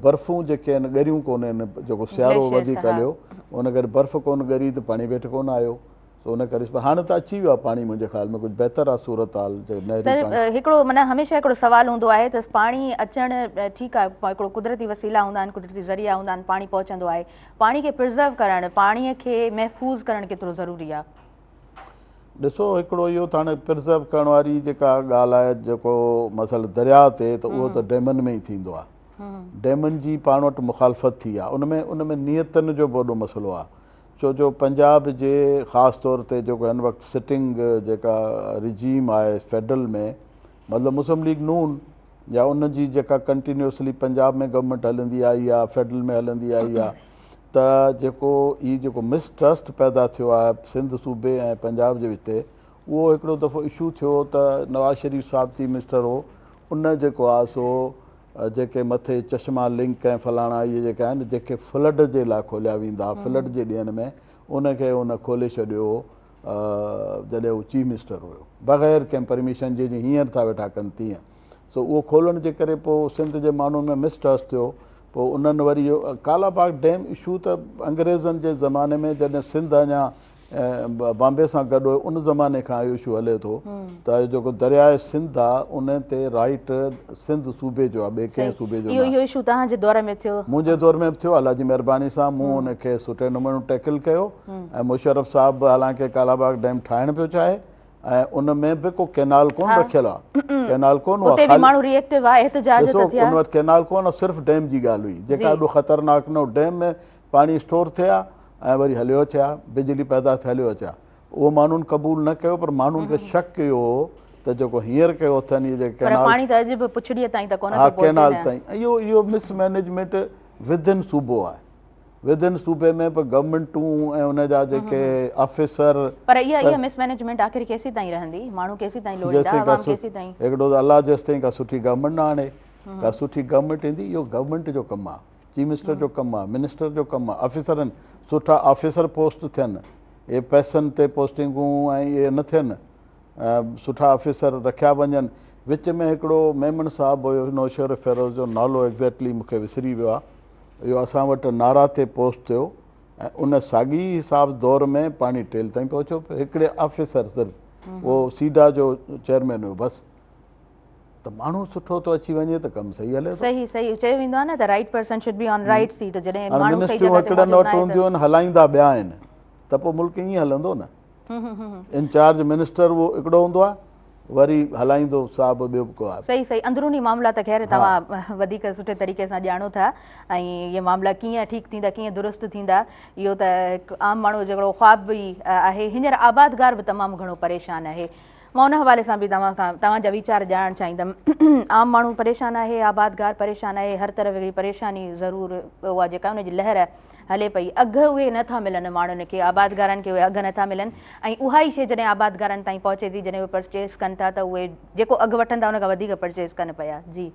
Speaker 2: برفون جيڪي آهن ڳريون ڪونهن جيڪو سيارو وڌيڪ هليو ان ڪري برف ڪونه ڳري ته پاڻي به هيٺ ڪونه آيو سو ان ڪري پر هاڻي ته اچي ويو آهي پاڻي منهنجي خيال ۾ ڪجهه بهتر آهي صورتحال جي نهري
Speaker 1: سر
Speaker 2: پاڻي.
Speaker 1: هڪڙو معنيٰ هميشه هڪڙو سوال هوندو آهي ته پاڻي اچڻ ٺيڪ آهي هڪڙو قدرتي وسيلا هوندا آهن قدرتي ذريعا هوندا آهن پاڻي پهچندو آهي پاڻي کي پرزرو ڪرڻ پاڻي کي محفوظ ڪرڻ ڪيترو ضروري آهي؟
Speaker 2: ڏسو هڪڙو اهو ته هاڻي پرزرو ڪرڻ واري جيڪا ڳالهه آهي جيڪو مسئلو درياء تي ته اهو ته ڊيمن ۾ ئي ٿيندو آهي ڊيمن جي پاڻ وٽ مخالفت ٿي آهي ان ۾ ان ۾ نيتن جو به وڏو مسئلو آهي ڇو جو پنجاب جي خاص طور تي جيڪو هن وقت سٽنگ جيڪا رجيم آهي فيڊرل ۾ مطلب مسلم ليگ نون يا ان جي جيڪا ڪنٽينيوسلي پنجاب ۾ گورنمينٽ هلندي آئي آهي فيڊرل ۾ هلندي آئي آهي ته جيڪو هي جيڪو مس ٽرسٽ پيدا ٿيو آهي سنڌ صوبي ۽ پنجاب جي وچ تي اهو هڪڙو دفعو اشو ٿيو ته نواز شريف صاحب چيف منسٽر هو ان جيڪو آهي سو جيڪي مٿي چشما لنڪ ۽ فلاڻا اهي جيڪي آهن جيڪي فلڊ جي لاء کوليا ويندا هئا فلڊ جي ڏينهن ۾ ان کي ان کولي ڇڏيو هو جڏهن هو چيف منسٽر هيو بغير ڪنهن پرميشن جي جيئن هينئر ٿا ويٺا ڪن تيئن سو اهو کولڻ جي ڪري پوء سنڌ جي ماڻهن ۾ مس ٽرسٽ ٿيو پوء انهن وري اهو ڪالا باغ ڊيم اشو ته انگريزن جي زماني ۾ جڏهن سنڌ اڃا بامبي سان گڏ هيو ان زماني کان اهو اشو هلي ٿو ته جيڪو درياء سنڌ آ ان تي رائيٽ سنڌ صوبي جو آ ٻئي ڪنهن صوبي جو
Speaker 1: نه اهو اشو توهان جي دور ۾ ٿيو؟
Speaker 2: منهنجي دور ۾ به ٿيو الله جي مهرباني سان مون ان کي سٺي نموني ٽيڪل ڪيو ۽ مشرف صاحب به حالانڪه ڪالا باغ ڊيم ٺاهڻ پيو چاهي ۽ ان ۾ به ڪو ڪينال ڪون رکيل آ ڪينال ڪون
Speaker 1: هو اتي به ماڻهو ري ايڪٽو آ احتجاج ته ٿيا
Speaker 2: ان وقت ڪينال ڪون صرف ڊيم جي ڳالهه هئي جيڪا ايڏو خطرناڪ نه هو ڊيم ۾ پاڻي اسٽور ٿئي ها ۽ وري هليو اچي ها، بجلي پيدا ٿي هليو اچي ها. اهو ماڻهن قبول نه ڪيو پر ماڻهن کي شڪ اهو هو ته جيڪو هينئر ڪيو اٿن اهي جيڪي
Speaker 1: پر
Speaker 2: ڪينال
Speaker 1: پاڻي ته اڄ به پڇڙيء تائين ته ڪونه
Speaker 2: ها
Speaker 1: ٿو پهچي
Speaker 2: ڪينال
Speaker 1: نه.
Speaker 2: تائين اهو اهو مس مئنيجمينٽ ودن صوبو آهي. ودن صوبي ۾ به گورنمينٽون ۽ ان جا جيڪي آفيسر
Speaker 1: پر اها اها مس مئنيجمينٽ آخر ڪيسين تائين رهندي؟ ماڻهو ڪيسين تائين لوڙيندا؟
Speaker 2: جيستائين ڪا
Speaker 1: عوام ڪيسين تائين؟
Speaker 2: هڪڙو ته الله جيستائين ڪا سٺي گورنمينٽ نه آڻي ڪا سٺي گورنمينٽ ايندي اهو گورنمينٽ جو ڪم آهي. چيف منسٽر جو ڪم آ منسٽر جو ڪم آ آفيسرن سٺا آفيسر پوسٽ ٿين اهي پئسن تي پوسٽنگون ۽ اهي نه ٿين سٺا آفيسر رکيا وڃن وچ ۾ هڪڙو ميمڻ صاحب هيو نوشهر فيروز جو نالو ايگزيڪٽلي مون کي وسري ويو آ اهو اسان وٽ نارا تي پوسٽ ٿيو ۽ ان ساڳي حساب دور ۾ پاڻي ٽيل تائين پهچيو هڪڙي آفيسر صرف اهو سيڊا جو چيئرمين هيو بس. ته ماڻهو سٺو ٿو اچي وڃي ته ڪم صحيح هلي ٿو.
Speaker 1: صحيح صحيح چيو ويندو آهي نه ته right person should be on right seat جڏهن
Speaker 2: هاڻي
Speaker 1: ماڻهو صحيح
Speaker 2: منسٽريون
Speaker 1: جڳهه تي
Speaker 2: هڪڙن
Speaker 1: موجود
Speaker 2: وٽ
Speaker 1: ناهي ته
Speaker 2: هونديون آهن هلائيندا ٻيا آهن ته پوء ملڪ ائين هلندو نه. انچارج منسٽر اهو هڪڙو هوندو آهي وري هلائيندو صاحب ٻيو به ڪو آهي.
Speaker 1: صحيح صحيح اندروني معاملا ته خير توهان وڌيڪ سٺي طريقي سان ڄاڻو ٿا ۽ اهي معاملا ڪيئن ٺيڪ ٿيندا ڪيئن درست ٿيندا اهو ته هڪ عام ماڻهو جو هڪڙو خواب ئي آهي. هينئر آبادگار به تمام گهڻو پريشان آهي. مان ان حوالي سان به توهان کان توهان جا ويچار ڄاڻڻ چاهيندم. عام ماڻهو پريشان آهي، آبادگار پريشان آهي، هر طرف هڪڙي پريشاني ضرور اها جيڪا ان جي لهر هلي پئي. اگهه اهي نه ٿا ملن ماڻهن کي، آبادگارن کي اهي اگهه نه ٿا ملن ۽ اها ئي شيء جڏهن آبادگارن تائين پهچي ٿي، جڏهن اهي پرچيز ڪن ٿا ته اهي جيڪو اگهه وٺن ٿا ان کان وڌيڪ پرچيز ڪن پيا. جي.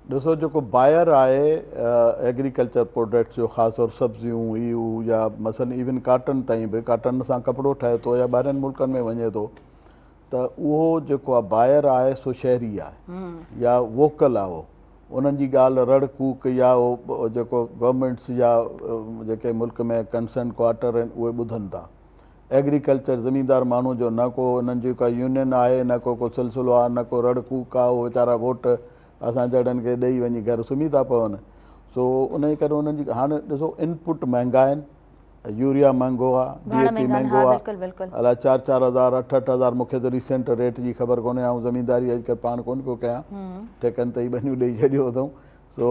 Speaker 2: ڏسو جيڪو بائر آهي ايگريڪلچر پروڊڪٽس جو خاص طور سبزيون هي هو يا مثلا ايون ڪاٽن تائين به ڪاٽن سان ڪپڙو ٺهي ٿو يا ٻاهرين ملڪن ۾ وڃي ٿو ته اهو جيڪو آهي بائر آهي سو شهري آهي يا ووڪل آهي اهو انهن جي ڳالهه رڙ ڪوڪ يا اهو جيڪو گورنمينٽس يا جيڪي ملڪ ۾ ڪنسرن ڪوارٽر آهن اهي ٻڌن ٿا ايگريڪلچر زميندار ماڻهو جو نه ڪو انهن جي ڪا يونين آهي نه ڪو ڪو سلسلو آهي نه ڪو رڙ ڪوڪ آهي اهي ويچارا ووٽ اسان جهڙن کي ڏئي وڃي گهر سمهي ٿا پون سو ان جي ڪري انهن جي هاڻي ڏسو انپٽ مهنگا آهن يوريا مهنگو آهي ڊي اي پي مهنگو آهي الاء چار چار هزار اٺ اٺ هزار مونکي ته ريسينٽ ريٽ جي خبر ڪونهي آئون زمينداري اڄڪلهه پاڻ ڪونه پيو ڪيان ٺيڪن تي ئي ٻنيون ڏئي ڇڏيو اٿئون سو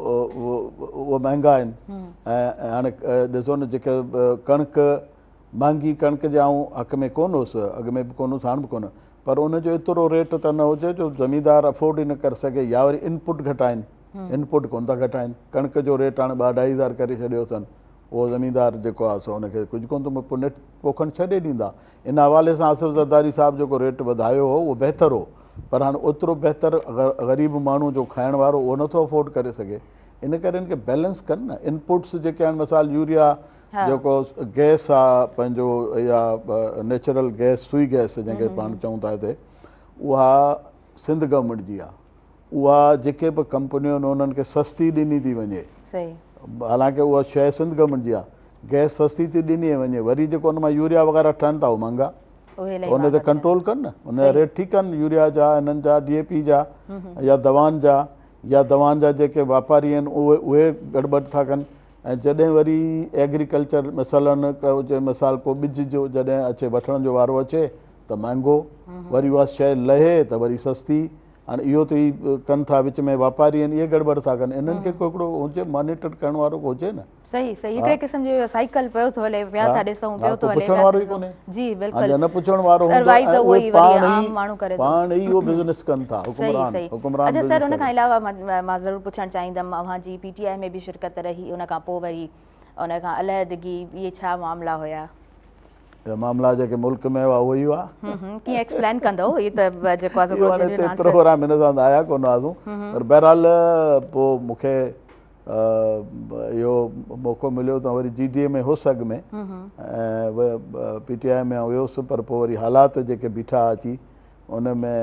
Speaker 2: اهي مهنگا آهن ۽ هاڻي ڏسو نه جيڪي ڪڻڪ مهنگي ڪڻڪ جي آئون حق ۾ ڪونه هوس اڳ ۾ به ڪونه هوس هاڻ به ڪونه پر ان جو ايترو ريٽ ته نه هجي جو زميندار افورڊ ئي نه ڪري سگهي يا وري انپٽ گهٽائن انپٽ ڪونه ٿا گهٽائن ڪڻڪ جو ريٽ هاڻي ٻه اڍائي هزار ڪري ڇڏيو اٿن اهو زميندار جيڪو آهي سو ان کي ڪجهه ڪونه ٿو پوء نيٺ پوکڻ ڇڏي ڏيندا. ان حوالي سان آصف زرداري صاحب جيڪو ريٽ وڌايو هو اهو بهتر هو پر هاڻي اوترو بهتر غريب ماڻهو جو کائڻ وارو اهو نٿو افورڊ ڪري سگهي ان ڪري ان کي بيلنس ڪن نه انپوٽس جيڪي آهن مثال يوريا جيڪو گئس آ پنهنجو يا نيچرل گئس سوئي گئس جنهن کي پاڻ چئون ٿا هتي اها سنڌ گورنمينٽ جي آ اها جيڪي به ڪمپنيون آهن انهن کي سستي ڏني ٿي وڃي حالانڪه اها شيء سنڌ گورنمينٽ جي آهي گئس سستي ٿي ڏني وڃي وري جيڪو ان مان يوريا وغيره ٺهن ٿا اهي مهانگا ان تي ڪنٽرول ڪن نه ان جا ريٽ ٺيڪ ڪن يوريا جا انهن جا ڊي اي پي جا يا دوائن جا يا دوائن جا جيڪي واپاري آهن اهي اهي گڙٻڙ ٿا ڪن ۽ جڏهن وري ايگريڪلچر مثلاً مثال ڪو ٻج جو جڏهن اچي وٺڻ جو وارو اچي ته مهانگو وري اها شيء لهي ته وري سستي هاڻي اهو ته هي ڪن ٿا وچ ۾ واپاري آهن اهي گڙٻڙ ٿا ڪن انهن کي ڪو هڪڙو هجي مانيٽر ڪرڻ وارو ڪو هجي نه.
Speaker 1: صحيح صحيح هڪڙي قسم جو اهو سائيڪل پيو ٿو هلي پيا ٿا ڏسون پيو ٿو هلي
Speaker 2: پڇڻ وارو ئي ڪونهي
Speaker 1: جي بلڪل
Speaker 2: نه پڇڻ وارو هوندو
Speaker 1: سروائيو ته اهو ئي وري عام ماڻهو ڪري ٿو
Speaker 2: پاڻ ئي اهو بزنس ڪن ٿا حڪمران حڪمران
Speaker 1: اچها سر ان کان علاوه مان ضرور پڇڻ چاهيندم اوهان جي پي ٽي آء ۾ به شرڪت رهي ان کان پوء وري ان کان علحدگي اهي ڇا معاملا هيا
Speaker 2: اهي معاملا جيڪي ملڪ ۾ هئا اهي ئي هئا.
Speaker 1: ڪيئن ايڪسپلين ڪندو هي ته جيڪو آهي
Speaker 2: سو هتي پروگرام هن سان آيا ڪونه هئاسون پر بهرحال پوء مون کي اهو موقعو مليو ته وري جي ڊي اي ۾ هوس اڳ ۾ ۽ پي ٽي آء ۾ هيس پر پوء وري حالات جيڪي بيٺا اچي ان ۾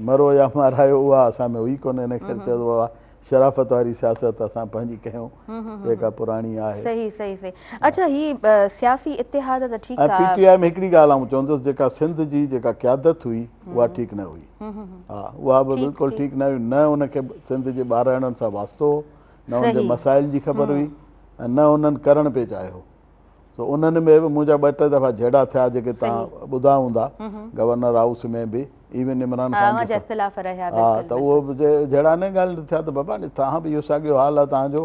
Speaker 2: مرو يا مارايو اها اسان ۾ هئي ڪونه ان ڪري چيو بابا شرافت واري سياست اسان پنهنجي ڪيون جيڪا پراڻي آهي.
Speaker 1: صحيح صحيح صحيح اڇا هي سياسي اتحاد ته ٺيڪ
Speaker 2: آ. ۽ پي ٽي آء ۾ هڪڙي ڳالهه آئون چوندس جيڪا سنڌ جي جيڪا قيادت هئي اها ٺيڪ نه هئي ها اها به بلڪل ٺيڪ نه هئي نه ان کي سنڌ جي ٻارڙن سان واسطو هو نه ان جي مسائل جي خبر هئي ۽ نه انهن ڪرڻ پئي چاهيو. سو انهن ۾ به منهنجا ٻه ٽي دفعا جهيڙا ٿيا جيڪي توهان ٻڌا هوندا گورنر هائوس ۾ به ايون عمران خان
Speaker 1: جي اختلاف رهيا
Speaker 2: ها ته اهو به جهيڙا انهن ڳالهين تي ٿيا ته بابا توهان به اهو ساڳيو حال آهي توهان جو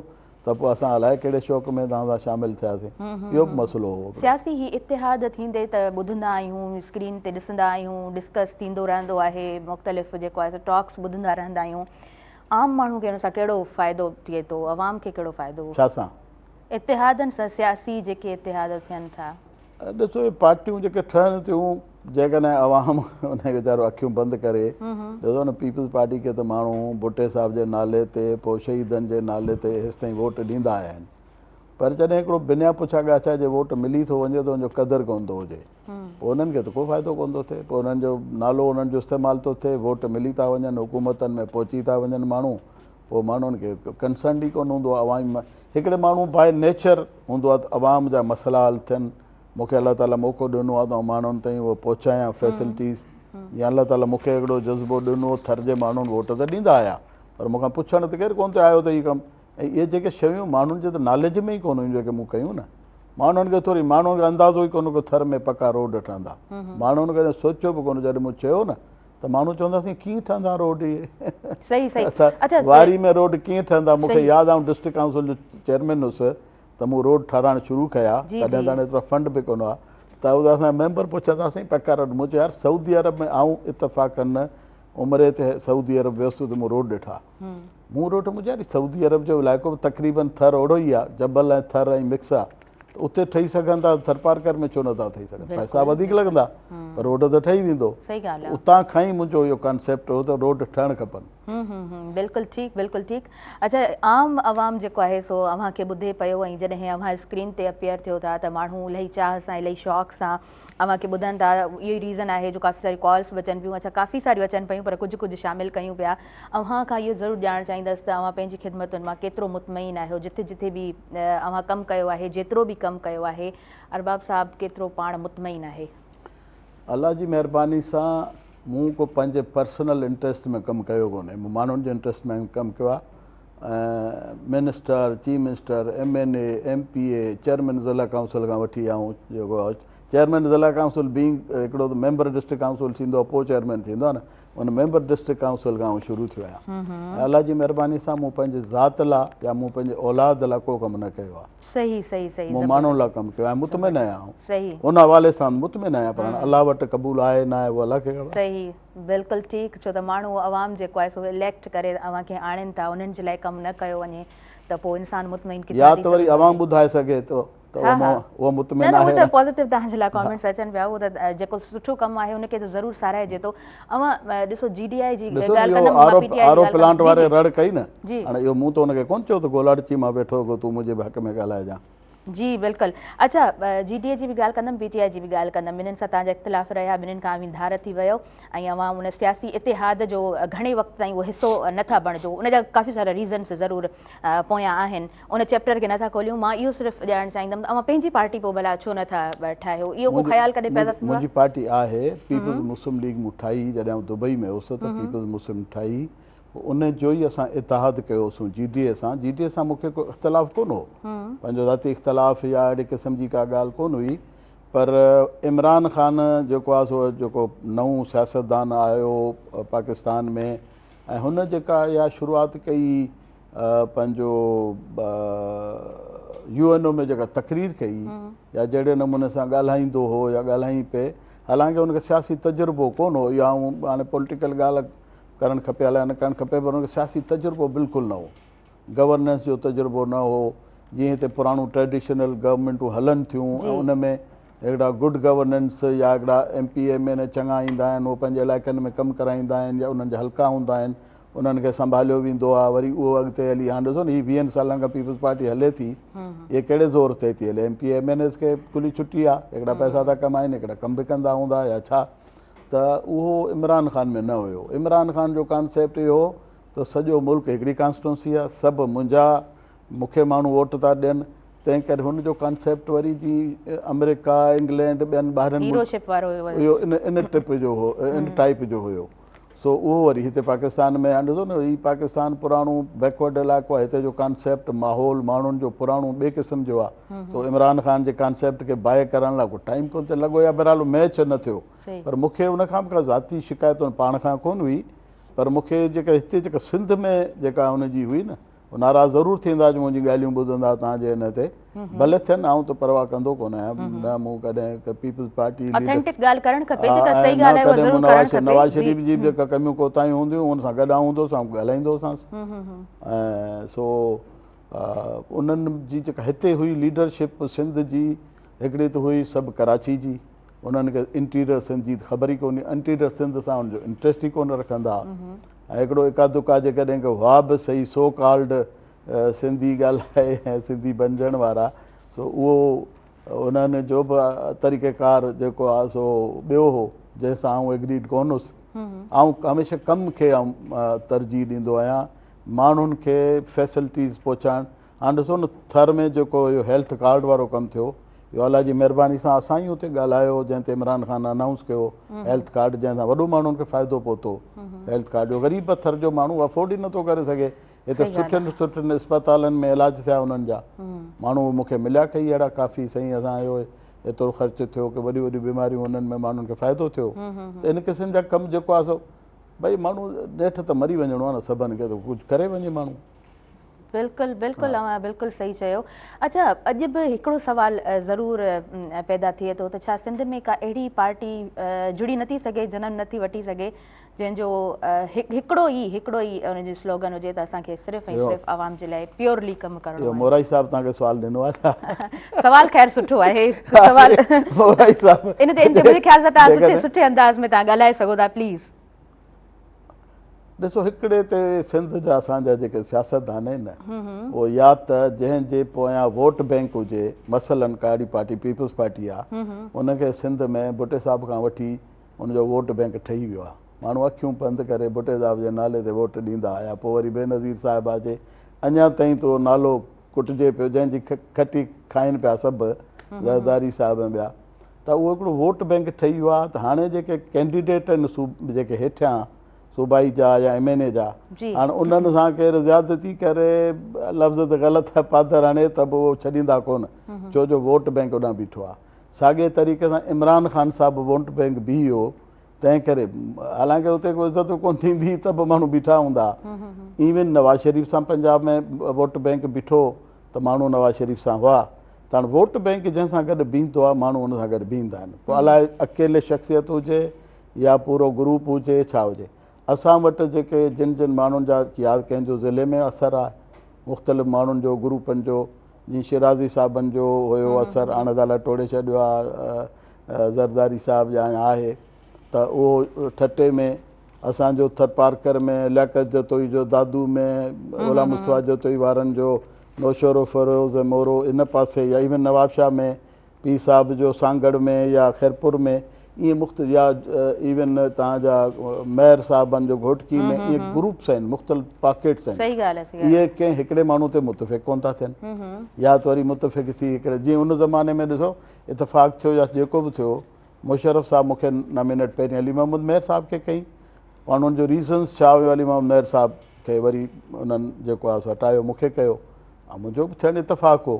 Speaker 2: ته پوء اسان الائي ڪهڙي شوق ۾ توهان سان شامل ٿياسين اهو به مسئلو هو.
Speaker 1: سياسي هي اتحاد ٿيندي ته ٻڌندا آهيون اسڪرين تي ڏسندا آهيون ڊسڪس ٿيندو رهندو آهي مختلف جيڪو آهي سو ٽاڪس ٻڌندا رهندا آهيون عام ماڻهو کي ان سان ڪهڙو فائدو ٿئي ٿو عوام کي ڪهڙو فائدو؟
Speaker 2: ڇا سان؟
Speaker 1: اتحادن سان سياسي جيڪي اتحاد ٿين ٿا.
Speaker 2: ڏسو اهي پارٽيون جيڪي ٺهن ٿيون جيڪڏهن عوام ان کي ويچارو اکيون بند ڪري ڏسو نه پيپلز پارٽي کي ته ماڻهو ڀٽي صاحب جي نالي تي پوء شهيدن جي نالي تي هيستائين ووٽ ڏيندا آيا آهن پر جڏهن هڪڙو بنيا پڇا ڳاڇا جي ووٽ ملي ٿو وڃي ته ان جو قدر ڪونه ٿو هجي پوء انهن کي ته ڪو فائدو ڪونه ٿو ٿئي پوء انهن جو نالو انهن جو استعمال ٿو ٿئي ووٽ ملي ٿا وڃن حڪومتن ۾ پهچي ٿا وڃن ماڻهو پوء ماڻهن کي ڪنسرن ئي ڪونه هوندو آهي عوامي هڪڙي ماڻهو باء نيچر هوندو آهي ته عوام جا مسئلا حل ٿين مون کي الله تعالي موقعو ڏنو آهي ته آئون ماڻهن تائين اهو پهچايان فيسلٽيز جيئن الله تعالي مون کي هڪڙو جذبو ڏنو ٿر جي ماڻهن ووٽ ته ڏيندا آيا پر مون کان پڇڻ ته ڪير ڪونه ٿي آيو ته هي ڪم ۽ اهي جيڪي شيون ماڻهن جي ته ناليج ۾ ئي ڪونه هيون جيڪي مون ڪيون نه ماڻهن کي ٿوري ماڻهن کي اندازو ئي ڪونه ڪو ٿر ۾ پڪا روڊ ٺهندا ماڻهن کي سوچيو به ڪونه جڏهن مون چيو نه ته ماڻهو چوندا سائين ڪيئن ٺهندا روڊ اهي
Speaker 1: صحيح صحيح
Speaker 2: اڇا واري ۾ روڊ ڪيئن ٺهندا مون کي ياد آئون ڊسٽرڪٽ ڪائونسل جو چيئرمين هوس ته مون روڊ ٺهرائڻ شروع ڪيا تڏهن ته ايترا فنڊ به ڪونه هئا ته اتي اسان جا ميمبر پڇندا سائين پڪا روڊ مون چيو يار سعودي عرب ۾ آئون اتفاقن عمري تي سعودي عرب ويس ته مون روڊ ڏٺا مون روڊ مون چيو يار سعودي عرب جو علائقو به تقريبن ٿر اوڙو ئي آهي جبل ۽ ٿر ۽ مڪس آهي ته اتي ٺهي سگهن ٿا ٿرپارڪر ۾ ڇو نٿا ٺهي سگهن پئسا وڌيڪ لڳندا پر روڊ ته ٺهي ويندو اتان کان ئي منهنجو اهو ڪانسيپٽ هو ته روڊ ٺهڻ کپن
Speaker 1: بلڪل ٺيڪ بلڪل ٺيڪ اڇا عام عوام جيڪو آهي سو اوهان کي ٻڌي پيو ۽ جڏهن اوهان اسڪرين تي اپيئر ٿيو ٿا ته ماڻهو الهي چاهه سان الهي شوق سان اوهان کي ٻڌن ٿا اهو ئي ريزن آهي جو ڪافي ساريون ڪالس به اچن پيون اڇا ڪافي ساريون اچن پيون پر ڪجهه ڪجهه شامل ڪيون پيا اوهان کان اهو ضرور ڄاڻڻ چاهيندس ته اوهان پنهنجي خدمتن مان ڪيترو مطمئن آهيو جٿي جٿي به اوهان ڪم ڪيو آهي جيترو به ڪم ڪيو آهي ارباب صاحب ڪيترو پاڻ مطمئن آهي.
Speaker 2: الله جي مهرباني سان مون ڪو پنهنجي پرسنل انٽريسٽ ۾ ڪم ڪيو ڪونهي مون ماڻهن جي انٽريسٽ ۾ ڪم ڪيو آهي ۽ minister chief minister M N A M P A chairman ضلع ڪائونسل کان وٺي آئون جيڪو چيئرمين ضلع ڪائونسل بينگ هڪڙو ته ميمبر ڊسٽرڪٽ ڪائونسل ٿيندو آهي پوء چيئرمين ٿيندو آهي نه ان ميمبر ڊسٽرڪٽ ڪائونسل کان آئون شروع ٿيو آهيان ۽ الله جي مهرباني سان مون پنهنجي ذات لاء يا مون پنهنجي اولاد لاء ڪو ڪم نه ڪيو آهي
Speaker 1: صحيح صحيح صحيح
Speaker 2: مون ماڻهن لاء ڪم ڪيو آهي مطمئن آهيان آئون صحيح ان حوالي سان مطمئن آهيان پر الله وٽ قبول آهي نه آهي اهو الله کي خبر
Speaker 1: صحيح بلڪل ٺيڪ ڇو ته ماڻهو عوام جيڪو آهي سو اليڪٽ ڪري اوهان کي آڻين ٿا انهن جي لاء ڪم نه ڪيو وڃي ته پوء انسان مطمئن
Speaker 2: ڪٿان يا ته وري عوام ٻڌائي سگهي ٿو ته اهو مطمئن آهي
Speaker 1: نه ته پازيٽو توهان جي لاء ڪامينٽس اچن پيا اهو ته جيڪو سٺو ڪم آهي ان کي ته ضرور ساراهجي ٿو اوهان ڏسو جي ڊي I جي ڳالهه
Speaker 2: ڪندم مان پي ٽي I جي آر او پلانٽ واري رڙ ڪئي نه هاڻي اهو مون ته ان کي ڪونه چيو ته گولاڙچي مان ويٺو هو تون منهنجي حق ۾ ڳالهائجان
Speaker 1: جي بلڪل اڇا جي ڊي اي جي به ڳالهه ڪندم پي ٽي آء جي به ڳالهه ڪندم ٻنهين سان توهان جا اختلاف رهيا ٻنهين کان اوهين ڌار ٿي ويو ۽ اوهان ان سياسي اتحاد جو گهڻي وقت تائين اهو حصو نٿا بڻجو ان جا ڪافي سارا ريزنس ضرور پويان آهن ان چيپٽر کي نٿا کوليون مان اهو صرف ڄاڻڻ چاهيندم ته اوهان پنهنجي پارٽي پوء ڀلا ڇو نٿا ٺاهيو اهو ڪو خيال ڪڏهن پيدا ٿيندو آهي؟
Speaker 2: منهنجي پارٽي آهي پيپلز مسلم ليگ مون ٺاهي جڏهن آئون دبئي ۾ هوس ته پيپلز مسلم ٺاهي پوء ان جو ئي اسان اتحاد ڪيوسون جي ڊي اي سان، جي ڊي اي سان مون کي ڪو اختلاف ڪونه هو، پنهنجو ذاتي اختلاف يا اهڙي قسم جي ڪا ڳالهه ڪونه هئي، پر عمران خان جيڪو آهي سو جيڪو نئون سياستدان آيو پاڪستان ۾ ۽ هن جيڪا اها شروعات ڪئي پنهنجو يو اين او ۾ جيڪا تقرير ڪئي يا جهڙي نموني سان ڳالهائيندو هو يا ڳالهائين پئي حالانڪه هن کي سياسي تجربو ڪونه هو اها آئون هاڻي پوليٽيڪل ڳالهه ڪرڻ کپي الائي نه ڪرڻ کپي پر ان کي سياسي تجربو بلڪل نه هو گورننس جو تجربو نه هو جيئن هتي پراڻو ٽريڊيشنل گورنمينٽون هلن ٿيون ۽ ان ۾ هڪڙا گڊ گورننس يا هڪڙا ايم پي ايم اين اي چڱا ايندا آهن اهي پنهنجي علائقن ۾ ڪم ڪرائيندا آهن يا انهن جا حلقا هوندا آهن انهن کي سنڀاليو ويندو آهي وري اهو اڳتي هلي هاڻي ڏسو نه هي ويهن سالن کان پيپلز پارٽي هلي ٿي اهي ڪهڙي زور تي ٿي هلي M P M N As کي کلي ڇٽي آهي هڪڙا پئسا ٿا ڪمائن هڪڙا ڪم به ڪندا هوندا يا ڇا ته اهو عمران خان ۾ نه هيو. عمران خان جو ڪانسيپٽ اهو هو ته سڄو ملڪ هڪڙي ڪانسٽوئنسي آهي، سڀ منهنجا، مون کي ماڻهو ووٽ ٿا ڏين، تنهن ڪري هن جو ڪانسيپٽ وري جي آمريڪا، انگلينڊ ٻين ٻاهرين اهو ان ٽپ جو هو، ان ٽائيپ جو هيو. سو اهو وري هتي پاڪستان ۾ هاڻي ڏسو نه هي پاڪستان پراڻو بيڪورڊ علائقو آهي، هتي جو ڪانسيپٽ، ماحول، ماڻهن جو پراڻو ٻئي قسم جو آهي. سو عمران خان جي ڪانسيپٽ کي بائي ڪرڻ لاء ڪو ٽائيم ڪونه ٿي لڳو يا بهرحال ميچ نه ٿيو. پر مون کي ان کان به ڪا ذاتي شڪايت پاڻ کان ڪونه هئي پر مون کي جيڪا هتي جيڪا سنڌ ۾ جيڪا ان جي هئي نه هو ناراض ضرور ٿيندا جو منهنجي ڳالهيون ٻڌندا تان جي ان تي ڀلي ٿين آئون ته پرواهه ڪندو ڪونه آهيان نه مون ڪڏهن پيپلز پارٽي
Speaker 1: اٿينٽڪ ڳالهه ڪرڻ کپي جيڪا صحيح ڳالهه آهي اها ضرور ڪرڻ کپي
Speaker 2: نواز شريف جي به جيڪا ڪميون ڪوتاهيون هونديون ان سان گڏ آئون هوندو هوس آئون ڳالهائيندو هوسانس ۽ سو انهن جي جيڪا هتي هئي ليڊرشپ سنڌ جي هڪڙي ته هئي سڀ ڪراچي جي انهن کي انٽيريئر سنڌ جي خبر ئي ڪونهي، انٽيريئر سنڌ سان ان جو انٽريسٽ ئي ڪونه رکندا ۽ هڪڙو اڪا دڪا جيڪڏهن ڪي هئا به سهي سو ڪالڊ سنڌي ڳالهائي ۽ سنڌي بنجڻ وارا سو اهو انهن جو به طريقه ڪار جيڪو آهي سو ٻيو هو جنهن سان آئون ايگريڊ ڪونه هوس. آئون هميشه ڪم کي آئون ترجيح ڏيندو آهيان ماڻهن کي فيسلٽيز پهچائڻ هاڻ ڏسو نه ٿر ۾ جيڪو اهو هيلٿ ڪارڊ وارو ڪم ٿيو اهو الله جي مهرباني سان اسان ئي اتي ڳالهايو جنهن تي عمران خان انائونس ڪيو هيلٿ ڪارڊ جنهن سان وڏو ماڻهن کي فائدو پهتو. هيلٿ ڪارڊ جو غريب ٿر جو ماڻهو افورڊ ئي نٿو ڪري سگهي. هتي سٺين سٺين اسپتالن ۾ علاج ٿيا انهن جا. ماڻهو مون کي مليا ڪئي اهڙا ڪافي سائين اسان جو ايترو خرچ ٿيو ڪي وڏيون وڏيون بيماريون انهن ۾ ماڻهن کي فائدو ٿيو. ته ان قسم جا ڪم جيڪو آهي سو ڀئي ماڻهو نيٺ ته مري وڃڻو آهي نه سڀن کي ته ڪجهه ڪري وڃي ماڻهو.
Speaker 1: بلڪل بلڪل اوهان بلڪل صحيح چيو. اڇا اڄ به هڪڙو سوال ضرور پيدا ٿئي ٿو ته ڇا سنڌ ۾ ڪا اهڙي پارٽي جڙي نٿي سگهي، جنم نٿي وٺي سگهي جنهن جو هڪڙو ئي هڪڙو ئي ان جو سلوگن هجي ته اسان کي صرف ۽ صرف عوام جي لاء پيورلي ڪم ڪرڻو آهي.
Speaker 2: مورائي صاحب توهان کي سوال ڏنو آهي ڇا؟
Speaker 1: سوال خير سٺو آهي سوال
Speaker 2: مورائي صاحب
Speaker 1: ان تي ان تي منهنجي خيال سان توهان سٺي سٺي انداز ۾ توهان ڳالهائي سگهو ٿا پليز.
Speaker 2: ڏسو هڪڙي تي سنڌ جا اسان جا جيڪي سياستدان آهن نه اهو يا ته جنهن جي پويان ووٽ بينڪ هجي مثلاً ڪا اهڙي پارٽي پيپلز پارٽي آهي ان کي سنڌ ۾ ڀٽي صاحب کان وٺي ان جو ووٽ بينڪ ٺهي ويو آهي ماڻهو اکيون بند ڪري ڀٽي صاحب جي نالي تي ووٽ ڏيندا آيا پوء وري بينظير صاحبه جي اڃا تائين ته اهو نالو ڪٽجي پيو جنهن جي کٽي کائن پيا سڀ زرداري صاحب ۽ ٻيا ته اهو هڪڙو ووٽ بينڪ ٺهي ويو آهي ته هاڻي جيڪي ڪينڊيڊيٽ آهن جيڪي هيٺيان صوبائي جا يا ايم اين اي جا هاڻي انهن سان ڪير زيادتي ڪري لفظ ته غلط آهي پادر هڻي ته به اهو ڇڏيندا ڪونه ڇو جو ووٽ بينڪ اوڏانهن بيٺو آهي ساڳي طريقي سان عمران خان صاحب ووٽ بينڪ بيهي ويو تنهن ڪري حالانڪه اتي ڪو عزت ڪونه ٿيندي ته به ماڻهو بيٺا هوندا ايون نواز شريف سان پنجاب ۾ ووٽ بينڪ بيٺو ته ماڻهو نواز شريف سان هئا ته هاڻ ووٽ بينڪ جنهن سان گڏ بيهندو آهي ماڻهو ان سان گڏ بيهندا آهن پوء الائي اڪيلي شخصيت هجي يا پورو گروپ هجي ڇا هجي اسان وٽ جيڪي جن جن ماڻهن جا يا ڪنهن جو ضلعي ۾ اثر آهي مختلف ماڻهن جو گروپن جو جيئن شيرازي صاحبن جو هيو اثر هاڻ ته الائي ٽوڙي ڇڏيو آهي زرداري صاحب يا آهي ته اهو ٺٽي ۾ اسان جو ٿرپارڪر ۾ لياقت جتوئي جو دادو ۾ غلام مصطفيٰ جتوئي وارن جو نوشهرو فيروز ۽ مورو ان پاسي يا ايون نوابشاهه ۾ پير صاحب جو سانگهڙ ۾ يا خيرپور ۾ ائين مختلف يا ايون توهان جا مهر صاحبن جو گهوٽڪي ۾ ائين گروپس آهن مختلف پاڪيٽس آهن اهي ڪنهن هڪڙي ماڻهو تي متفق ڪونه ٿا ٿين يا ته وري متفق ٿي هڪڙي جيئن ان زماني ۾ ڏسو اتفاق ٿيو يا جيڪو به ٿيو مشرف صاحب مون کي نامينيٽ پهرين علي محمد مهر صاحب کي ڪئي پاڻ ان جو ريزنس ڇا هيو علي محمد مهر صاحب کي وري انهن جيڪو آهي سو هٽايو مون کي ڪيو ۽ منهنجو به ٿيڻ اتفاق هو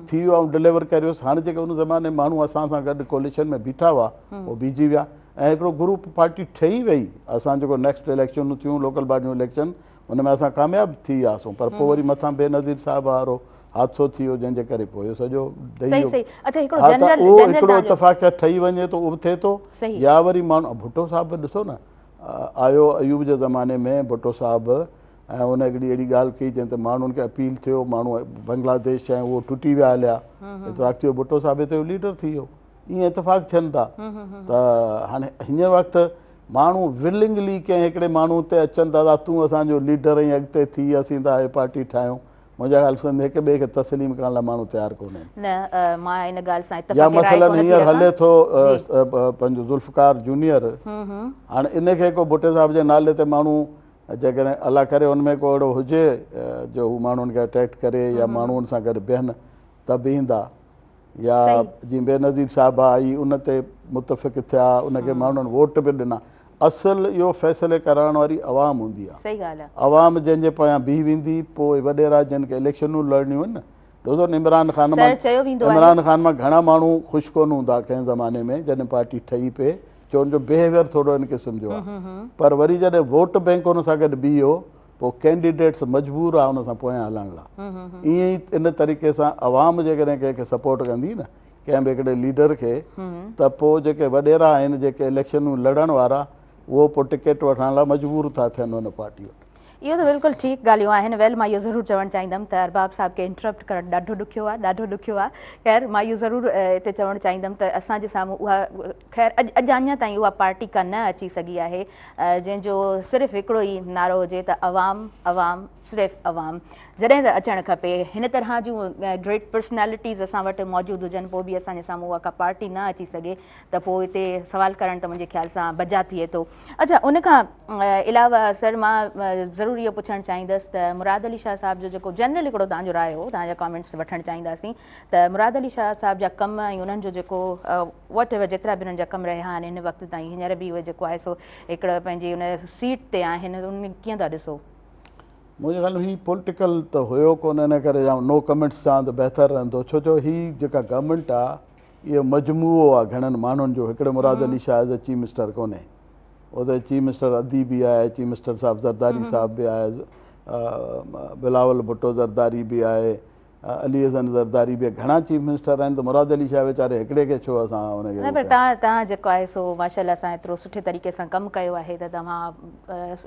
Speaker 2: ٿي ويو آئون ڊليور ڪري ويس هاڻي جيڪي ان زماني ماڻهو اسان سان گڏ ڪوليشن ۾ بيٺا هئا اهي بيهجي ويا ۽ هڪڙو گروپ پارٽي ٺهي وئي اسان جيڪو نيڪسٽ اليڪشن ٿيون لوڪل باڊيون اليڪشن ان ۾ اسان ڪامياب ٿي وياسون پر پوء وري مٿان بينظير صاحب وارو حادثو ٿي ويو جنهن جي ڪري پوء اهو سڄو ڊهي ويو. ها ته اهو هڪڙو اتفاق ٺهي وڃي ٿو اهو به ٿئي ٿو يا وري ماڻهو ڀٽو صاحب به ڏسو نه آيو ايوب جي زماني ۾ ڀٽو صاحب ۽ ان هڪڙي اهڙي ڳالهه ڪئي جنهن تي ماڻهن کي اپيل ٿيو ماڻهو بنگلاديش ۽ اهو ٽٽي ويا هليا اتفاق ٿيو ڀٽو صاحب هتي ليڊر ٿي ويو ائين اتفاق ٿين ٿا ته هاڻي هينئر وقت ماڻهو ولنگلي ڪنهن هڪڙي ماڻهو تي اچن ٿا ته تون اسان جو ليڊر ۽ اڳتي ٿي اسين ٿا هي پارٽي ٺاهيون منهنجي خيال سان هڪ ٻئي کي تسليم ڪرڻ لاء ماڻهو تيار ڪونهن.
Speaker 1: نه مان ان ڳالهه سان اتفاق
Speaker 2: يا
Speaker 1: راء
Speaker 2: مثلا
Speaker 1: ڪونه ٿي
Speaker 2: هينئر
Speaker 1: رکان.
Speaker 2: هلي ٿو پنهنجو ذوالفقار جونيئر هاڻي ان کي ڪو ڀٽي صاحب جي نالي تي ماڻهو جيڪڏهن الله ڪري ان ۾ ڪو اهڙو هجي جو هو ماڻهن کي اٽريڪٽ ڪري يا ماڻهو ان سان گڏ بيهن ته به ايندا يا جيئن بينظير صاحبه آئي ان تي متفق ٿيا ان کي ماڻهن ووٽ به ڏنا اصل اهو فيصلي ڪرائڻ واري عوام هوندي آهي عوام جنهن جي پويان بيهي ويندي پوء وڏيرا جن کي اليڪشنون لڙڻيون آهن نه ڏسو نه عمران خان مان عمران خان مان گهڻا ماڻهو خوش ڪونه هوندا ڪنهن زماني ۾ جڏهن پارٽي ٺهي پئي ڇو ان جو بيهيويئر ٿورو ان قسم جو آهي پر وري جڏهن ووٽ بينڪ ان سان گڏ بيهيو پوء ڪينڊيڊيٽس مجبور آ ان سان پويان هلڻ لا ائين ئي ان طريقي سان عوام جيڪڏهن ڪنهن کي سپورٽ ڪندي نه ڪنهن به هڪڙي ليڊر کي ته پوء جيڪي وڏيرا آهن جيڪي اليڪشنون لڙڻ وارا اهو پوء ٽڪيٽ وٺڻ لا مجبور ٿا ٿين ان پارٽي وٽ.
Speaker 1: اهو ته بلڪل ٺيڪ ڳالهيون آهن ويل مان اهو ضرور چوڻ چاهيندم ته ارباب صاحب کي انٽرپٽ ڪرڻ ڏاڍو ڏکيو آهي ڏاڍو ڏکيو آهي خير مان اهو ضرور هتي چوڻ چاهيندم ته اسان جي سامهون اها خير اڄ اڄ اڃا تائين اها پارٽي ڪا نه اچي سگهي آهي جنهن جو صرف هڪڙو ئي نعرو هجي ته عوام عوام صرف عوام جڏهن ته اچڻ کپي هن طرح جون گريٽ پرسنالٽيز اسان وٽ موجود هجن پوء به اسان جي سامهون اها ڪا پارٽي نه اچي سگهي ته پوء اتي سوال ڪرڻ ته منهنجي خيال سان بجا ٿئي ٿو. اڇا ان کان علاوه سر مان ضرور اهو پڇڻ چاهيندس ته مراد علي شاهه صاحب جو جيڪو جنرل هڪڙو توهان جو رايو هو توهان جا ڪامينٽس وٺڻ چاهينداسين ته مراد علي شاهه صاحب جا ڪم ۽ انهن جو جيڪو واٽ ايور جيترا به انهن جا ڪم رهيا آهن هن وقت تائين هينئر به اهي جيڪو آهي سو هڪڙو پنهنجي ان سيٽ تي آهن ان ۾ ڪيئن ٿا ڏسو؟
Speaker 2: منهنجي خيال ۾ هي پوليٽيڪل ته هيو ڪونه ان ڪري آئون نو ڪمينٽس چوان ته بهتر رهندو ڇو جو هي جيڪا گورنمينٽ آ اهو مجموعو آ گهڻن ماڻهن جو هڪڙي Murad Ali Shah as a chief minister ڪونهي اهو ته چيف منسٽر ادي به آهي چيف منسٽر صاحب زرداري صاحب به آهي بلاول ڀٽو زرداري به آهي علي حسن زرداري به گهڻا چيف منسٽر آهن ته مراد علي شاهه ويچاري هڪڙي کي ڇو اسان ان کي
Speaker 1: نه پر توهان توهان جيڪو آهي سو ماشاءالله سان ايترو سٺي طريقي سان ڪم ڪيو آهي ته توهان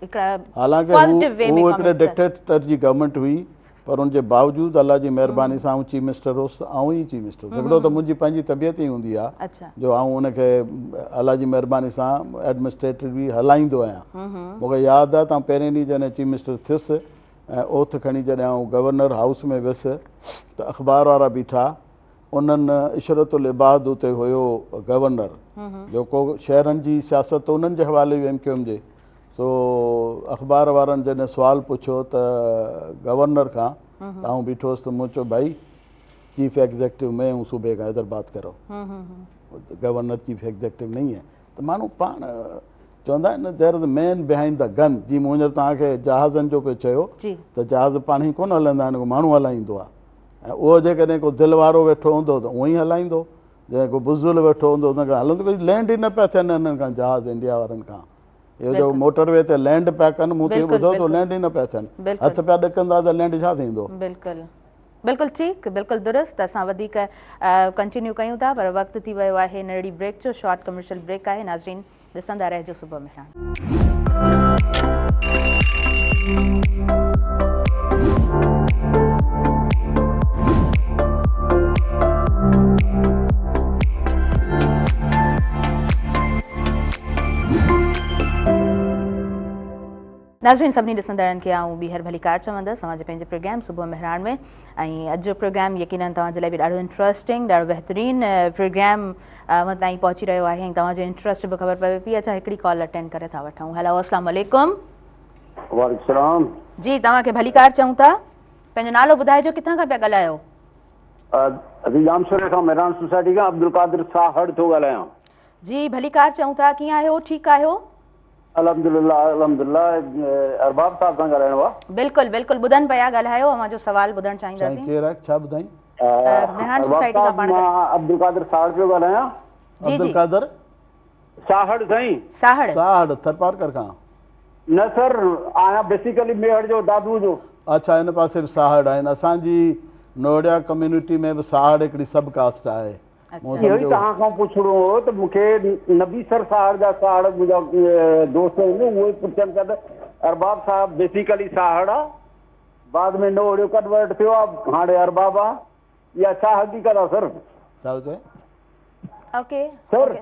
Speaker 1: هڪڙا
Speaker 2: حالانڪه هو هڪڙي ڊڪٽيٽر جي گورنمينٽ هئي پر ان جي باوجود الله جي مهرباني سان آئون چيف منسٽر هوس ته آئون ئي چيف منسٽر هوس. هڪڙو ته منهنجي پنهنجي طبيعت ئي هوندي آهي جو آئون ان کي الله جي مهرباني سان ايڊمنسٽريٽوي هلائيندو آهيان. مون کي ياد آهي ته آئون پهرين ڏينهن جڏهن چيف منسٽر ٿيس ۽ اوٿ کڻي جڏهن آئون گورنر هائوس ۾ ويس ته اخبار وارا بيٺا انهن عشرت العباد اتي هيو گورنر جو ڪو شهرن جي سياست ته انهن جي حوالي هئي ايم ڪيو ايم جي سو اخبار وارن جڏهن سوال پڇيو ته گورنر کان ته آئون بيٺو هوس ته مون چيو ڀائي چيف ايگزيڪٽو مين هون صوبي کا ادھر بات ڪرو گورنر چيف ايگزيڪٽو نهين هي ته ماڻهو پاڻ چوندا آهن there is man behind the gun جي مون هينئر توهان کي جهازن جو پيو چيو ته جهاز پاڻ ئي ڪونه هلندا آهن ڪو ماڻهو هلائيندو آهي ۽ اهو جيڪڏهن ڪو دل وارو ويٺو هوندو ته اهو ئي هلائيندو جيڪڏهن ڪو بزدل ويٺو هوندو ان کان هلندو ڪو لينڊ ئي نه پيا ٿين هنن کان جهاز انڊيا وارن کان اهو جو موٽر وي تي لينڊ پيا ڪن مون ته ٻڌو ته لينڊ ئي نه پيا ٿين هٿ پيا ڏڪندا ته لينڊ ڇا ٿيندو.
Speaker 1: بلڪل بلڪل ٺيڪ بلڪل درست اسان وڌيڪ ڪنٽينيو ڪيون ٿا پر وقت ٿي ويو آهي ننڍڙي بريڪ جو شارٽ ڪمرشل بريڪ آهي ناظرين ڏسندا رهجو صبح مهراڻ. ناظرين سڀني ڏسندڙن کي آئون ٻيهر ڀليڪار چوندس اوهان جي پنهنجي پروگرام صبح مهراڻ ۾ ۽ اڄ جو پروگرام يقينن توهان جي لاء به ڏاڍو انٽرسٽنگ ڏاڍو بهترين پروگرام اوهان تائين پهچي رهيو آهي ۽ توهان جو انٽرسٽ به خبر پوي پئي اڇا هڪڙي ڪال اٽينڊ ڪري ٿا وٺون هلو اسلام عليڪم.
Speaker 7: وعليڪم السلام.
Speaker 1: جي توهان کي ڀليڪار چئون ٿا پنهنجو نالو ٻڌائجو ڪٿان کان پيا ڳالهايو.
Speaker 7: اسين ڄامشوري کان مهراڻ سوسائٽي کان عبدالقادر ساهڙ ٿو ڳالهايان.
Speaker 1: جي ڀليڪار چئون ٿا ڪيئن آهيو ٺيڪ آهيو.
Speaker 7: الحمدلله الحمدلله ارباب صاحب سان ڳالهائڻو آ.
Speaker 1: بلڪل بلڪل ٻڌن پيا ڳالهايو اوهان جو سوال ٻڌڻ چاهينداسين.
Speaker 2: سائين ڪير آهي ڇا ٻڌائين.
Speaker 1: مهراڻ سوسائٽي کان پاڻ
Speaker 7: مان عبدالقادر ساهڙ پيو ڳالهايان.
Speaker 1: جي جي.
Speaker 2: عبدالقادر
Speaker 7: ساهڙ سائين.
Speaker 1: ساهڙ.
Speaker 2: ساهڙ ٿرپارڪر کان.
Speaker 7: نه سر آهيان بيسيڪلي ميهڙ جو دادو جو.
Speaker 2: اڇا ان پاسي به ساهڙ آهن اسان جي نوڙيا ڪميونٽي ۾ به ساهڙ هڪڙي سب ڪاسٽ آهي.
Speaker 7: اهو ئي توهان کان پڇڻو هو ته مون کي نبي سر ساهڙ جا ساهڙ منهنجا دوست آهن اهي ئي پڇن پيا ته ارباب صاحب بيسيڪلي ساهڙ آ بعد ۾ نوهڙيو ڪنورٽ ٿيو آ هاڻي ارباب آ اها ڇا حقيقت آ سر.
Speaker 2: ڇا ٿو چئي؟
Speaker 1: اوڪي
Speaker 7: سر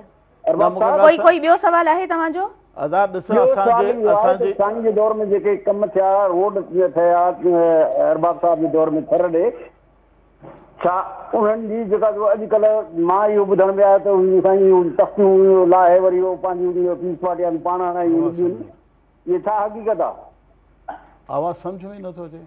Speaker 7: ارباب صاحب
Speaker 1: ڪوئي ڪوئي ٻيو سوال آهي توهان جو؟
Speaker 2: ادا ڏس اسان جي اسان جي
Speaker 7: سائين جي دور ۾ جيڪي ڪم ٿيا روڊ ٺهيا ارباب صاحب جي دور ۾ ٿر ڏي ڇا انهن جي جيڪا جو اڄڪلهه مان اهو ٻڌڻ ۾ آيو ته سائين اهو تختيون لاهي وري اهو پنهنجون پيپلز پارٽي وارن پاڻ هڻايون آهن ٻيون اهي ڇا حقيقت آ؟
Speaker 2: آواز سمجهه ۾ نٿو اچي.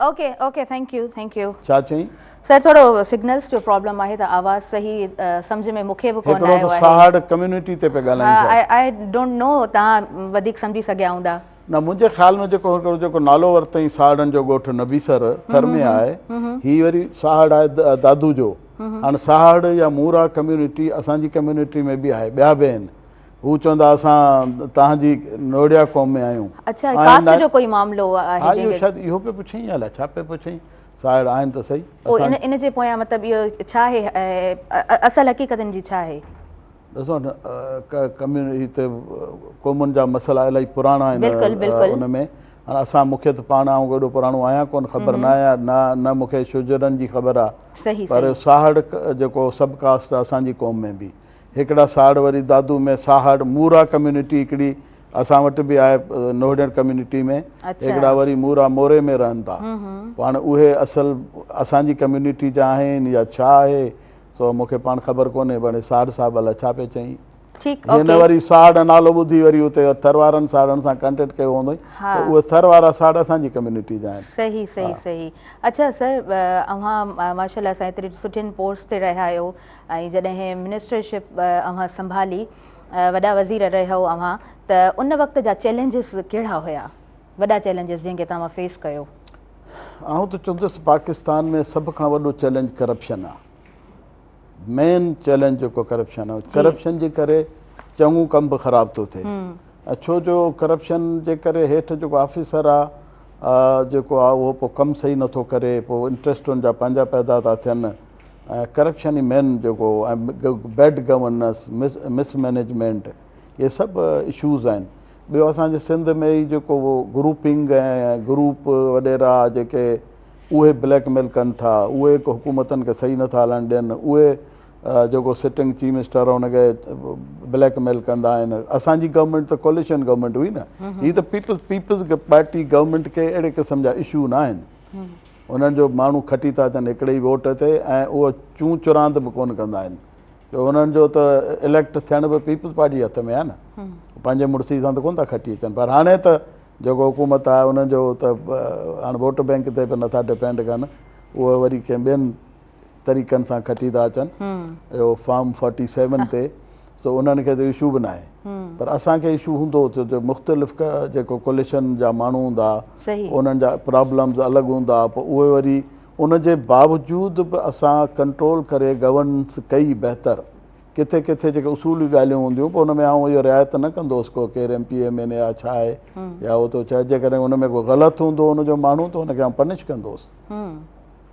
Speaker 1: Okay okay thank you thank you.
Speaker 2: ڇا چئين؟
Speaker 1: سر ٿورو سگنلز جو پرابلم آهي ته آواز صحيح سمجهه ۾ مونکي به ڪونه آيو
Speaker 2: آهي. هڪڙو ته ساهڙ ڪميونٽي تي پيا ڳالهائين
Speaker 1: ڇا؟ I don't know توهان وڌيڪ سمجهي سگهيا هوندا.
Speaker 2: نه منهنجي خيال ۾ جيڪو هڪڙو جيڪو نالو ورتائين ساهڙن جو ڳوٺ نبي سر ٿر ۾ آهي هي وري ساهڙ آهي دادو جو هاڻ ساهڙ يا مورا ڪميونٽي اسان جي ڪميونٽي ۾ به آهي ٻيا به آهن هو چوندا اسان توهان جي نوڙيا قوم ۾ آهيون.
Speaker 1: اڇا ڪاسٽ جو ڪوئي معاملو آهي
Speaker 2: ها اهو شايد اهو پيو پڇين يا الائي ڇا پيو پڇين ساهڙ آهن ته صحيح
Speaker 1: پوء ان ان جي پويان مطلب اهو ڇا آهي اصل حقيقت ان جي ڇا آهي؟
Speaker 2: ڏسو نه ڪميونٽي هتي قومن جا مسئلا الاهي پراڻا آهن
Speaker 1: بلڪل بلڪل
Speaker 2: ان ۾ هاڻ اسان مونکي ته پاڻ آئون ايڏو پراڻو آهيان ڪون خبر نه آهي نه نه مونکي شجرن جي خبر آهي پر ساهڙ جيڪو سب ڪاسٽ آهي اسان جي قوم ۾ به هڪڙا ساهڙ وري دادو ۾ ساهڙ مورا ڪميونٽي هڪڙي اسان وٽ به آهي نوهڙين ڪميونٽي ۾ هڪڙا وري مورا موري ۾ رهن ٿا. پاڻ اهي اصل اسان جي ڪميونٽي جا آهن يا ڇا آهي سو مون کي پاڻ خبر ڪونهي پر ساڙ صاحب الائي ڇا پئي چئين.
Speaker 1: ٺيڪ
Speaker 2: جي نه وري ساڙ نالو ٻڌي وري اتي ٿر وارن ساڙن سان ڪانٽيڪٽ ڪيو هوندو ته اهي ٿر وارا ساڙ اسان جي ڪميونٽي جا آهن.
Speaker 1: صحيح صحيح صحيح اڇا سر اوهان ماشاءالله سان ايتري سٺين پوسٽ تي رهيا آهيو ۽ جڏهن منسٽرشپ اوهان سنڀالي وڏا وزير رهيو اوهان ته ان وقت جا چئلينجز ڪهڙا هيا وڏا چئلينجز جنهن کي توهان فيس ڪيو؟
Speaker 2: آئون ته چوندس پاڪستان ۾ سڀ کان وڏو چئلينج ڪرپشن آهي. مين چئلينج جيڪو ڪرپشن آهي ڪرپشن جي ڪري چڱو ڪم به خراب ٿو ٿئي ۽ ڇو جو ڪرپشن جي ڪري هيٺ جيڪو آفيسر آهي جيڪو آهي اهو پوء ڪم صحيح نٿو ڪري پوء انٽرسٽ ان جا پنهنجا پيدا ٿا ٿين ۽ ڪرپشن ئي مين جيڪو ۽ بيڊ گورننس مس مينيجمينٽ اهي سڀ اشوز آهن ٻيو اسانجي سنڌ ۾ ئي جيڪو گروپنگ ۽ گروپ وڏيرا جيڪي اهي بليڪ ميل ڪن ٿا، اهي حڪومتن کي صحيح نٿا هلڻ ڏين، اهي جيڪو سٽنگ چيف منسٽر ان کي بليڪ ميل ڪندا آهن. اسان جي گورنمينٽ ته ڪوليشن گورنمينٽ هئي نه، هي ته پيپلز پيپلز پارٽي گورنمينٽ کي اهڙي قسم جا اشو نه آهن. انهن جو ماڻهو کٽي ٿا اچن هڪڙي ئي ووٽ تي ۽ اهو چون چراند به ڪونه ڪندا آهن. جو انهن جو ته اليڪٽ ٿيڻ به پيپلز پارٽي جي هٿ ۾ آهي نه، پنهنجي مڙسي سان ته ڪونه ٿا کٽي اچن پر هاڻي ته جيڪو حڪومت آهي انهن جو ته هاڻ ووٽ بينڪ تي به نٿا ڊپينڊ ڪن اهي وري ڪنهن ٻين طريقن سان کٽي ٿا اچن اهو فارم فورٽي سيون تي سو انهن کي ته اشو به ناهي پر اسان کي اشو هوندو ڇو جو مختلف جيڪو ڪوليشن جا ماڻهو هوندا انهن جا پرابلمز الڳ هوندا پوء اهي وري ان جي باوجود به اسان ڪنٽرول ڪري گورننس ڪئي بهتر ڪٿي ڪٿي جيڪي اصولي ڳالهيون هونديون پوء ان ۾ آئون اهو رعايت نه ڪندو هوس ڪو ڪير M P M N A آ ڇا آهي يا هو ٿو چئي جيڪڏهن ان ۾ ڪو غلط هوندو ان جو ماڻهو ته ان کي آئون پنش ڪندو هوس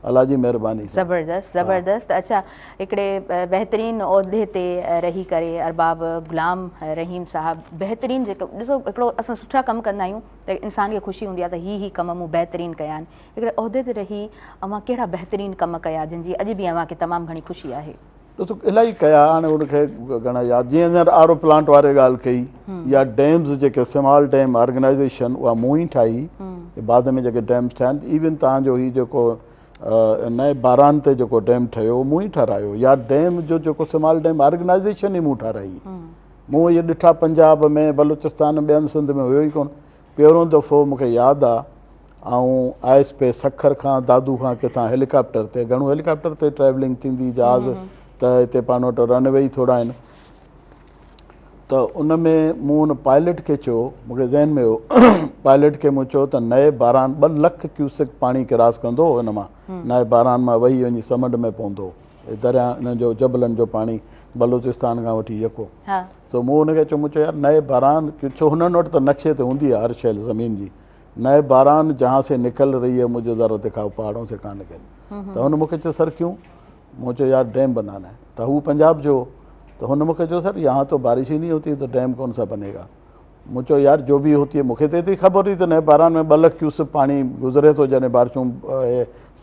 Speaker 2: الله جي مهرباني سان.
Speaker 1: زبردست زبردست اڇا هڪڙي بهترين عهدي تي رهي ڪري ارباب غلام رحيم صاحب بهترين جيڪو ڏسو هڪڙو اسان سٺا ڪم ڪندا آهيون ته انسان کي خوشي هوندي آهي ته هي هي ڪم مون بهترين ڪيا آهن هڪڙي عهدي تي رهي اوهان ڪهڙا بهترين ڪم ڪيا جن جي اڄ به اوهان کي تمام گهڻي خوشي آهي؟
Speaker 2: ڏسو الاهي ڪيا هاڻي ان کي گهڻا ياد جيئن هينئر آر او پلانٽ واري ڳالهه ڪئي يا ڊيمز جيڪي سمال ڊيم آرگنائزيشن اها مون ئي ٺاهي بعد ۾ جيڪي ڊيمز ٺاهيا آهن ايون تان جو هي جيڪو نئين باران تي جيڪو ڊيم ٺهيو مون ئي ٺهرايو يا ڊيم جو جيڪو سمال ڊيم آرگنائزيشن ئي مون ٺهرائي مون اهي ڏٺا پنجاب ۾ بلوچستان ٻين سنڌ ۾ هيو ئي ڪونه پهريون دفعو مون کي ياد آ آئون آيس پئي سکر کان دادو کان ڪٿان هيليڪاپٽر تي گهڻو هيليڪاپٽر تي ٽريولنگ ٿيندي جهاز ته هتي پاڻ وٽ رن وي ئي ٿورا آهن ته ان ۾ مون ان پائلٽ کي چيو مون کي ذهن ۾ هو پائلٽ کي مون چيو ته نئين باران 2 لک ڪيوسڪ پاڻي ڪراس ڪندو ان مان نئين باران مان وهي وڃي سمنڊ ۾ پوندو دريا ان جو جبلن جو پاڻي بلوچستان کان وٺي يڪو سو مون هن کي چيو، مون چيو يار نئه باران ڇو هنن وٽ ته نقشي تي هوندي آهي هر شيء زمين جي، نئه باران جهان سي نڪل رهي هي مجهي ذرا دکائو پهاڙون سي ڪهان نڪل ته هن مون کي چيو سر ڪيون؟ مون چيو يار ڊيم بنانا هي ته هو پنجاب جو هو ته هن مون کي چيو سر يهان تو بارش هي نهين هوتي تو ڊيم ڪون سا بني گا مون چيو يار جو به هوتي هي مون کي ته ايتري خبر هئي ته نئه باران ۾ 2 لک ڪيوسڪ پاڻي گذري ٿو جڏهن بارشون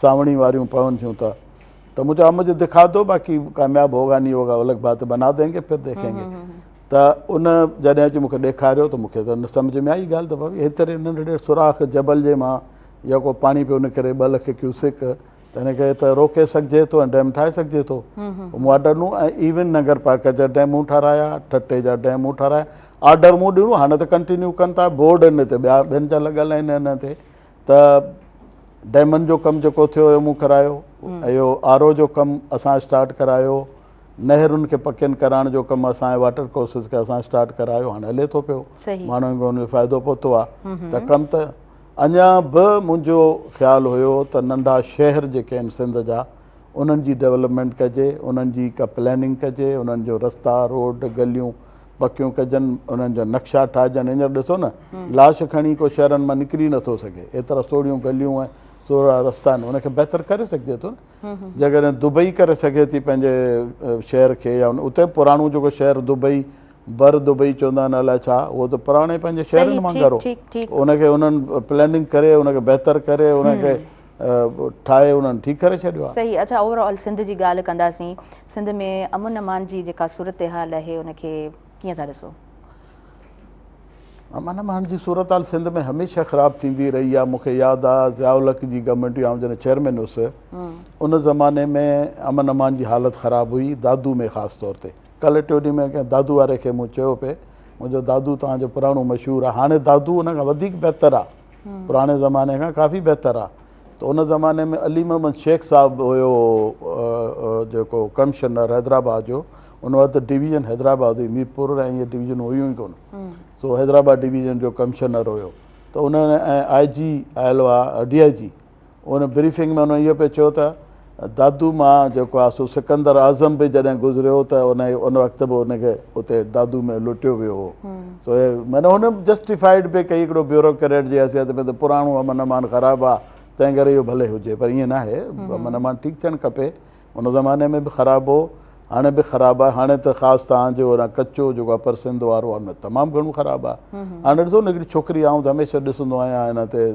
Speaker 2: سانوڻي واريون پون ٿيون ته ته مون چيو آپ مجهي دکا دو باقي ڪامياب هوگا نهين هوگا الڳ بات بنا دينگي پھر ديکين گي ته ان جڏهن اچي مونکي ڏيکاريو ته مونکي ته سمجھ ۾ آئي ڳالهه ته ڀاڀي هيتري ننڍڙي سوراخ جبل جي مان يا ڪو پاڻي پيو نڪري 2 لک ڪيوسڪ ته هن کي ته روڪي سگهجي ٿو ۽ ڊيم ٺاهي سگهجي ٿو مون آرڊر ڏنو ۽ ايون ننگر پارڪر جا ڊيم مون ٺارايا ٺٽي جا ڊيم مون ٺارايا آرڊر مون ڏنو هاڻي ته ڪنٽينيو ڪن ٿا بورڊ هن تي ٻيا ٻين جا لڳل آهن هن تي ته ڊيمن جو ڪم جيڪو ٿيو اهو مون ڪرايو، اهو آر او جو ڪم اسان اسٽارٽ ڪرايو، نهرن کي پڪين ڪرائڻ جو ڪم اسان ۽ واٽر ڪورسز کي اسان اسٽارٽ ڪرايو، هاڻي هلي ٿو پيو، ماڻهن کي ان جو فائدو پهتو آهي ته ڪم ته اڃا به منهنجو خيال هيو ته ننڍا شهر جيڪي آهن سنڌ جا انهن جي ڊولپمينٽ ڪجي، انهن جي ڪا پلاننگ ڪجي، انهن جو رستا روڊ گليون پڪيون ڪجن، انهن جا نقشا ٺاهجن. هينئر ڏسو نه لاش کڻي ڪو شهرن مان نڪري نٿو سگهي، ايترا سوڙهيون گليون ۽ سوڙها رستا آهن، ان کي بهتر ڪري سگهجي ٿو نه. جيڪڏهن دبئي ڪري سگهي ٿي پنهنجي شهر کي يا اتي پراڻو جيڪو شهر دبئي بر دبئي چوندا آهن الائي ڇا، اهو ته پراڻي پنهنجي شهرن وانگر هو، ان کي انهن پلاننگ ڪري ان کي بهتر ڪري ان کي ٺاهي انهن ٺيڪ ڪري ڇڏيو آهي.
Speaker 1: صحيح اڇا اوور آل سنڌ جي ڳالهه ڪنداسين سنڌ ۾ امن امان جي جيڪا صورتحال آهي ان کي ڪيئن ٿا ڏسو؟
Speaker 2: امن امان جي صورتحال سنڌ ۾ هميشه خراب ٿيندي رهي آهي مون کي ياد آهي ضياء الحق جي گورنمينٽ هئي آئون جڏهن چيئرمين هيس ان زماني ۾ امن امان جي حالت خراب هئي دادو ۾ خاص طور تي ڪلهه ٽيون ڏينهن ۾ ڪنهن دادو واري کي مون چيو پئي منهنجو دادو توهان جو پراڻو مشهور آهي هاڻي دادو ان کان وڌيڪ بهتر آهي پراڻي زماني کان ڪافي بهتر آهي ته ان زماني ۾ علي محمد شيخ صاحب هيو جيڪو ڪمشنر حيدرآباد جو ان وقت ڊويزن حيدرآباد هئي ميرپور ۽ اهي ڊويزن هيون ئي ڪونه سو حيدرآباد ڊويزن جو ڪمشنر هيو ته ان ۽ آء جي آيل هئا ڊي I جي ان بريفنگ ۾ ان اهو پئي چيو ته دادو مان جيڪو آهي سو سڪندر اعظم به جڏهن گذريو ته ان ان وقت به ان کي اتي دادو ۾ لٽيو ويو هو سو معنيٰ هن جسٽيفائيڊ پئي ڪئي هڪڙو بيوروڪريٽ جي حيثيت ۾ ته پراڻو امن امان خراب آهي تنهن ڪري اهو ڀلي هجي پر ائين ناهي امن امان ٺيڪ ٿيڻ کپي ان زماني ۾ به خراب هو هاڻي به خراب آهي هاڻي ته خاص توهان جو ان ڪچو جيڪو اپر سنڌ وارو آهي ان تمام گهڻو خراب آهي هاڻي ڏسو نه هڪڙي ڇوڪري آئون ته هميشه ڏسندو آهيان هن تي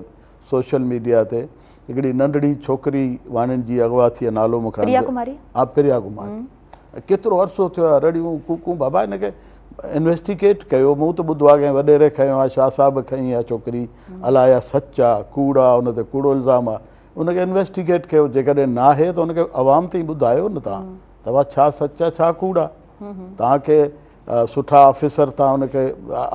Speaker 2: سوشل ميڊيا تي هڪڙي ننڍڙي ڇوڪري واڻين جي اغوا ٿي نالو مون کان
Speaker 1: پريا ڪماري
Speaker 2: ها پريا ڪماري ڪيترو عرصو ٿيو آهي رڙيون ڪوڪون بابا هن کي انويسٽيگيٽ ڪيو مون ته ٻڌو آهي ڪنهن وڏيري کنيو آهي شاهه صاحب کنئي آهي ڇوڪري الائي اها سچ آهي ڪوڙ آهي ان تي ڪوڙو الزام آهي ان کي انويسٽيگيٽ ڪيو جيڪڏهن ناهي ته ان کي عوام تائين ٻڌايو نه توهان ته بابا ڇا سچ آهي ڇا ڪوڙ آهي توهان کي سٺا آفيسر توهان ان کي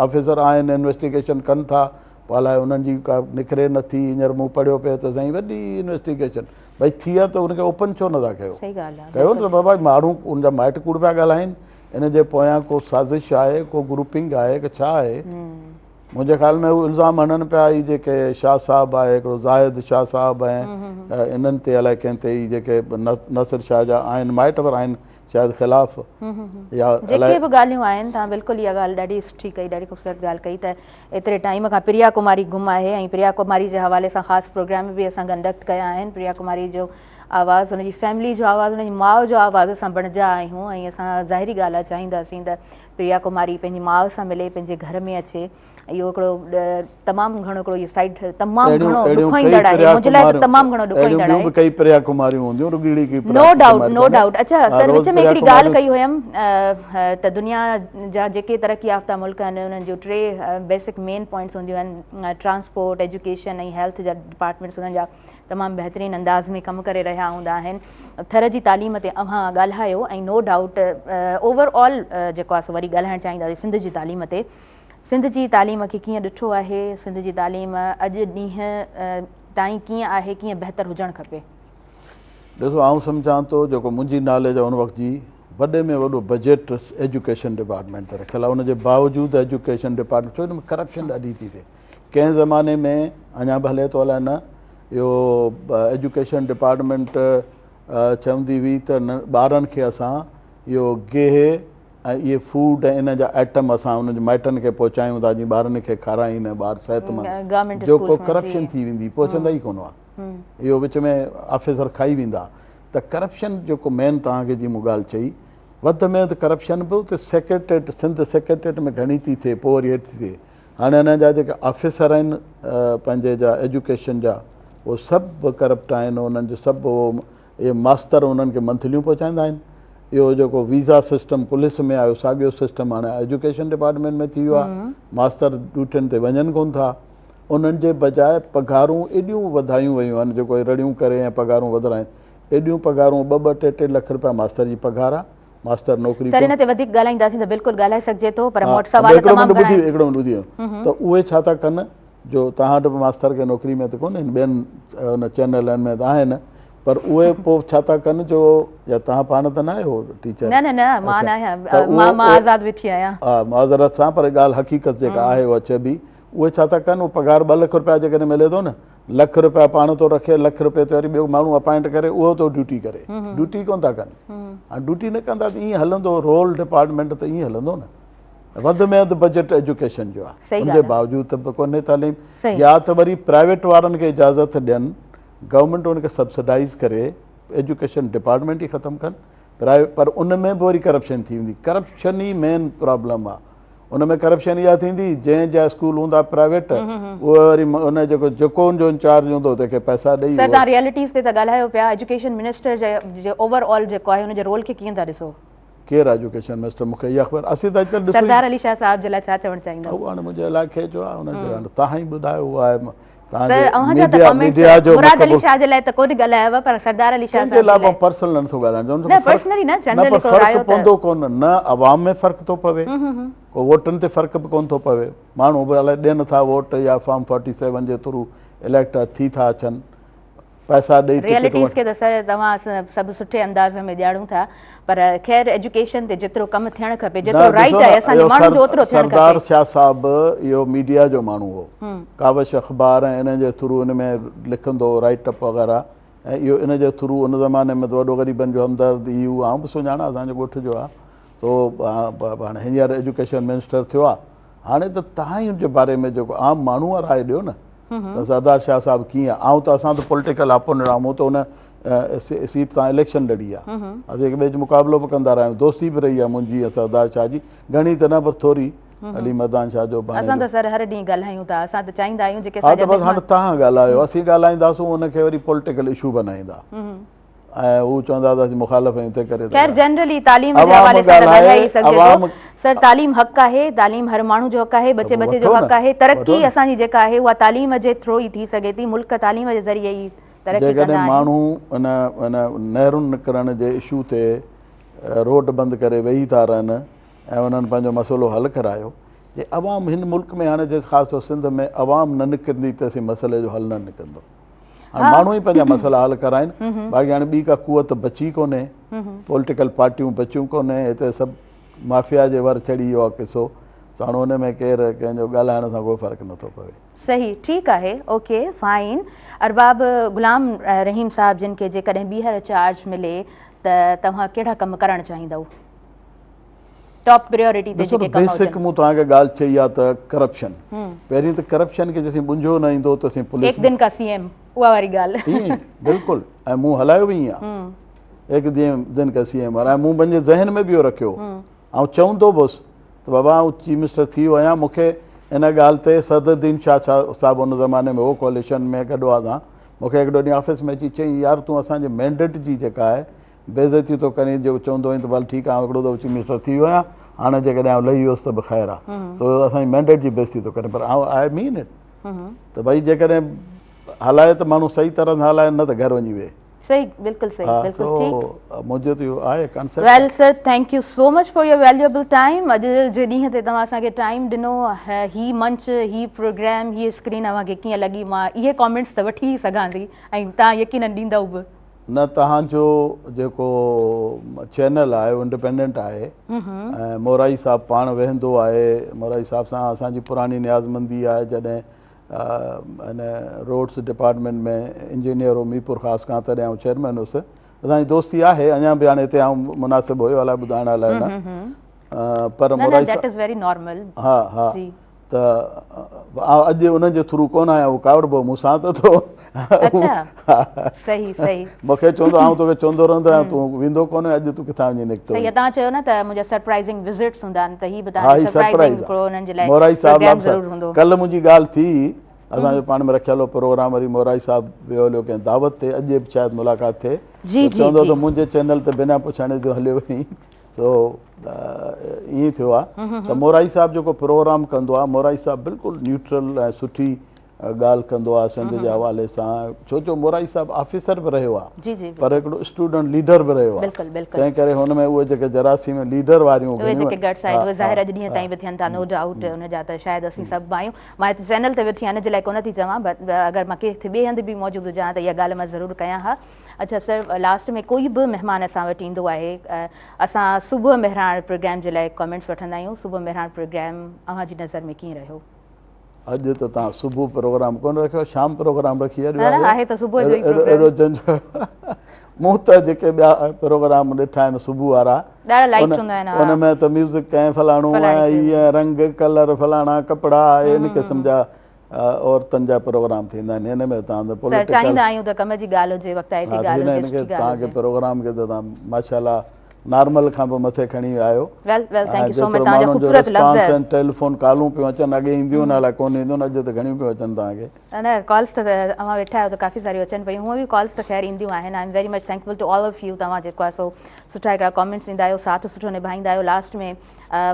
Speaker 2: آفيسر آهن انويسٽيگيشن ڪن ٿا پوء الائي انهن جي ڪا نڪري نٿي هينئر مون پڙهيو پئي ته سائين وڏي انويسٽيگيشن ڀئي ٿي آهي ته ان کي اوپن ڇو نٿا ڪيو ڪيو نه ته بابا ماڻهو ان جا مائٽ ڪوڙ پيا ڳالهائين ان جي پويان ڪو سازش آهي ڪو گروپنگ آهي ڪو ڇا آهي منهنجي خيال ۾ هو الزام هڻن پيا هي جيڪي شاهه صاحب آهي هڪڙو زاهد شاهه صاحب ۽ انهن تي الائي ڪنهن تي هي جيڪي ناصر شاهه جا آهن مائٽ پر آهن شايد خلاف
Speaker 1: يا جيڪي به ڳالهيون آهن توهان بلڪل اها ڳالهه ڏاڍي سٺي ڪئي ڏاڍي خوبصورت ڳالهه ڪئي ته ايتري ٽائيم کان پريا ڪماري گم آهي ۽ پريا ڪماري جي حوالي سان خاص پروگرام به اسان ڪنڊڪٽ ڪيا آهن پريا ڪماري جو آواز ان جي فيملي جو آواز ان جي ماء جو آواز اسان بڻجا آهيون ۽ اسان ظاهري ڳالهه چاهينداسين ته پريا ڪماري پنهنجي ماء سان ملي پنهنجي گهر ۾ اچي اهو هڪڙو تمام گهڻو هڪڙو اهو سائيڊ تمام گهڻو ڏکوئيندڙ آهي منهنجي لاء ته تمام گهڻو ڏکوئيندڙ آهي
Speaker 2: به ڪئي پريا ڪماريون هونديون رڳي اهڙي ڪي
Speaker 1: نو ڊائوٽ نو ڊائوٽ اڇا سر وچ ۾ هڪڙي ڳالهه ڪئي هيم ته دنيا جا جيڪي ترقي يافته ملڪ آهن انهن جو ٽي بيسڪ مين پوائنٽس هونديون آهن ٽرانسپورٽ ايجوڪيشن ۽ هيلٿ جا ڊپارٽمينٽس انهن جا تمام بهترين انداز ۾ ڪم ڪري رهيا هوندا آهن ٿر جي تعليم تي اوهان ڳالهايو ۽ نو ڊائوٽ اوور آل جيڪو آهي سو وري ڳالهائڻ چاهينداسين سنڌ جي تعليم تي سنڌ جي تعليم کي ڪيئن ڏٺو آهي سنڌ جي تعليم اڄ ڏينهن تائين ڪيئن آهي ڪيئن بهتر هجڻ کپي
Speaker 2: ڏسو آئون سمجهان ٿو جيڪو منهنجي ناليج ان وقت جي وڏي ۾ وڏو بجيٽ ايجوڪيشن ڊپارٽمينٽ تي رکيل آهي ان جي باوجود ايجوڪيشن ڊپارٽمينٽ ڇو ان ۾ ڪرپشن ڏاڍي ٿي ٿئي ڪنهن زماني ۾ اڃا به هلي ٿو الائي نه اهو ايجوڪيشن ڊپارٽمينٽ چوندي هئي ته ٻارن کي اسان اهو گيهه ۽ اهي فوڊ ۽ ان جا آئٽم اسان انهن جي مائٽن کي پهچايون ٿا جيئن ٻارن کي کارائين ۽ ٻار صحتمند جو پوء ڪرپشن ٿي ويندي پهچندا ئي ڪونه هئا اهو وچ ۾ آفيسر کائي ويندا ته ڪرپشن جيڪو مين توهان کي جي مون ڳالهه چئي وڌ ۾ وڌ ڪرپشن به اتي سيڪريٽريٽ سنڌ سيڪريٽريٽ ۾ گهڻي ٿي ٿئي پوء وري هيٺ ٿي ٿئي هاڻي هن جا جيڪي آفيسر آهن پنهنجي جا ايجوڪيشن جا اهي سڀ ڪرپٽ آهن انهن جو سڀ اهي ماستر انهن کي منٿليون پهچائيندا آهن اهو جيڪو ويزا سسٽم پوليس ۾ آيو ساڳيو سسٽم هاڻي ايجوڪيشن ڊپارٽمينٽ ۾ ٿي ويو آهي ماستر ڊيوٽين تي وڃن ڪون ٿا انهن جي بجاء پگهارون ايڏيون وڌايون ويون آهن جيڪو رڙيون ڪري ۽ پگهارون وڌرائين ايڏيون پگهارون ٻه ٻه ٽي ٽي لک روپيا ماستر جي پگهار آهي ماستر نوڪري
Speaker 1: سر ان تي وڌيڪ ڳالهائينداسين ته بلڪل ڳالهائي سگهجي ٿو پر مون وٽ سوال تمام گهڻا آهن.
Speaker 2: هڪڙو منٽ ٻڌي وڃو ته اهي ڇا ٿا ڪن جو توهان وٽ به ماستر کي نوڪري ۾ ته ڪونهن ٻين ان چينلن ۾ ته آهن پر اهي پوء ڇا ٿا ڪن جو يا توهان پاڻ ته نه آهيو ٽيچر
Speaker 1: نه نه نه مان نه آهيان مان مان آزاد ويٺي آهيان
Speaker 2: ها معذرت سان پر ڳالهه حقيقت جيڪا آهي اها چئبي اهي ڇا ٿا ڪن اهو پگهار 2 لک روپيا جيڪڏهن ملي ٿو نه لک روپيا پاڻ ٿو رکي لک روپئي تي وري ٻيو ماڻهو اپائنٽ ڪري اهو ٿو ڊيوٽي ڪري ڊيوٽي ڪون ٿا ڪن هاڻي ڊيوٽي نه ڪندا ته ائين هلندو رول ڊپارٽمينٽ ته ائين هلندو نه وڌ ۾ وڌ بجيٽ ايجوڪيشن جو آهي ان جي باوجود ته به ڪونهي تعليم يا ته وري پرائيويٽ وارن کي اجازت ڏين گورنمينٽ ان کي سبسڊائز ڪري ايجوڪيشن ڊپارٽمينٽ ئي ختم ڪن پرائيويٽ پر ان ۾ به وري ڪرپشن ٿي ويندي ڪرپشن ئي مين پرابلم آهي ان ۾ ڪرپشن اها ٿيندي جنهن جا اسڪول هوندا پرائيويٽ اهي وري ان جيڪو جيڪو ان جو انچارج هوندو تنهن کي پئسا ڏئي
Speaker 1: سر توهان ريئلٽيز تي ته ڳالهايو پيا ايجوڪيشن منسٽر جي اوور آل جيڪو آهي ان جي رول کي ڪيئن ٿا ڏسو؟
Speaker 2: ڪير آهي ايجوڪيشن منسٽر مون کي اها خبر اسين ته اڄڪلهه ڏسو
Speaker 1: سردار علي شاهه صاحب جي لاء ڇا چوڻ چاهيندؤ؟
Speaker 2: اهو هاڻي منهنجي علائقي جو آهي ان جي لاء توهان ئي ٻڌايو اهو آهي توهان
Speaker 1: سر
Speaker 2: جي
Speaker 1: اوهان جا ته
Speaker 2: ميڊيا
Speaker 1: ڪمينٽس
Speaker 2: ميڊيا جو
Speaker 1: مراد علي
Speaker 2: مون کي
Speaker 1: شاهه جي لاء ته ڪونه ڳالهايو پر سردار علي شاهه
Speaker 2: ڪنهن جي
Speaker 1: صاحب
Speaker 2: لاء
Speaker 1: جي
Speaker 2: مان
Speaker 1: لاء
Speaker 2: پرسنل نه ٿو ڳالهايان
Speaker 1: نه پرسنلي نه
Speaker 2: نه
Speaker 1: جنرل
Speaker 2: پر
Speaker 1: هڪڙو
Speaker 2: فرق
Speaker 1: رايو ته
Speaker 2: پوندو ڪونه نه عوام ۾ فرق ٿو پوي ڪو ووٽن تي فرق به ڪونه ٿو پوي ماڻهو به الائي ڏين ٿا ووٽ يا فارم 47 جي ٿرو اليڪٽ ٿي ٿا اچن پئسا ڏئي ٽڪيٽ
Speaker 1: ريئلٽيز کي ته سر توهان سڀ سٺي انداز ۾ ڄاڻون ٿا پر خير ايجوڪيشن تي جيترو ڪم ٿيڻ کپي جيترو رائيٽ آهي اسان جي ماڻهن جو اوترو ٿيڻ کپي.
Speaker 2: سردار شاهه صاحب اهو ميڊيا جو ماڻهو هو ڪاوش اخبار ۽ انهن جي ٿرو ان ۾ لکندو هو رائيٽ اپ وغيره ۽ اهو ان جي ٿرو ان زماني ۾ ته وڏو غريبن جو همدرد هي هو آئون به سڃاڻان اسان جو ڳوٺ جو آهي سو هاڻي هينئر ايجوڪيشن منسٽر ٿيو آهي هاڻي ته توهان ئي ان جي باري ۾ جيڪو عام ماڻهو آهي راء ڏيو نه ته سردار شاهه صاحب ڪيئن آهي آئون ته اسان ته پوليٽيڪل اپوننٽ آهيون مون ته ان سيٽ تان اليڪشن لڙي آهي اسين هڪ ٻئي جو مقابلو به ڪندا رهيا آهيون دوستي به رهي آهي منهنجي ۽ سردار شاهه جي گهڻي ته نه پر ٿوري علي مردان شاهه جو
Speaker 1: اسان ته سر هر ڏينهن ڳالهايون ٿا اسان ته چاهيندا آهيون جيڪي
Speaker 2: ها ته بس هاڻي توهان ڳالهايو اسين ڳالهائينداسون ان کي وري پوليٽيڪل اشو بنائيندا ۽ هو چوندا ته اسين مخالف آهيون تنهن ڪري
Speaker 1: خير جنرلي تعليم جي حوالي سان ته ڳالهائي ئي سگهجي ٿو سر تعليم حق آهي تعليم هر ماڻهو جو حق آهي ٻچي ٻچي جو حق آهي ترقي اسان جي جيڪا آهي اها تعليم جي ٿرو ئي ٿي سگهي ٿي ملڪ تعليم جي ذريعي ئي ترقي ڪندا
Speaker 2: آهن جيڪڏهن ماڻهو ان ان نهرن نڪرڻ جي اشو تي روڊ بند ڪري ويهي ٿا رهن ۽ انهن پنهنجو مسئلو حل ڪرايو جي عوام هن ملڪ ۾ هاڻي جي خاص طور سنڌ ۾ عوام نه نڪرندي تيسين مسئلي جو حل نه نڪرندو هاڻي ماڻهو ئي پنهنجا مسئلا حل ڪرائن باقي هاڻي ٻي ڪا قوت بچي ڪونهي پوليٽيڪل پارٽيون بچيون ڪونهي هتي سڀ مافيا جي ور چڙهي ويو آهي قصو سو هاڻي ان ۾ ڪير ڪنهن جو ڳالهائڻ سان ڪو فرق نٿو پوي.
Speaker 1: صحيح ٺيڪ آهي اوڪي فائن ارباب غلام رحيم صاحب جن کي جيڪڏهن ٻيهر چارج ملي ته توهان ڪهڙا ڪم ڪرڻ چاهيندؤ؟ ٽاپ پريورٽي تي جيڪي ڪم
Speaker 2: بيسڪ مون توهان کي ڳالهه چئي آ ته ڪرپشن پهرين ته ڪرپشن کي جيسين ٻنجو نه ايندو تيسين پوليس
Speaker 1: ايڪ دن کا سي ايم اها واري ڳالهه
Speaker 2: بلڪل ۽ مون هلايو به ائين آ ايڪ دن کا سي ايم ۽ مون پنهنجي ذهن ۾ به اهو رکيو آئون چوندو به هوس ته بابا آئون چيف منسٽر ٿي ويو آهيان مون کي ان ڳالهه تي صدر الدين شاهه صاحب ان زماني ۾ هو ڪواليشن ۾ گڏ هئا اسان مون کي هڪڙو ڏينهن آفيس ۾ اچي چيائين يار تون اسان جي مينڊيٽ جي جيڪا آهي بيعزتي ٿو ڪرين جو چوندو هئين ته ڀل ٺيڪ آهي آئون هڪڙو دفعو چيف منسٽر ٿي ويو آهيان هاڻي جيڪڏهن آئون لهي ويس ته به خير آهي تو اسان جي مينڊيٽ جي بيعزتي ٿو ڪرين پر آئون آء مين it ته ڀئي جيڪڏهن هلائي ته ماڻهو صحيح طرح سان هلائي نه ته گهر وڃي ويهي.
Speaker 1: صحيح بلڪل صحيح بلڪل ٺيڪ
Speaker 2: منهنجو ته اهو آهي concept.
Speaker 1: Well sir thank you so much for your valuable time اڄ جي ڏينهن تي توهان اسان کي ٽائيم ڏنو هي منچ هي پروگرام هي اسڪرين اوهان کي ڪيئن لڳي مان اهي ڪامينٽس ته وٺي ئي سگهان ٿي ۽ توهان يقينن ڏيندؤ به.
Speaker 2: نه توهان جو جيڪو چينل آهي اهو انڊيپينڊنٽ آهي ۽ مورائي صاحب پاڻ ويهندو آهي مورائي صاحب سان اسان جي پراڻي نيازمندي آهي جڏهن هن روڊس ڊپارٽمينٽ ۾ انجنيئر هو ميرپور خاص کان تڏهن آئون چيئرمين هوس اسان جي دوستي آهي اڃا به هاڻي هتي آئون مناسب هيو الائي ٻڌائڻ الائي نه پر
Speaker 1: مورائي صاحب
Speaker 2: ها ها ته آء اڄ انهن جي ٿرو ڪونه آهيان هو ڪاوڙبو مون سان ته ٿو
Speaker 1: اڇا صحيح صحيح
Speaker 2: مون کي چوندو آئون توکي چوندو رهندو آهيان تون ويندو ڪونه اڄ تون ڪٿان وڃي نڪتو
Speaker 1: صحيح توهان چيو نه ته منهنجا سرپرائزنگ وزٽس هوندا آهن ته هي به توهان جو سرپرائزنگ هڪڙو انهن جي لاء
Speaker 2: مورائي صاحب ضرور هوندو ڪل منهنجي ڳالهه ٿي اسان جو پاڻ ۾ رکيل هو پروگرام وري مورائي صاحب ويو هليو ڪنهن دعوت تي اڄ به شايد ملاقات ٿئي
Speaker 1: جي جي
Speaker 2: چوندو ته منهنجي چينل تي بنا پڇاڻي جو هليو وڃي سو ائين ٿيو آهي ته مورائي صاحب جيڪو پروگرام ڪندو آهي مورائي صاحب بلڪل نيوٽرل ۽ سٺي ڳالهه ڪندو آهي سنڌ جي حوالي سان ڇو جو مورائي صاحب آفيسر به رهيو آهي پر هڪڙو اسٽوڊنٽ ليڊر به رهيو آهي تنهن ڪري هن ۾ اهي جيڪي جراثيم ليڊر واريون
Speaker 1: اهي جيڪي گٽس آهن اهي ظاهر اڄ ڏينهن تائين به ٿين ٿا نو ڊائوٽ ان جا ته شايد اسين سڀ آهيون مان هتي چينل تي ويٺي آهيان ان جي لاء ڪونه ٿي چوان بٽ اگر مان ڪٿي ٻئي هنڌ به موجود هجان ته اها ڳالهه مان ضرور ڪيان ها اڇا سر لاسٽ ۾ ڪوئي به مهمان اسان وٽ ايندو آهي اسان صبح مهراڻ پروگرام جي لاء ڪمينٽس وٺندا آهيون صبح مهراڻ پروگرام اوهان جي نظر ۾ ڪيئن رهيو؟
Speaker 2: اڄ ته توهان صبح پروگرام ڪونه رکيو شام پروگرام رکي اڄ
Speaker 1: آهي ته صبح جو ئي پروگرام
Speaker 2: اهڙو جنجهڙ مون ته جيڪي ٻيا پروگرام ڏٺا آهن صبح وارا
Speaker 1: ڏاڍا لائيٽ هوندا آهن
Speaker 2: ان ۾ ته ميوزڪ ڪنهن فلاڻو ۽ رنگ ڪلر فلاڻا ڪپڙا ان قسم جا عورتن جا پروگرام ٿيندا آهن هن ۾ توهان ته
Speaker 1: پوليٽيڪل چاهيندا آهيون ته ڪم جي ڳالهه هجي وقتائتي ڳالهه هجي
Speaker 2: سٺي ڳالهه هجي توهان کي پروگرام کي ته توهان ماشاءالله نارمل کان به مٿي کڻي آيو.
Speaker 1: Well well thank you so much توهان جا خوبصورت لفظ.
Speaker 2: ريسپانس ۽ ٽيليفون ڪالون پيون اچن اڳي اينديون نه الائي ڪونه اينديون اڄ ته گهڻيون پيون اچن توهان کي.
Speaker 1: نه ڪالز ته اوهان ويٺا آهيو ته ڪافي ساريون اچن پيون هونء به ڪالز ته خير اينديون آهن I am very much thankful to all of you توهان جيڪو آهي سو سٺا هڪڙا ڪامينٽس ڏيندا آهيو ساٿ سٺو نڀائيندا آهيو لاسٽ ۾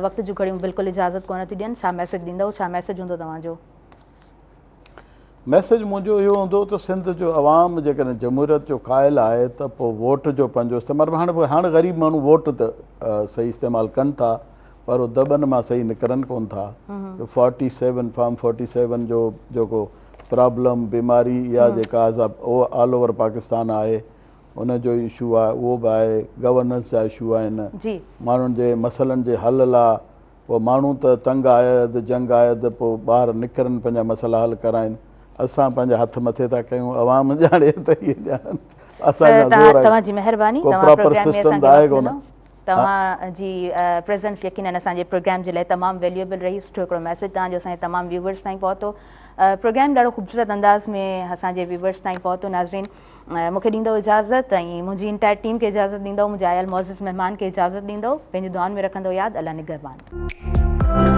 Speaker 1: وقت جون گهڙيون بلڪل اجازت ڪونه ٿيون ڏين ڇا ميسج ڏيندؤ ڇا ميسج هوندو توهان جو.
Speaker 2: ميسيج منهنجو اهو هوندو ته سنڌ جو عوام جيڪڏهن جمهوريت جو قائل آهي ته پوء ووٽ جو پنهنجو استعمال هاڻي هاڻي غريب ماڻهو ووٽ ته صحيح استعمال ڪن ٿا پر هو دٻن مان صحيح نڪرن ڪون ٿا forty seven form forty seven جو جيڪو پرابلم بيماري اها جيڪا آهي اهو آل اوور پاڪستان آهي ان جو اشو آهي اهو به آهي گورننس جا اشو آهن ماڻهن جي مسئلن جي حل لاء پوء ماڻهو ته تنگ آيد جنگ آيد پوء ٻاهر نڪرن پنهنجا مسئلا حل ڪرائين اسان پنهنجا هٿ مٿي ٿا ڪيون عوام ڄاڻي ته اهي ڄاڻن اسان
Speaker 1: کان زور آهي توهان جي مهرباني توهان پروگرام ۾ اسان کي وقت ڏنو توهان جي پريزنس يقينن اسان جي پروگرام جي لاء تمام ويليوبل رهي سٺو هڪڙو ميسج توهان جو اسان جي تمام ويورز تائين پهتو پروگرام ڏاڍو خوبصورت انداز ۾ اسان جي ويورز تائين پهتو ناظرين مون کي ڏيندو اجازت ۽ منهنجي انٽائر ٽيم کي اجازت ڏيندو منهنجي آيل معزز مهمان کي اجازت ڏيندو پنهنجي دعائن ۾ رکندو ياد الله نگهبان.